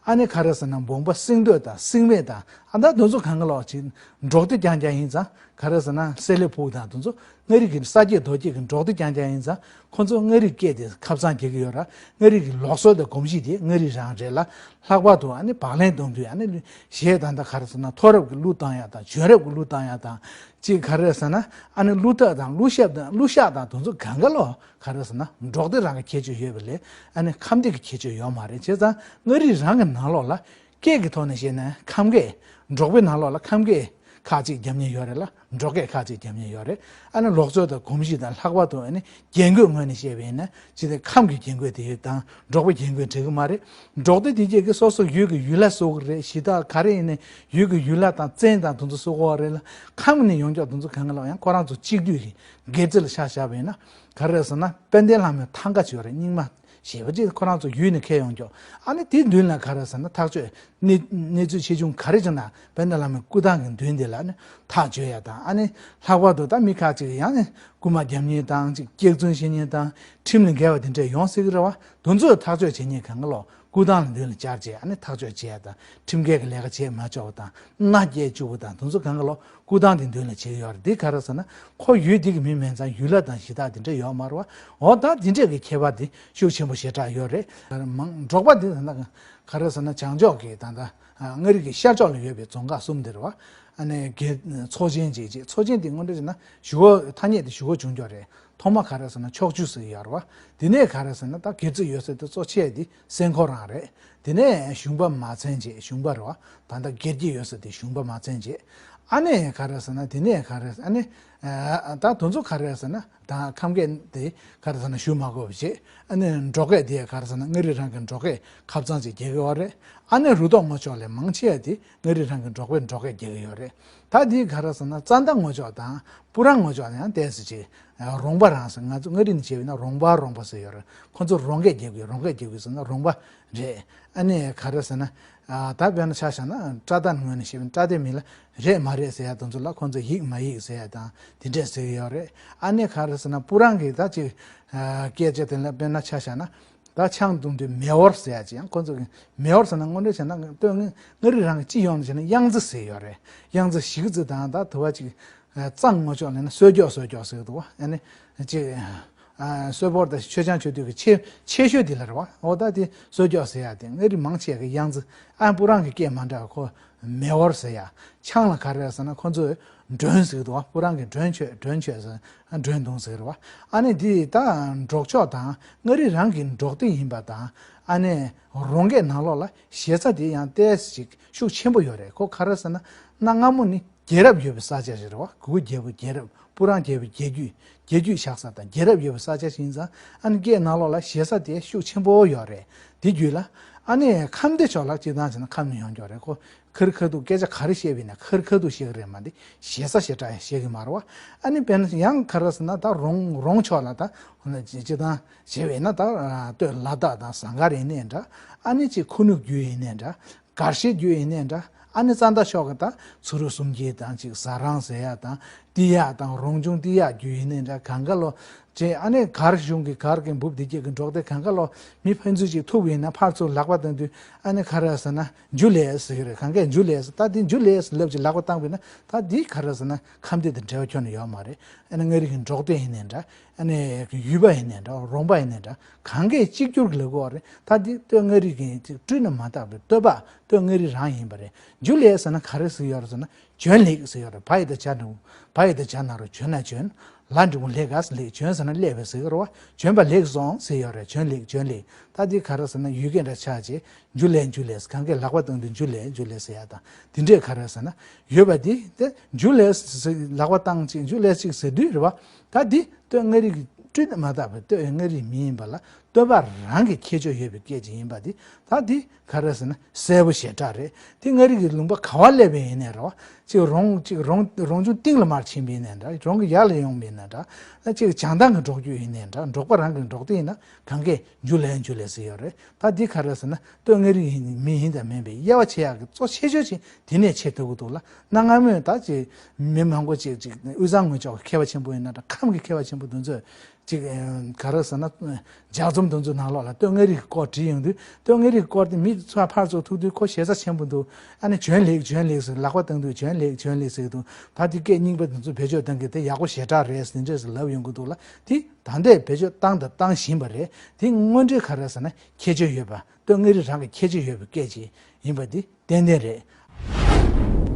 ཨ་ནི་ག་རེ་ཟེར་ན། འབོང་པ་སེང་སྟོད་དང་སེང་སྨད་དང་། ཨ་ད་དེ་ཚོ་གང་ག་ལོག་ཅིག་འབྲོག་སྡེ་རྐྱང་རྐྱང་ཡིན་ཙང་། ག་རེ་ཟེར་ན། སེ་ལེ་ཕུག་དང་དེ་ཚོ་མངའ་རིས་ཀྱི་ས་སྐྱེས་རྡོ་སྐྱེས་ཀྱི་འབྲོག་སྡེ་རྐྱང་རྐྱང་ཡིན་ཙང་། ཁོ་ཚོ་མངའ་རིས་སྐད་དེ་ཁ་སང་རྒྱག་གི་ཡོད་ར། མངའ་རིས་ཀྱི་ལུགས་སྲོལ་དང་གོམས་གཤིས་དེ་མངའ་རིས་རང་རེད་ལ། ལྷག་པར་དུ་ཨ་ནི་བག་ལེན་གཏོང་དུས། ཨ་ནི་གཞས་དང་། ད་ག་རེ་ཟེར་ན། མཐོ་རབས་ཀྱི་གླུ་བཏང་ཡ་དང་། བྱོན་རབས་ཀྱི་གླུ་བཏང་ཡ་དང་། ཅིག་ག་རེ་ཟེར་ན། ཨ་ནི་གླུ་ཐག་དང་གླུ་ཞབས་དང་། གླུ་ཤགས་དང་དེ་ཚོ་གང་ག་ལོག་ག་རེ་ཟེར་ན། འབྲོག་སྡེ་རང་གི་ཁྱད་ཆོས་ཡོད་པ་ལས། ཨ་ནི་ཁམས་སྡེ་གི་ཁྱད་ཆོས་ཡོད་མ་རེད། བྱས་ཙང་མངའ་རིས་རང་གི་ནང་ལོགས་ལ་སྐད་ཀྱི་ཐོག་ནས་བཤད་ན་ཁམས་སྐད། འབྲོག་པའི་ནང་ལོགས་ལ་ཁམས་སྐད་ཁག་ཅིག་རྒྱབ་མཁན་ཡོད་རེད་ལ། འབྲོག་སྐད་ཁག་ཅིག་རྒྱབ་མཁན་ཡོད་རེད། ཨ་ནི་ལུགས་སྲོལ་དང་གོམས་གཤིས་དང་། ལྷག་པར་དུ་ཨ་ནི་རྒྱན་གོས་ངོས་ནས་བཤད་པ་ཡིན་ན། ཅི་སྟེ་ཁམས་ཀྱི་རྒྱན་གོས་དེ་དང་འབྲོག་པའི་རྒྱན་གོས་འགྲིག་གི་མ་རེད། འབྲོག་སྡེ་དེ་གྱད་ཀྱིས་སོ་སོ་ཡུལ་གྱི་ཡུལ་ལྷ་བཟོ་གི་རེད། གཞི་བདག་ག་རེ་ཡིན་ནའི་ཡུལ་གྱི་ཡུལ་ལྷ་དང་བཙན་དང་དེ་ཚོ་བཟོ་གི་ཡོད་རེད་ལ། ཁམས་ནས་ཡོང་ཀྱོག་དེ་ཚོ་གང་ག་ལོག་ཡང་ཁོ་རང་ཚོ་གཅིག་བསྡུས་ཀྱི་སྒེར་རྩེ་ལ་ཆ་བཞག་པ་ཡིན་ན། ག་རེ་ཟེར་ན། དཔལ་ལྡན་ལྷ་མོའི་ཐང་ག་ཅིག་ཡོད་རེད། རྙིང་མ་ཞེ་པོ་ཅིག་ཁོ་རང་ཚོ་ཡུལ་ནས་འཁྱེར་ཡོང་ཀྱོག། ཨ་ནི་དེའི་མདུན་ལ་ག་རེ་ཟེར་ན། ཐག་གཅོད་གནས་གནས་ཚུལ་ཆེ་ཆུང་ག་རེ་བྱུང་ན། དཔལ་ལྡན་ལྷ་མོའི་སྐུ་ཐང་གི་མདུན་དེ་ལ་ནི་ཐག་གཅོད་ཡ་དང་། ཨ་ནི་ལྷག་པར་དུ་ད་མི་ཁག་ཅིག་ཡང་ནི་རྐུ་མ་རྒྱག་མཁན་དང་། ཅིག་སྐྱག་རྫུན་བཤད་མཁན་དང་། ཁྲིམས་ལས་འགལ་བ་དེ་འདྲས་ཡོང་སྲིད་ཀྱི་རེད་བ། དེ་ཚོ་ཐག་གཅོད་བྱེད་མཁན་གང་ག་ལོག་སྐུ་ཐང་ལ་མདུན་ལ་བཅར་བྱས། ཨ་ནི་ཐག་གཅོད་བྱེད་ཡ་དང་། ཁྲིམས་འགལ་གྱི་ལས་ཀ་བྱེད་མ་ཆོག་པ་དང་། མནའ་སྐྱེལ་བཅུག་པ་དང་། དེ་ཚོ་གང་ག་ལོག་སྐུ་ཐང་དེ་མདུན་ལ་བྱེད་ཀྱི་ཡོད་རེད། འདི་ག་རེ་ཟེར་ན། ཁོ་ཡུལ་འདི་གི་མི་མིན་ཙང་། ཡུལ་ལྷ་དང་གཞི་བདག་དེ་འདྲས་ཡོད་མ་རེད་བ། འོ་ད་དེ་འདྲས་ཀྱི་ཁྱད་པར་དེ་ཤུགས་ཆེན་པོ་ཞེ་དྲག་ཡོད་རེད། མང་འབྲོག་པ་འདི་ད་ལྟ་ག་རེ་ཟེར་ན། བྱང་ཕྱོགས་ཀྱི་ད་ལྟ་མངའ་རིས་ཀྱི་ཤར་ཕྱོགས་ལ་ཡོད་པའི་རྫོང་ཁག་གསུམ་དེ་རེད་བ། ཨ་ནི་དགེ་ཚོ་ཆེན་ཅིག་ཅིག། ཚོ་ཆེན་དེ་དངོས་འབྲེལ་བྱས་ན་གཞུག་གུ་ཐ་སྙད་དེ་གཞུག་གུ་བྱུང་ཀྱོག་རེད། ཐོག་མ་ག་རེ་ཟེར་ན་ཕྱོགས་བཅུ་ཟེར་གྱི་ཡོད་རེད་བ། དེ་ནས་ག་རེ་ཟེར་ན་ད་སྒལ་ཚིགས་ཡོད་ས་དེ་གཙོ་ཆེ་དེ་སེང་ཁོག་རང་རེད། དེ་ནས་ཞུན་པ་མ་ཚན་བྱེད་ཞུན་པ་རེད་བ། ད་ལྟ་སྒལ་གྱི་ཡོད་ས་དེ་ཞུན་པ་མ་ཚན་བྱེད། ཨ་ནི་ག་རེ་ཟེར་ན་དེ་ནས་ག་རེ་ཟེར་ཨ་ནི་ད་དེ་ཚོ་ག་རེ་ཟེར་ན་ད་ཁམས་སྐད་དེ་ག་རེ་ཟེར་ན་ཞུ་མ་དགོས་པ་བྱེད། ཨ་ནི་འབྲོག་སྐད་དེ་ག་རེ་ཟེར་ན་མངའ་རིས་རང་གི་འབྲོག་སྐད་ཁ་གཙང་ཅིག་རྒྱག་གི་ཡོད་རེད། ཨ་ནི་རུ་ཐོག་ངོས་ཕྱོགས་ལ་མང་ཆེ་བ་དེ་མངའ་རིས་རང་གི་འབྲོག་པའི་འབྲོག་སྐད་རྒྱག་གི་ཡོད་རེད། ད་དེའི་ག་རེ་ཟེར་ན་རྩ་མདའ་ངོས་ཕྱོགས་དང་སྤུ་རང་ངོས་ཕྱོགས་ནས་ཡང་ཏོག་ཙམ་ཅིག་རོང་པ་རང་ཟེར། ང་ཚོ་མངའ་རིས་ནས་བྱས་པ་ཡིན་ན་རོང་པ་རོང་པ་ཟེར་ཡོད་རེད། ཁོ་ཚོ་རོང་སྐད་རྒྱག་གི་རོང་སྐད་རྒྱག་གི་ཟེར་ན་རོང་པ་རེད། ཨ་ནི་ག་རེ་ཟེར་ན་ད་དཔེར་ན་ཆ་བཞག་ན་བཀྲ་མདའ་ངོས་ནས་བཤད་པ་ཡིན་ན་བཀྲ་མདའི་མིང་ལ་རེད་མ་རེད་ཟེར་ཡ་དེ་ཚོ་ལ་ཁོ་ཚོ་ཡིག་མ་ཡིག་ཟེར་ཡ་དང་དེ་འདྲས་ཟེར་གི་ཡོད་རེད། ཨ་ནི་ག་རེ་ཟེར་ན་སྤུ་རང་གི་ད་ཅིག་སྐད་ཆ་དེ་ལ་དཔེར་ན་ཆ་བཞག་ན། ད་ཆང་བཏུང་དུས་མེ་འོར་ཟེར་ཡ་ཅིག་ཡང་ཁོ་ཚོ་གི་མེ་འོར་ཟེར་ན་དངོས་འབྲེལ་བྱས་ན་སྟོད་མངའ་རིས་རང་གི་སྤྱི་ཡོངས་ནས་བྱས་ན་གཡང་རྩེ་ཟེར་ཡོད་རེད། གཡང་རྩེ་གཞིས་རྩེ་དང་ད་དུ་བ་ཅིག་གཙང་ངོས་ཕྱོགས་ལ་ན་གསོལ་སྐྱོགས་གསོལ་སྐྱོགས་ཟེར་འདུག་བ། ཨ་ནི་ཅིག་གསོལ་ཕོར་དང་མཆོད་ཆང་མཆོད་དུས་ཀྱི་ཆེ་ཆེ་ཤོས་དེ་ལ་རེད་བ། འོ་ད་དེ་གསོལ་སྐྱོགས་ཟེར་ཡ་དེ་མངའ་རིས་མང་ཆེ་གི་གཡང་རྩེ། ཨ་སྤུ་རང་གི་སྐད་མ་འདྲ་བ་ཁོ། མེ་འོར་ཟེར་ཡ། ཆང་ལ་ག་རེ་ཟེར་ན་ཁོ་ཚོས་མགྲོན་ཟེར་གི་འདུག་བ། སྤུ་རང་གི་མགྲོན་མཆོད་མགྲོན་མཆོད་ཟེར་མགྲོན་བཏུང་ཟེར་བ། ཨ་ནི་འདི་ད་འབྲོག་ཕྱོགས་དང་མངའ་རིས་རང་གི་འབྲོག་སྡེ་ཡིན་པ་དང་ཨ་ནི་རོང་སྐད་ནང་ལོགས་ལ་ཞེ་ས་དེ་ཡང་ཏོག་ཙམ་ཅིག་ཤུགས་ཆེན་པོ་ཡོད་རེད། ཁོ་ག་རེ་ཟེར་ན་གནའ་སྔ་མོ་ནི་རྒྱལ་རབས་ཡོད་པའི་ས་ཆ་ཞིག་རེད་བ། གུ་གུ་རྒྱལ་པོ་རྒྱལ་རབས། སྤུ་རང་རྒྱལ་པོའི་རྒྱལ་རྒྱུད། རྒྱལ་རྒྱུད་ཆགས་ས་དང་རྒྱལ་རབས་ཡོད་པའི་ས་ཆ་ཞིག་ཡིན་ཙང་ཨ་ནི་སྐད་ནང་ལོགས་ལ་ཞེ་ས་དེ་ཤུགས་ཆེན་པོ་ཡོད་རེད། དེ་བརྒྱུད་ལ་ཨ་ནི་ཁམས་སྡེ་ཕྱོགས་ལ་སྤྱིར་བཏང་བྱས་ན་ཁམས་ནས་ཡོང་རྒྱུ་རེད། ཁོ་ཁེར་ཁ་ཐུག་སྐད་ཆ་ག་རེ་བཤད་པ་ཡིན་ན་ཁེར་ཁ་ཐུག་བཤད་གི་རེད་མ་གཏོགས་ཞེ་ས་ཞེ་དྲག་ཡང་བཤད་གི་མ་རེད་བ། ཨ་ནི་དཔེར་ན་ཡང་ག་རེ་ཟེར་ན་ད་རོང་རོང་ཕྱོགས་ལ་ད་སྤྱིར་བཏང་བྱས་པ་ཡིན་ན་ད་སྟོད་ལ་དྭགས་དང་ཟངས་དཀར་ཡིན་ནའི་འདྲ། ཨ་ནི་ཅིག་ཁུ་ནུ་རྒྱུད་ཡིན་ནའི་འདྲ། སྒར་ཤེས་རྒྱུད་ཡིན་ནའི་འདྲ། ཨ་ནི་རྩ་མདའ་ཕྱོགས་ཀྱི་ད་ཚུ་རུ་གསུམ་གྱི་དང་ཅིག་ཟ་རང་ཟེར་ཡ་དང་ཏི་ཡ་དང་རོང་ཆུང་ཏི་ཡ་རྒྱུད་ཡིན་ནའི་འདྲ། གང་ག་ལོ་ཅེ་ཨ་ནི་སྒར་གཞུང་གི་སྒར་གྱི་འབུབ་དེ་སྐྱེད་ཀྱི་འབྲོག་སྡེ་གང་ག་ལོ་མི་ཕན་ཚུན་ཅིག་ཐུག་པ་ཡིན་ན་ཕར་ཚུར་ལག་པ་བཏང་དུས་ཨ་ནི་ག་རེ་ཟེར་ན་འཇུ་ལེ་ཟེར་གི་རེད། གང་གས་འཇུ་ལེ་ཟེར། ད་དེ་འཇུ་ལེ་ཟེར་ལབ་ཅིག་ལག་པ་བཏང་པ་ཡིན་ན་ད་དེ་ག་རེ་ཟེར་ན་ཁམས་སྡེ་དང་འབྲེལ་བ་ཁྱོན་ནས་ཡོད་མ་རེད། ཨ་ནི་མངའ་རིས་ཀྱི་འབྲོག་སྡེ་ཡིན་ནའི་འདྲ། ཨ་ནི་ཡུལ་པ་ཡིན་ནའི་འདྲ་རོང་པ་ཡིན་ནའི་འདྲ་གང་གས་གཅིག་གྱུར་གྱི་ལབ་དགོས་རེད། ད་འདི་སྟོད་མངའ་རིས་ཀྱི་ཅིག་སྤྲུལ་ནས་མ་བཏགས་པའི་སྟོད་པ་སྟོད་མངའ་རིས་རང་ཡིན་པ་རེད། འཇུ་ལེ་ཟེར་ན་ག་རེ་ཟེར་ཡོད་རེད་ཟེར་ན་བྱོན་ལེགས་ཟེར་ཡོད་རེད། བ་ཡི་ད་བྱ་འབྲིང་བ་ཡི་ད་བྱ་ན་རོ་བྱོན་ན་བྱོན། ལ་འབྲིང་བོ་ལེ་ག་ཟེར་ལེགས་བྱོན་ཟེར་ན་སླེབས་པའི་ཟེར་གི་རེད་བ། བྱོན་པ་ལེགས་སོང་ཟེར་ཡོད་རེད། བྱོན་ལེགས་བྱོན་ལེགས། ད་འདི་ག་རེ་ཟེར་ན་ཡུལ་སྐད་འདྲ་ཆགས་རྗེས་འཇུ་ལེ་འཇུ་ལེ་ཟེར་གང་གས་ལག་པ་བཏང་དུས་འཇུ་ལེ་འཇུ་ལེ་ཟེར་ཡ་དང་དེ་འདྲས་ག་རེ་ཟེར་ན་ཡོད་པ་འདི་དེ་འཇུ་ལེ་ཟེར་ལག་པ་བཏང་ཅིག་འཇུ་ལེ་ཅིག་ཟེར་དུས་རེད་བ། ད་འདི་སྟོད་མངའ་རིས་ཀྱི་སྤྲུལ་ནས་མ་བཏགས་པའི་སྟོད་མངའ་རིས་མི་ཡིན་པ་ལ་སྟོད་པ་རང་གི་ཁྱད་ཆོས་ཡོད་པའི་སྐད་ཅིག་ཡིན་པ་འདི་ད་འདི་ག་རེ་ཟེར་ན་གསལ་པོ་ཞེ་དྲག་རེད། འདི་མངའ་རིས་ཀྱི་ལུང་པ་ག་བ་སླེབས་པ་ཡིན་ནའི་རེད་བ། ཅིག་རོང་ཅིག་རོང་རོང་ཆུང་སྟེང་ལ་མར་ཕྱིན་པ་ཡིན་ནའི་འདྲ། རོང་གི་ཡར་ལ་ཡོང་བ་ཡིན་ནའི་འདྲ། ཅིག་བྱང་ཐང་གི་འབྲོག་རྒྱུད་ཡིན་ནའི་འདྲ། འབྲོག་པ་རང་གི་འབྲོག་སྡེ་ཡིན་ན་གང་གས་འཇུ་ལེ་འཇུ་ལེ་ཟེར་ཡོད་རེད། ད་འདི་ག་རེ་ཟེར་ན་སྟོད་མངའ་རིས་ཡིན་མི་ཡིན་དང་མིན་པའི་དབྱེ་བ་ཕྱེ་ཡག་གི་གཙོ་ཆེ་ཤོས་ཅིག་དེ་ནས་ཕྱེ་ཐུབ་ཀྱི་འདུག་ལ། གནའ་སྔ་མོས་ད་ཅིག་མི་མང་པོ་ཅིག་ཅིག་དབུས་གཙང་ངོས་ཕྱོགས་ཀྱི་མཁས་པ་ཆེན་པོ་ཡིན་ན་འདྲ། ཁམས་ཀྱི་མཁས་པ་ཆེན་པོ་དེ་ཚོས་ཅིག་ག་རེ་ཟེར་ན་ལྗགས་རྩོམ་དེ་ཚོའི་ནང་ལོགས་ལ་སྟོད་མངའ་རིས་ཀྱི་སྐོར་བྲིས་ཡོང་དུས་སྟོད་མངའ་རིས་ཀྱི་སྐོར་དེ་མི་ཚོ་ཕར་ཚུར་ཐུག་དུས་ཁོ་ཞེ་ས་ཆེན་པོ་འདུག་ཨ་ནི་བྱོན་ལེགས་བྱོན་ལེགས་ཟེར་ལག་པ་བཏང་དུས་བྱོན་ལེགས་བྱོན་ལེགས་ཟེར་གྱི་འདུག་ད་དེ་སྐད་རྙིང་པ་དེ་ཚོ་བེད་སྤྱོད་གཏོང་གི་དེ་ཡག་པོ་ཞེ་དྲག་རེད་ཟེར་འདྲས་ཟེར་ལབ་ཡོང་གི་འདུག་ལ། དེ་ད་ལྟའི་བེད་སྤྱོད་བཏང་དང་བཏང་བཞིན་པ་རེད། དེ་དངོས་འབྲེལ་ག་རེ་ཟེར་ན་ཁྱད་ཆོས་ཡོད་པ། སྟོད་མངའ་རིས་རང་གི་ཁྱད་ཆོས་ཡོད་པའི་སྐད་ཅིག་ཡིན་པ་འདི་ཏན་ཏན་རེད།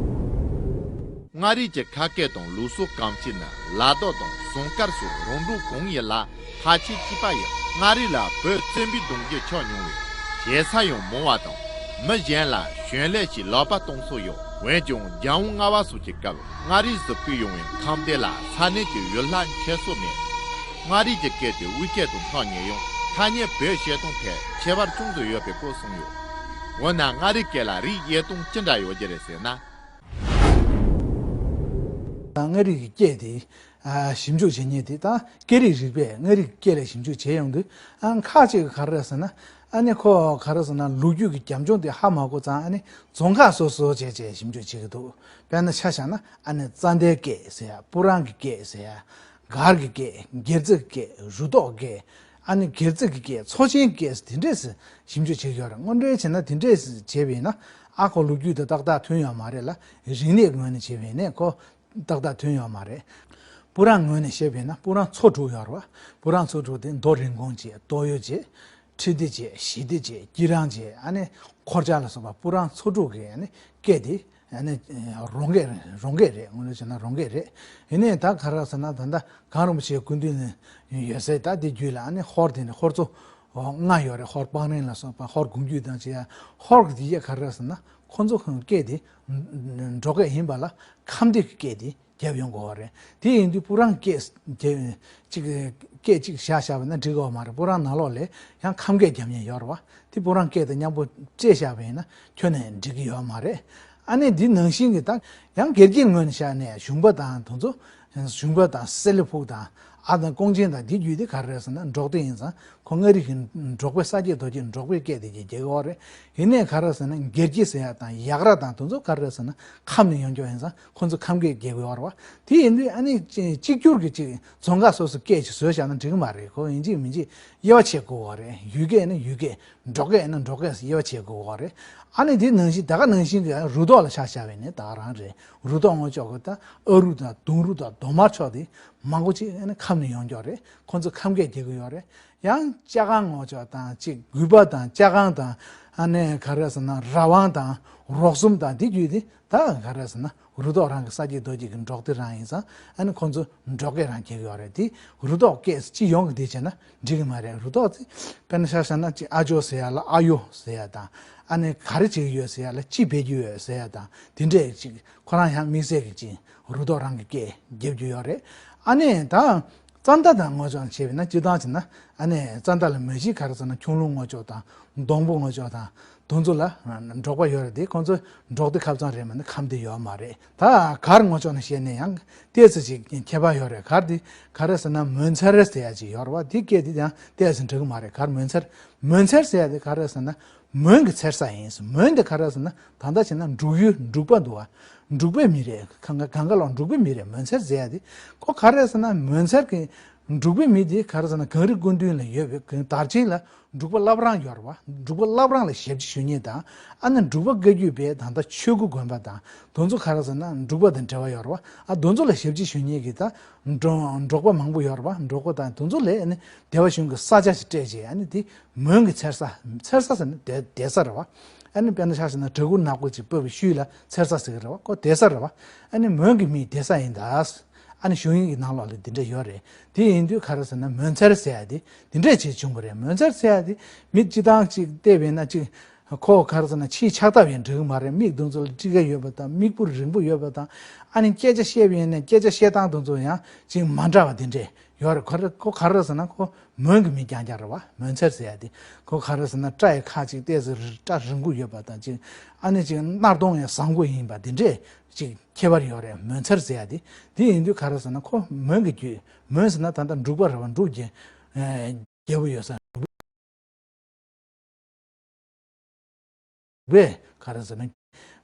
མངའ་རིས་ཀྱི་ཁ་སྐད་དང་ལུགས་སྲོལ་གང་ཅི་ནི་ལ་དྭགས་དང་ཟངས་དཀར་སོགས་རོང་འབྲོག་གང་ཡིན་ལ་ཕལ་ཆེར་གཅིག་པ་ཡིན། མངའ་རིས་ལ་བོད་བཙན་པོའི་གདུང་རྒྱུད་ཆགས་མྱོང་བས་ཞེ་ས་ཡང་མང་བ་དང་། མི་གཞན་ལ་བྱོན་ལེགས་ཞེས་ལག་པ་གཏོང་སྲོལ་ཡོད། འོན་ཀྱང་རྒྱལ་དབང་ལྔ་པ་སོགས་ཀྱི་སྐབས་མངའ་རིས་སུ་སྤོས་ཡོང་བའི་ཁམས་སྡེ་ལ་ས་གནས་ཀྱི་ཡུལ་ལྷ་མཁྱེན་སྲོལ་མེད། མངའ་རིས་ཀྱི་སྐད་དེ་དབུས་སྐད་དང་ཐག་ཉེ་ཡང་ཐ་སྙད་བོད་བཤད་སྟངས་ཐད་ཁྱད་པར་ཅུང་ཟད་ཡོད་པའི་སྐོར་གསུངས་ཡོད། འོ་ན་མངའ་རིས་སྐད་ལ་རིགས་དབྱེ་སྟངས་ཅི་འདྲ་ཡོད་ཀྱི་རེད་ཟེར་ན། མངའ་རིས་ཀྱི་སྐད་དེ་ཞིབ་འཇུག་བྱེད་མཁན་དེ་དང་སྐད་རིགས་རིག་པས་མངའ་རིས་ཀྱི་སྐད་ལ་ཞིབ་འཇུག་བྱེད་ཡོང་དུས་ཁག་ཅིག་ག་རེ་རེད་ཟེར་ན། ཨ་ནི་ཁོ་ག་རེ་ཟེར་ན་ལོ་རྒྱུས་ཀྱི་རྒྱབ་ལྗོངས་དེ་ཧ་མ་གོ་ཙང་ཨ་ནི་རྫོང་ཁག་སོ་སོ་བྱས་བྱས་ཞིབ་འཇུག་བྱེད་ཀྱི་འདུག་དཔེར་ན་ཆ་བཞག་ན་ཨ་ནི་རྩ་མདའི་སྐད་ཟེར་ཡ། སྤུ་རང་གི་སྐད་ཟེར་ཡ། སྒར་གྱི་སྐད། སྒེར་རྩེ་གི་སྐད། རུ་ཐོག་སྐད། ཨ་ནི་སྒེར་རྩེ་གི་སྐད། ཚོ་ཆེན་སྐད་དེ་འདྲས་སེ་ཞིབ་འཇུག་བྱེད་ཀྱི་ཡོད་རེད། དངོས་འབྲེལ་བྱས་ན་དེ་འདྲས་སེ་བྱས་པ་ཡིན་ན་ཨ་ཁོ་ལོ་རྒྱུས་དང་ཏག་ཏག་མཐུན་ཡོད་མ་རེད་ལ། རིག་གནས་ངོས་ནས་བྱས་པ་ཡིན་ནའི་ཁོ་ཏག་ཏག་མཐུན་ཡོད་མ་རེད། སྤུ་རང་ངོས་ནས་བཤད་པ་ཡིན་ན་སྤུ་རང་ཚོ་དྲུག་ཡོད་རེད་བ། སྤུ་རང་ཚོ་དྲུག་དེ་མདོ་རིན་གོང་བྱས། སྟོད་གཡོ་བྱས། ཁྲི་ལྡེ་བྱས། ཞི་ལྡེ་བྱས། སྐྱིད་རང་བྱས། ཨ་ནི་འཁོར་ཆགས་ལ་སོགས་པ་སྤུ་རང་ཚོ་དྲུག་གི་ཨ་ནི་སྐད་དེ་ ཨ་ནི་རོང་སྐད་རེད། རོང་སྐད་རེད། དངོས་གནས་བྱས་ན་རོང་སྐད་རེད། ཡིན་ནའི་ད་ག་རེ་ཟེར་ན། ད་ལྟ་གངས་རིན་པོ་ཆེའི་སྐུ་མདུན་ནས་ཡོད་སའི་ད་དེ་བརྒྱུད་ལ་ཨ་ནི་ཧོར་དེ་ནས་ཧོར་ཚོ་ལྔ་ཡོད་རེད། ཧོར་སྤང་རི་ལ་སོགས་པ། ཧོར་གོང་རྒྱུད་དང་བཅས་ཡ། ཧོར་གྱི་དེ་ག་རེ་ཟེར་ན། ཁོ་ཚོ་ཁོང་སྐད་དེ་འབྲོག་སྐད་ཡིན་པ་ལ་ཁམས་སྡེ་གི་སྐད་དེ་རྒྱབ་ཡོང་དགོས་པ་རེད། དེ་ཡིན་དུས་སྤུ་རང་སྐད་ཅིག་སྐད་ཅིག་བཞག་བཞག་པ་ན་འགྲིག་གི་ཡོད་མ་རེད། སྤུ་རང་ནང་ལོགས་ལ་ཡང་ཁམས་སྐད་རྒྱབ་མཁན་ཡོད་རེད་བ། དེ་སྤུ་རང་སྐད་དང་མཉམ་པོ་སྤྲད་བཞག་པ་ཡིན་ན་ཁྱོན་ནས་འགྲིག་གི་ཡོད་མ་རེད། ཨ་ནི་འདི་ནང་བཞིན་གྱི་ད་ཡང་སྒེར་གྱི་ངོས་ནས་བཞག་ནས་གཞུང་པ་དང་དེ་ཚོ། གཞུང་པ་དང་སེ་ལེ་ཕུག་དང་ཨ་དང་ཀོང་ཆེན་དང་འདི་བརྒྱུད་དེ་ག་རེ་ཟེར་ན། འབྲོག་སྡེ་ཡིན་ཙང་ཁོ་མངའ་རིས་ཀྱི་འབྲོག་པའི་ས་སྐྱེས་རྡོ་སྐྱེས་འབྲོག་པའི་སྐད་དེ་རྒྱག་གི་ཡོད་རེད། ཡིན་ནའི་ག་རེ་ཟེར་ན། སྒེར་གྱི་ཟེར་ཡ་དང་ཡག་ར་དང་དེ་ཚོ་ག་རེ་ཟེར་ན་ཁམས་ནས་ཡོང་རྒྱུ་ཡིན་ཙང་ཁོ་ཚོ་ཁམས་སྐད་རྒྱག་གི་ཡོད་རེད་བ། དེ་ཡིན་དུས་ཨ་ནི་གཅིག་གྱུར་གྱི་གཅིག་རྫོང་ཁག་སོ་སོ་སྐད་ཅིག་བཟོས་བཞག་ན་འགྲིག་གི་མ་རེད། ཁོ་ཡིན་གཅིག་མིན་གཅིག་དབྱེ་བ་ཕྱེ་དགོས་པ་རེད། ཡུལ་སྐད་ནི་ཡུལ་སྐད། འབྲོག་སྐད་ནི་འབྲོག་སྐད་ཟེར་དབྱེ་བ་ཕྱེ་དགོས་པ་རེད། ཨ་ནི་དེ་ནང་བཞིན་ད་ག་ནང་བཞིན་གྱི་རུ་ཐོག་ལ་ཆ་བཞག་པ་ཡིན་ན་ད་ག་རང་རེད། རུ་ཐོག་ངོས་ཕྱོགས་ཀྱི་ད་ཨ་རུ་དང་དུང་རུ་དང་རྡོ་དམར་ཕྱོགས་དེ་མང་པོ་ཅིག་ཨ་ནི་ཁམས་ནས་ཡོང་རྒྱུ་རེད། ཁོ་ཚོ་ཁམས་སྐད་རྒྱག་གི་ཡོད་རེད། ཡང་ལྕགས་སྒང་ངོས་ཕྱོགས་དང་ཅིག་དགོན་པ་དང་ལྕགས་སྒང་དང་ཨ་ནི་ག་རེ་ཟེར་ན་ར་ཝང་དང་རོག་གསུམ་དང་དེ་བརྒྱུད་དེ་ད་ག་རེ་ཟེར་ན་རུ་ཐོག་རང་གི་ས་སྐྱེས་རྡོ་སྐྱེས་ཀྱི་འབྲོག་སྡེ་རང་ཡིན་ཙང་ཨ་ནི་ཁོ་ཚོ་འབྲོག་སྐད་རང་རྒྱག་གི་ཡོད་རེད། དེ་རུ་ཐོག་སྐད་སྤྱི་ཡོངས་ཀྱི་དེ་བྱས་ན་འགྲིག་གི་མ་རེད། རུ་ཐོག་དེ་དཔེར་ན་ཆ་བཞག་ན་ཅིག་ཨ་ཇོ་ཟེར་ཡ་ལ་ཨ་ཡོ་ཟེར་ཡ་དང་། ཨ་ནི་ག་རེ་བྱེད་ཀྱི་ཡོད་ཟེར་ཡ་ལ་ཅི་འབད་ཀྱི་ཡོད་ཟེར་ཡ་དང་དེ་འདྲས་ཅིག་ཁོ་རང་ཡང་དམིགས་བསལ་གྱི་ཅིག་རུ་ཐོག་རང་གི་སྐད་རྒྱབ་ཀྱི་ཡོད་རེད། ཨ་ནི་ད་རྩ་མདའ་དང་ངོས་ཕྱོགས་བྱས་པ་ན་སྤྱིར་བཏང་བྱས་ན་ཨ་ནི་རྩ་མདའ་ལ་མ་གཞི་ག་རེ་ཟེར་ན་ཁྱུང་ལུང་ངོས་ཕྱོགས་དང་སྡོང་པོ་ངོས་ཕྱོགས་དང་དེ་ཚོ་ལ་འབྲོག་པ་ཡོད་རེད་དེ། ཁོང་ཚོ་འབྲོག་སྡེ་ཁབ་ཚང་རེད་མ་ནི་ཁམས་སྡེ་ཡོད་མ་རེད། ད་གར་ངོས་ཕྱོགས་ནས་བཤད་ན་ཡང་ཏོག་ཙམ་ཅིག་ཁྱད་པར་ཡོད་རེད། གར་དེ་ག་རེ་ཟེར་ན་མོན་མཚེར་ཟེར་ཡ་ཅིག་ཡོད་རེད་བ། དེ་སྐད་དེ་ཡང་ཏོག་ཙམ་འགྲིག་གི་མ་རེད། གར་མོན་མཚེར། མོན་མཚེར་ཟེར་ཡ་དེ་ག་རེ་ཟེར་ན་མོན་གྱི་མཚེར་ས་ཡིན། མོན་དེ་ག་རེ་ཟེར་ན་ད་ལྟ་བྱས་ན་འབྲུག་ཡུལ་འབྲུག་པ་འདུག་བ། འབྲུག་པའི་མི་རེད། གང་ག་གང་ག་ལོག་འབྲུག་པའི་མི་རེད། མོན་མཚེར་ཟེར་ཡ་དེ་ཁོ་ག་རེ་ཟེར་ན་མོན་མཚེར་གྱི་འབྲུག་པའི་མི་དེ་ག་རེ་ཟེར་ན་གངས་རི་སྐུ་མདུན་ལ་ཡོད་པའི་གངས་དར་ཆེན་ལ་འབྲུག་པ་བླ་བྲང་ཡོད་རེད་བ། འབྲུག་པ་བླ་བྲང་ལ་ཞབས་ཕྱི་ཞུ་མཁན་དང་ཨ་ནི་འབྲུག་པ་བཀའ་བརྒྱུད་པའི་ད་ལྟ་ཆོས་སྐུ་དགོན་པ་དང་དེ་ཚོ་ག་རེ་ཟེར་ན་འབྲུག་པ་དང་འབྲེལ་བ་ཡོད་རེད་བ། ཨ་དེ་ཚོ་ལ་ཞབས་ཕྱི་ཞུ་མཁན་གྱི་ད་འབྲོ་འབྲོག་པ་མང་པོ་ཡོད་རེད་བ། འབྲོག་པ་དང་དེ་ཚོ་ལ་ཨ་ནི་སྡེ་པ་གཞུང་གི་ས་ཆ་ཞིག་སྤྲད་བྱས་ཨ་ནི་དེ་མོན་གྱི་མཚེར་ས། མཚེར་ས་ཟེར་ན་སྡེ་སྡེ་ས་རེད་བ། ཨ་ནི་དཔེར་ན་ཆ་བཞག་ན་གྲྭ་གུར་ནག་པོ་ཅིག་ཕབ་པའི་ཤུལ་ལ་མཚེར་ས་ཟེར་གི་རེད་བ། ཁོ་སྡེ་ས་རེད་བ། ཨ་ནི་མོན་གྱི་མིས་སྡེ་ས་ཡིན་ད། ཨ་ནི་གཞུང་ཡིག་གི་ནང་ལོགས་ལ་འདི་འདྲ་ཡོད་རེད། དེ་ཡིན་དུས་ག་རེ་ཟེར་ན་མོན་མཚེར་ཟེར་ཡ་དེ་འདི་འདྲས་བྱས་བྱུང་བ་རེད། མོན་མཚེར་ཟེར་ཡ་དེ་མི་སྤྱི་བཏང་ཅིག་བལྟས་པས་ན་ཅིག་ཁོ་ག་རེ་ཟེར་ན་ཕྱིའི་ཕྱག་བཏབ་ཡང་འགྲིག་གི་མ་རེད། མིག་དེ་ཚོ་ལ་སྤྲི་ཁ་ཡོད་པ་དང་མིག་སྤུ་རིང་པོ་ཡོད་པ་དང་། ཨ་ནི་སྐད་ཆ་བཤད་པ་ཡིན་ན་སྐད་ཆ་བཤད་སྟངས་དེ་ཚོ་ཡང་ཅིག་མ་འདྲ་བ་དེ་འདྲས་ཡོད་རེད། ཁོ་རེ་ཁོ་ག་རེ་ཟེར་ན་ཁོ་མོན་གྱི་མི་རྐྱང་རྐྱང་རེད་བ། མོན་མཚེར་ཟེར་ཡ་དེ་ཁོ་ག་རེ་ཟེར་ན་སྐྲ་ཡི་ཁ་ཅིག་ཏོག་ཙམ་རི་སྐྲ་རིང་པོ་ཡོད་པ་དང་ཅིག་ཨ་ནི་ཅིག་སྣར་གདོང་ཡང་བཟང་པོ་ཡིན་པ་དེ་འདྲས་ཅིག་ཁྱད་པར་ཡོད་རེད། མོན་མཚེར་ཟེར་ཡ་དེ། དེ་ཡིན་དུས་ག་རེ་ཟེར་ན་ཁོ་མོན་གྱི་རྒྱུད། མོན་ཟེར་ན་ད་ལྟ་འབྲུག་པ་རེད་བ། འབྲུག་རྒྱལ་རྒྱལ་པོ་ཡོད་ས་འབྲུག་པས་ག་རེ་ཟེར་ན་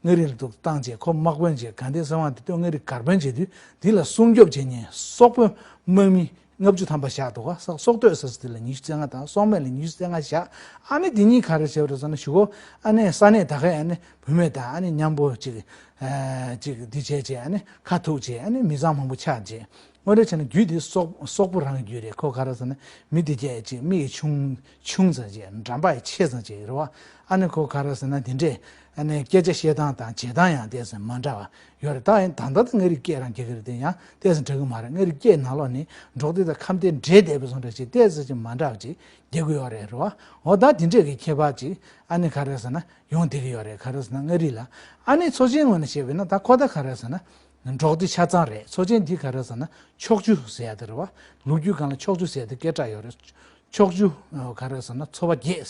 མངའ་རིས་ལ་འདུག་བཏང་རྗེས་ཁོ་དམག་དཔོན་བྱས་དགའ་ལྡན་གསང་བ་འདི་སྟོད་མངའ་རིས་སྒར་དཔོན་བྱེད་དུས་འདི་ལ་སྲུང་སྐྱོབ་བྱེད་མཁན་སོག་པོ་དམག་མི་ལྔ་བཅུ་ཐམ་པ་བཞག་འདུག་ག་སོག་སྟོད་ཟེར་ས་དེ་ལ་ཉི་ཤུ་རྩ་ལྔ་དང་སོག་སྨད་ལ་ཉི་ཤུ་རྩ་ལྔ་བཞག་ཨ་ནི་འདི་གཉིས་ག་རེ་བྱས་པ་རེད་ཟེར་ན་གཞུག་གུ་ཨ་ནི་ས་གནས་ད་གའི་ཨ་ནི་བུད་མེད་དང་ཨ་ནི་མཉམ་པོ་ཅིག་ཨ་ཅིག་འདི་བྱས་བྱས་ཨ་ནི་ཁ་ཐུག་བྱས་ཨ་ནི་མི་ཚང་མང་པོ་ཆགས་བྱས། དངོས་འབྲེལ་བྱས་ན་རྒྱུད་འདི་སོག་སོག་པོ་རང་གི་རྒྱུད་རེད། ཁོ་ག་རེ་ཟེར་ན་མི་འདི་སྐད་ཅིག་མིག་ཆུང་ཆུང་ཙམ་ཅིག་འགྲམ་པ་ཡང་ཆེ་ཙམ་ཅིག་རེད་བ། ཨ་ནི་ཁོ་ག་རེ་ཟེར་ན་འདི་འདྲས་ཨ་ནི་སྐད་ཆ་བཤད་སྟངས་དང་བྱེད་སྟངས་ཡང་ཏོག་ཙམ་མ་འདྲ་བ་ཡོད་རེད། ད་ཡིན་ད་ལྟ་ད་མངའ་རིས་སྐད་རང་རྒྱག་གི་རེད་དེ་ཡང་ཏོག་ཙམ་འདྲ་གི་མ་རེད། མངའ་རིས་སྐད་ནང་ལོགས་ནས་འབྲོག་སྡེ་དང་ཁམས་སྡེ་འདྲེས་བསྡད་པའི་བཟོ་འདྲ་ཅིག་ཏོག་ཙམ་ཅིག་མ་འདྲ་བ་ཅིག་རྒྱག་གི་ཡོད་རེད་རེད་བ། འོ་ད་འདི་འདྲས་ཀྱི་ཁྱད་པར་ཅིག་ཨ་ནི་ག་རེ་ཟེར་ན་ཡོང་བསྡད་ཀྱི་ཡོད་རེད། ག་རེ་ཟེར་ན་མངའ་རིས་ལ་ཨ་ནི་ཚོ་ཆེན་ངོས་ནས་བཤད་པས་ན་ད་ཁོ་ད་ག་རེ་ཟེར་ན། འབྲོག་སྡེ་ཆ་ཚང་རེད། ཚོ་ཆེན་འདི་ག་རེ་ཟེར་ན་ཕྱོགས་བཅུ་ཟེར་ཡ་དེ་རེད་བ། ལོ་རྒྱུས་སྒང་ལ་ཕྱོགས་བཅུ་ཟེར་ཡ་དེ་སྐད་གྲགས་ཡོད་རེད། ཕྱོགས་བཅུ་ག་རེ་ཟེར་ན་ཚོ་པ་བརྒྱད།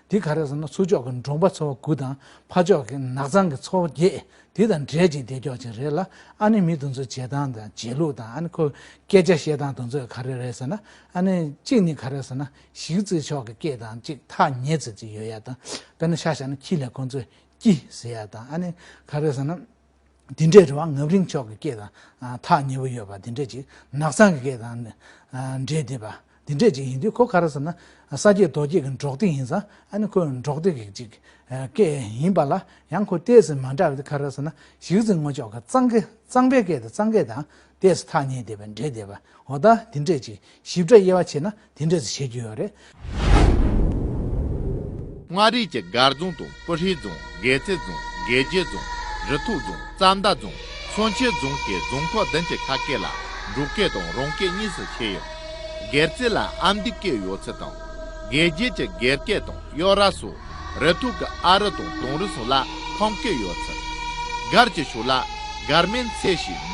འདི་ག་རེ་ཟེར་ན་ཚུར་ཕྱོགས་ཀྱི་འབྲོང་པ་ཚོ་པ་དགུ་དང་ཕར་ཕྱོགས་ཀྱི་ནགས་ཚང་གི་ཚོ་པ་བརྒྱད། དེ་དང་འབྲེལ་ཅིག་བསྡད་ཀྱོག་ཅིག་རེད་ལ། ཨ་ནི་མི་དེ་ཚོ་བྱེད་སྟངས་དང་བྱེད་ལུགས་དང་ཨ་ནི་ཁོ་སྐད་ཆ་བཤད་སྟངས་དེ་ཚོ་ག་རེ་རེད་ཟེར་ན་ཨ་ནི་གཅིག་ནི་ག་རེ་ཟེར་ན་གཞིས་རྩེ་ཕྱོགས་ཀྱི་སྐད་དང་གཅིག་ཐག་ཉེ་ཙམ་ཅིག་ཡོད་ཡ་དང་། དཔེར་ན་ཆ་བཞག་ན་ཁྱི་ལ་ཁོ་ཚོས་ཀྱི་ཟེར་ཡ་དང་ཨ་ནི་ག་རེ་ཟེར་ན། འདི་འདྲས་རེད་བ། ངམ་རིང་ཕྱོགས་ཀྱི་སྐད་དང་ཨ་ཐག་ཉེ་པོ་ཡོད་པ་འདི་འདྲས་ཅིག་ནགས་ཚང་གི་སྐད་དང་ཨ་འདྲེས་བསྡད་པ་འདི་འདྲས་ཅིག་ཡིན་དུས་ཁོ་ག་རེ་ཟེར་ན་ས་སྐྱེས་རྡོ་སྐྱེས་ཀྱི་འབྲོག་སྡེ་ཡིན་ཙང་ཨ་ནི་ཁོ་འབྲོག་སྡེ་གི་ཅིག་ཨ་སྐད་ཡིན་པ་ལ་ཡང་ཁོ་ཏོག་ཙམ་མ་འདྲ་བ་དེ་ག་རེ་ཟེར་ན་གཞིས་རྩེ་ངོས་ཕྱོགས་ཀྱི་གཙང་སྐད་གཙང་པའི་སྐད་དང་གཙང་སྐད་དང་ཏོག་ཙམ་ཐག་ཉེ་བསྡད་པ་འདྲེས་བསྡད་པ། འོ་ད་འདི་འདྲས་ཅིག་ཞིབ་ཕྲ་དབྱེ་བ་ཕྱེ་ན་འདི་འདྲས་ཅིག་བྱེད་རྒྱུ་ཡོད་རེད། མངའ་རིས་ཀྱི་སྒར་རྫོང་དང་སྤུ་ཧྲེང་རྫོང་དགེ་རྩེ་རྫོང་དགེ་རྒྱས་རྫོང་ རི་ཐོག་རྫོང་། རྩ་མདའ་རྫོང་། མཚོན་ཆེན་རྫོང་གི་རྫོང་ཁག་བདུན་གྱི་ཁ་སྐད་ལ་འབྲོག་སྐད་དང་རོང་སྐད་གཉིས་སུ་ཕྱེ་ཡོད། སྒེར་རྩེ་ལ་ཨ་མདོའི་སྐད་ཡོད་ཚུལ་དང་། དགེ་རྒྱས་ཀྱི་སྒེར་སྐད་དང་གཡོ་ར་སོགས། རི་ཐོག་གི་ཨ་རི་དང་དུང་རི་སོགས་ལ་ཁམས་སྐད་ཡོད་ཚུལ། སྒར་གྱི་ཕྱོགས་ལ་སྒར་སྨན་ཚེ་ཞེས་